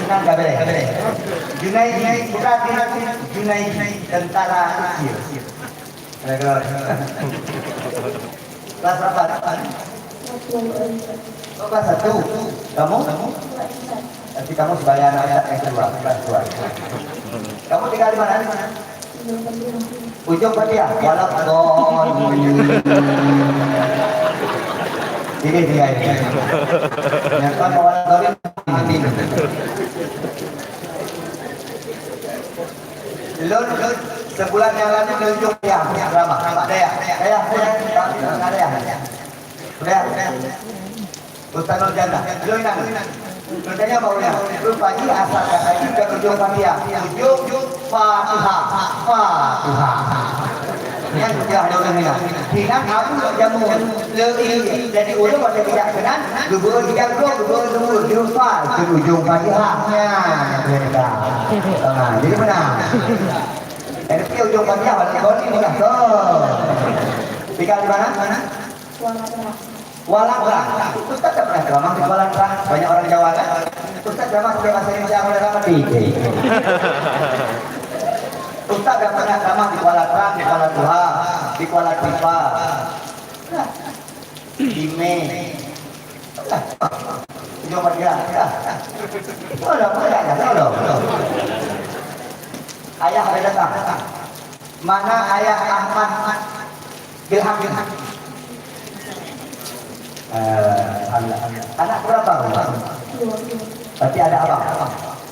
Nah, dah beres. Junaidi, bukan Junaidi, tentara Mesir. Kalau, kalau. Kelas berapa? Oh, kelas satu. Kamu? Tapi kamu sebagai anak ustaz yang kedua, kelas dua. Kamu tinggal di mana? Ujung Patia. Waladhdallin. Ini dia ini. Yang kan waladhdallin. Lôn, lôn, sebulan nyang lalu lôn ujong dayah, ceramah, bak dayah. Dayah, dayah, dayah, dayah. Dayah. Ustaz Nur Jannah, lôn ingat. Lôn tanya bak ulama, rupajih asal kata jih dari ujong Fatihah. Ujong Fatihah, Fatihah. Nyan Fatihah lôn ingat. Hinan Abu Jamu, leu i, jadi ulama ada tidak kenal, gubernur tidak gubernur, gubernur, jumpa, ujong Fatihah. Nyan, beda. Ah, jadi benar. Jadi, ujong Fatihah, balik balik, mudah. Tuh. Tinggal di mana? Mana? Kuala Terang. Kuala Terang. Ustaz tak pernah ceramah di Kuala Terang. Banyak orang Jawa, kan? Ustaz ceramah pakai bahasa Indonesia, Kuala Terang mati. Ustaz tak pernah ceramah di Kuala Terang, di Kuala Tuha, di Kuala Tripa. Di Mei. Jawab dia. Tolong, tolong, tolong. Ayah ada datang. Mana ayah Ahmad Ilham? Eh, anak, anak berapa? Berarti ada abang.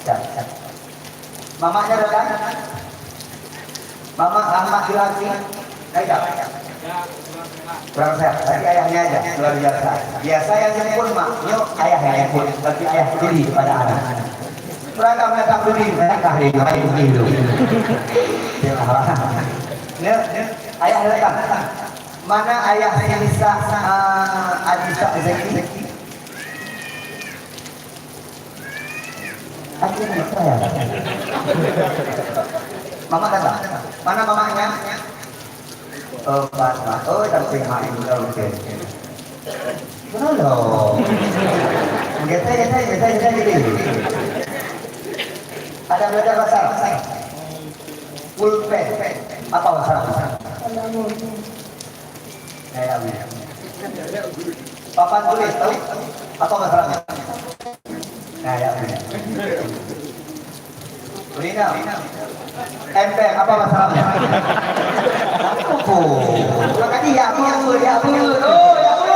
Siap, siap. Mamaknya datang? Mamak Ahmad Ilham? Ada? Kurang sehat. Tapi ayahnya aja, luar biasa. Biasa yang nyebut mak, nyoe ayah yang nyebut. Berarti ayah peduli kepada anak. Beragam datang peduli, saya kah dia, ayah peduli dulu. Dia marah. Ya, ayah datang. Mana ayah Sinisa, ah, Adisa Zaki? Akhirnya saya. Mama datang. Mana mamanya? Oh, pas, pas. Oh, tapi mak ini kalau oke. Kenapa? Getai, getai, getai, getai, getai. Ada belajar bahasa Arab? Pulpen. Apa bahasa Arab? Nah, ya, Bunda. Papan tulis, tahu? Apa bahasa Arabnya? Nah, ya, Bunda. Rina. Ember, apa bahasa Arabnya? Apa? Makanya ya, Bu, ya, Bu. Oh, ya, Bu.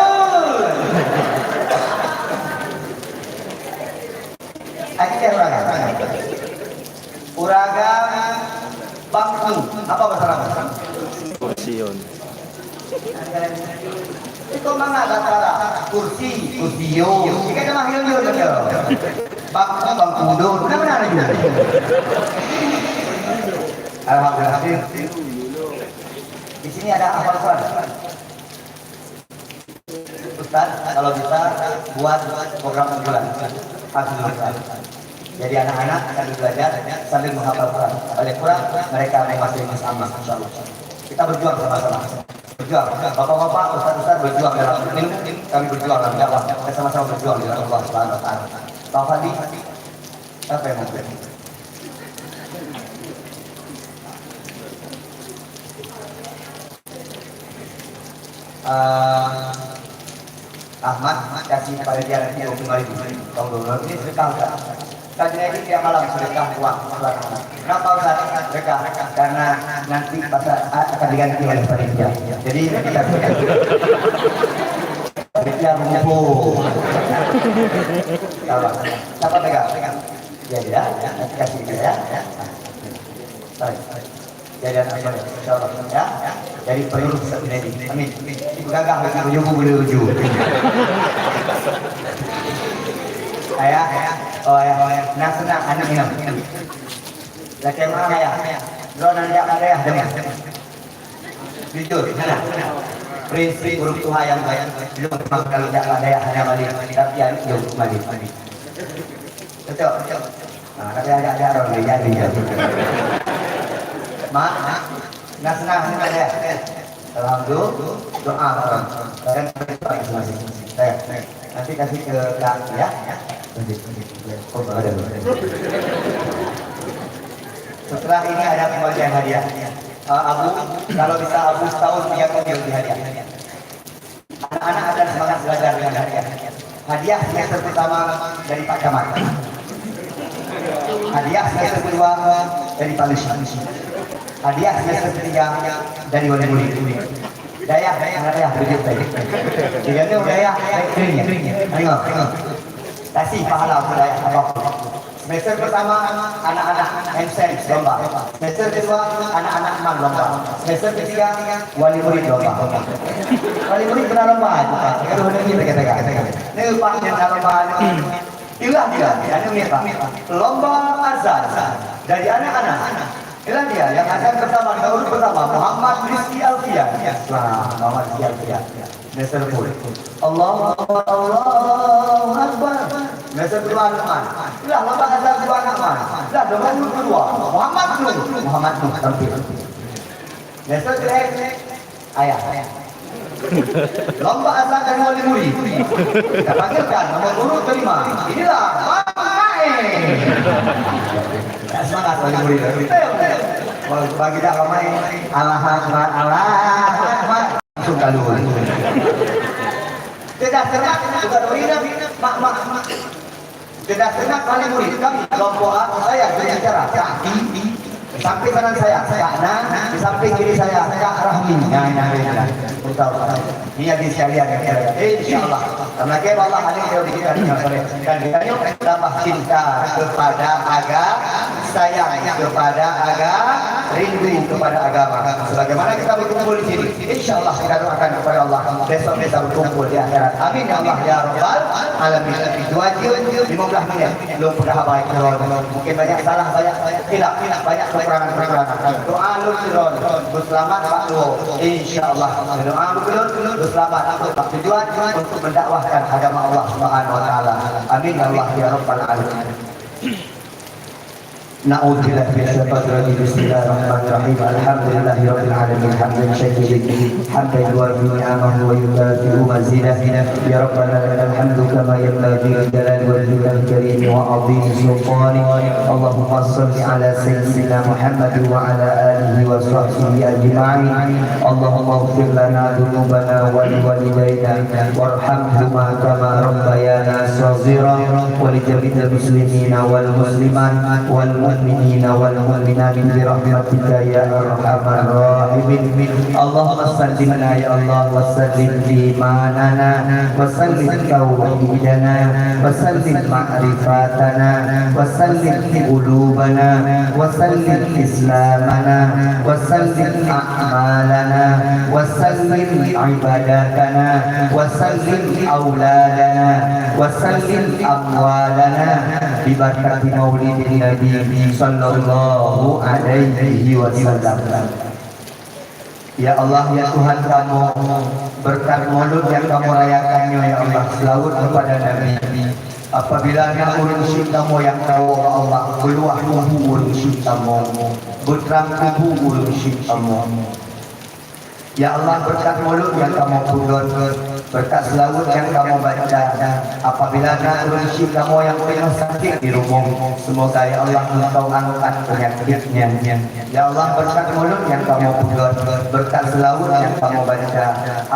Aceh uragam. Uragam bangku. Apa bahasa Arab? Kursiun. Itu mana bahasa Arab? Kursi, kursiun. Jika ada mah yun, yun, betul. Bangku, bangku, dun. Benar-benar yun. Alhamdulillah. Di sini ada hafal Quran. Ustaz, kalau bisa buat program unggulan. Hafizul Quran. Jadi anak-anak sambil belajar, sambil menghafal Quran. Paling kurang mereka memasuki juz amma, insya Allah. Kita berjuang sama-sama. Berjuang. Bapak-bapak, ustaz-ustaz berjuang dalam ilmu, kami berjuang dalam dakwah. Kita sama-sama berjuang di jalan Allah Subhanahu wa taala. Pak Fadli, siapa yang mau berjuang? Eh, Ahmad kasih pada dia nanti dua puluh lima ribu. Tahun dua ribu ini sedekah, Ustaz. Ustaz Junaidi tiap malam sedekah uang. Kenapa, Ustaz? Sedekah karena nanti pasal akan diganti oleh panitia. Jadi kita sedekah. Panitia mengumpul. Sabar. Siapa pegang? Pegang. Ya, ya, ya. Nanti kasih dia, ya. Baik. Jadi anak soleh, insya Allah, ya. Jadi penerus Ustaz Junaidi. Amin. Ibu gagah lagi, menyubu bulu uju. Ayah, oh ayah, ayah. Nah, senang anak ni. Laki mana ayah? Droe anak jak pada ayah, dengar. Jujur, senang. Prinsip ureueng tuha nyang baik. Lôn memang kalau jak pada ayah hana balik, tapi aneuk jauh balik. Betul? Nah, tapi ada, ada orang dia jadi. Mak, nah senang, senang ya. Alhamdulillah, doa orang. Dan masing-masing. Saya, nanti kasih ke Kak, ya. Nanti, nanti. Oh, ada. Setelah ini ada pembagian hadiah. Eh, Abu, kalau bisa Abu setahun tiga kali bagi hadiah. Anak-anak akan semangat belajar dengan hadiah. Hadiah semester pertama dari Pak Camat. Hadiah semester kedua dari Pak Lusi. Hadiah semester ketiga dari wali murid. Dayah, dayah, dayah, begitu tadi. Tiga tu dayah, tengok, tengok. Kasih pahala untuk dayah, apa? Semester pertama, anak-anak M S M lomba. Semester kedua, anak-anak man lomba. Semester ketiga, wali murid lomba. Wali murid pernah lomba, Pak. Kalau negeri tengah-tengah. Ni Pak, dia pernah lomba, ni. Itulah dia, dia ni, Pak. Lomba azan dari anak-anak. Itulah dia, yang azan pertama, nomor pertama, Muhammad Rizki Alfian. Wah, Muhammad Rizki Alfian. Semester sepuluh. Allahu Akbar, Allahu Akbar. Semester kedua, anak man. Itulah lomba azan kedua, anak man. Itulah nomor urut kedua, Muhammad Nur. Muhammad Nur, tampil. Semester ketiga, ayah. Lomba azan dari wali murid. Kita panggilkan nomor urut kelima. Inilah Bang Maeng. Ya, semangat wali murid. Bagi dah ramai. Allahu Akbar, Allahu Akbar. Langsung kalu. Kedah seungat, bukan ureueng inong, mak, mak, mak. Kedah seungat paling murid kami, kelompok A, saya berbicara, kaki, di samping kanan saya, Kak Na, di samping kiri saya, Kak Rahmi. Nah, nah, nah, nah. Betul. Ini hadirin sekalian yang saya, insya Allah. Karena ke Allah, ada yang kita berikan yang soleh. Dan kita yuk tambah cinta kepada agama, sayang kepada agama, rindu kepada agama. Sebagaimana kita berkumpul di sini, insya Allah kita doakan kepada Allah, besok kita berkumpul di akhirat. Amin ya Allah ya Rabbal Alamin. Itu aja, lima belas menit. Lôn peugah haba keudroe. Mungkin banyak salah, banyak khilaf, banyak kekurangan-kekurangan. Doa lôn keudroe, beuseulamat bak dua. Insya Allah. Doa lôn keudroe, beuseulamat bak tujuan untuk mendakwahkan agama Allah Subhanahu wa Taala. Amin ya Allah ya Rabbal Alamin. أعوذ بالله من الشيطان الرجيم. بسم الله الرحمن الرحيم. الحمد لله رب العالمين. حمدا شاكرين، حمدا يوافي نعمه ويكافئ مزيده. يا ربنا لك الحمد كما ينبغي لجلال وجهك الكريم وعظيم سلطانك. اللهم صل على سيدنا محمد وعلى آله وصحبه أجمعين. اللهم اغفر لنا ذنوبنا ولوالدينا وارحمهما كما ربيانا صغيرا ولجميع المسلمين والمسلمات والمؤمنين والمؤمنات برحمتك يا أرحم الراحمين. اللهم سلمنا يا الله وسلم إيماننا وسلم توحيدنا وسلم معرفتنا وسلم قلوبنا وسلم إسلامنا وسلم أعمالنا وسلم عباداتنا وسلم أولادنا وسلم أموالنا ببركة مولد النبي صلى الله عليه وسلم. Ya Allah, ya Tuhan kamoe, beureukat mulod nyang kamoe rayakan nyoe, ya Allah, seulaweuet keupada Nabi. Apabila na ureueng syik kamoe nyang tawoe bak Allah, beuluwah kubu ureueng syik kamoe, beutrang kubu ureueng syik kamoe. Ya Allah, beureukat mulod nyang kamoe peugöt, beureukat seulaweuet nyang kamoe baca, apabila na ureueng syik kamoe nyang teungoh sakét di rumoh, seumoga ya Allah Engkau angkat peunyakét nyan. Ya Allah, beureukat mulod nyang kamoe peugöt, beureukat seulaweuet nyang kamoe baca,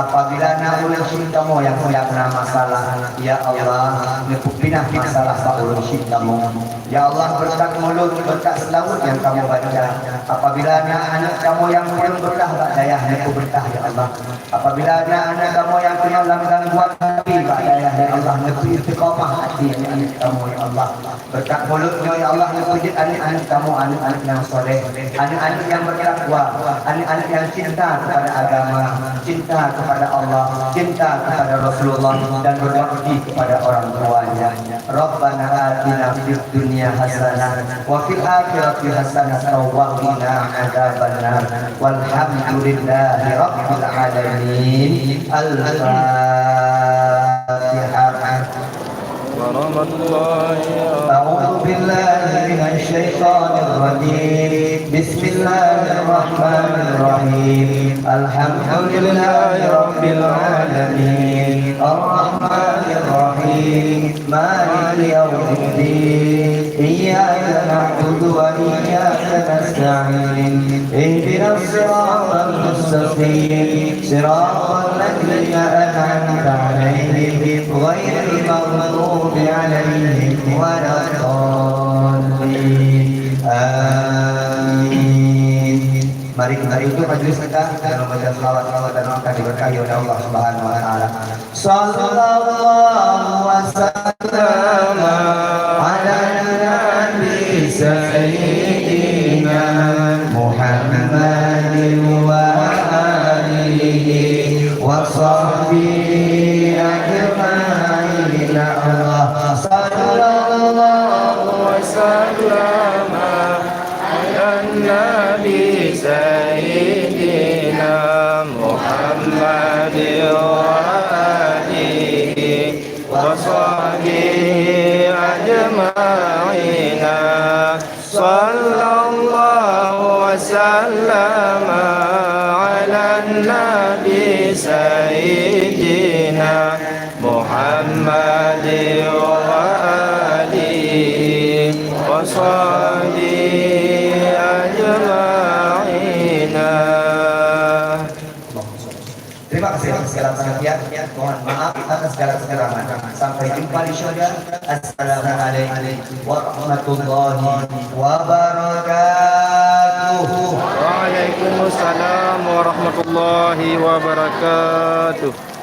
apabila na ureueng syik kamoe nyang sedang na masalah, ya Allah, neupeupinah masalah bak ureueng syik kamoe. Ya Allah, beureukat mulod, beureukat seulaweuet nyang kamoe baca, apabila na aneuk kamoe nyang peureulee beurkah bak dayah, neupeubeurkah, ya Allah. Apabila na aneuk kamoe nyang teungoh lam gangguan até bak dayah, ya Allah, neupeuistiqamah até aneuk-aneuk kamoe, ya Allah. Beureukat mulod nyoe, ya Allah, neupeujeuet aneuk-aneuk kamoe aneuk-aneuk nyang soleh, aneuk-aneuk nyang beutakwa, aneuk-aneuk nyang cinta keupada agama, cinta keupada Allah, cinta keupada Rasulullah, dan berbakti keupada orang tuanya. Rabbana atina fid dunya hasanah wa fil akhirati hasanah wa qina adzabannar. Walhamdulillahi rabbil alamin. Al-Fatihah. Warahmatullahi wabarakatuh. A'udzu billahi minasy syaithanir rajim. Bismillahirrahmanirrahim. Alhamdulillahi rabbil alamin. Arrahmanirrahim. Maliki yaumiddin. Iyyaka na'budu wa iyyaka nasta'in. Ihdinas siratal mustaqim. Siratal ladzina an'amta 'alaihim ghairil maghdubi 'alaihim waladdallin. Amin. Mari kita tutup majlis kita dengan membaca selawat, selawat dan doakan diberkahi oleh Allah Subhanahu wa Taala. Sallallahu wa sallama ala nabi sayyidina Muhammadin wa alihi wa sahbihi ajma'in. Allah, sallallahu wa sallama ala nabi sayyidina Muhammad wa alihi wa sahbihi ajma'in. Sallallahu wa sallama ala nabi sayyidina Muhammad wa alihi wa sahbihi ajma'in. Terima kasih. Mohon maaf atas segala kekurangan. Sampai jumpa di syurga. Assalamualaikum warahmatullahi wabarakatuh. Waalaikumsalam warahmatullahi wabarakatuh.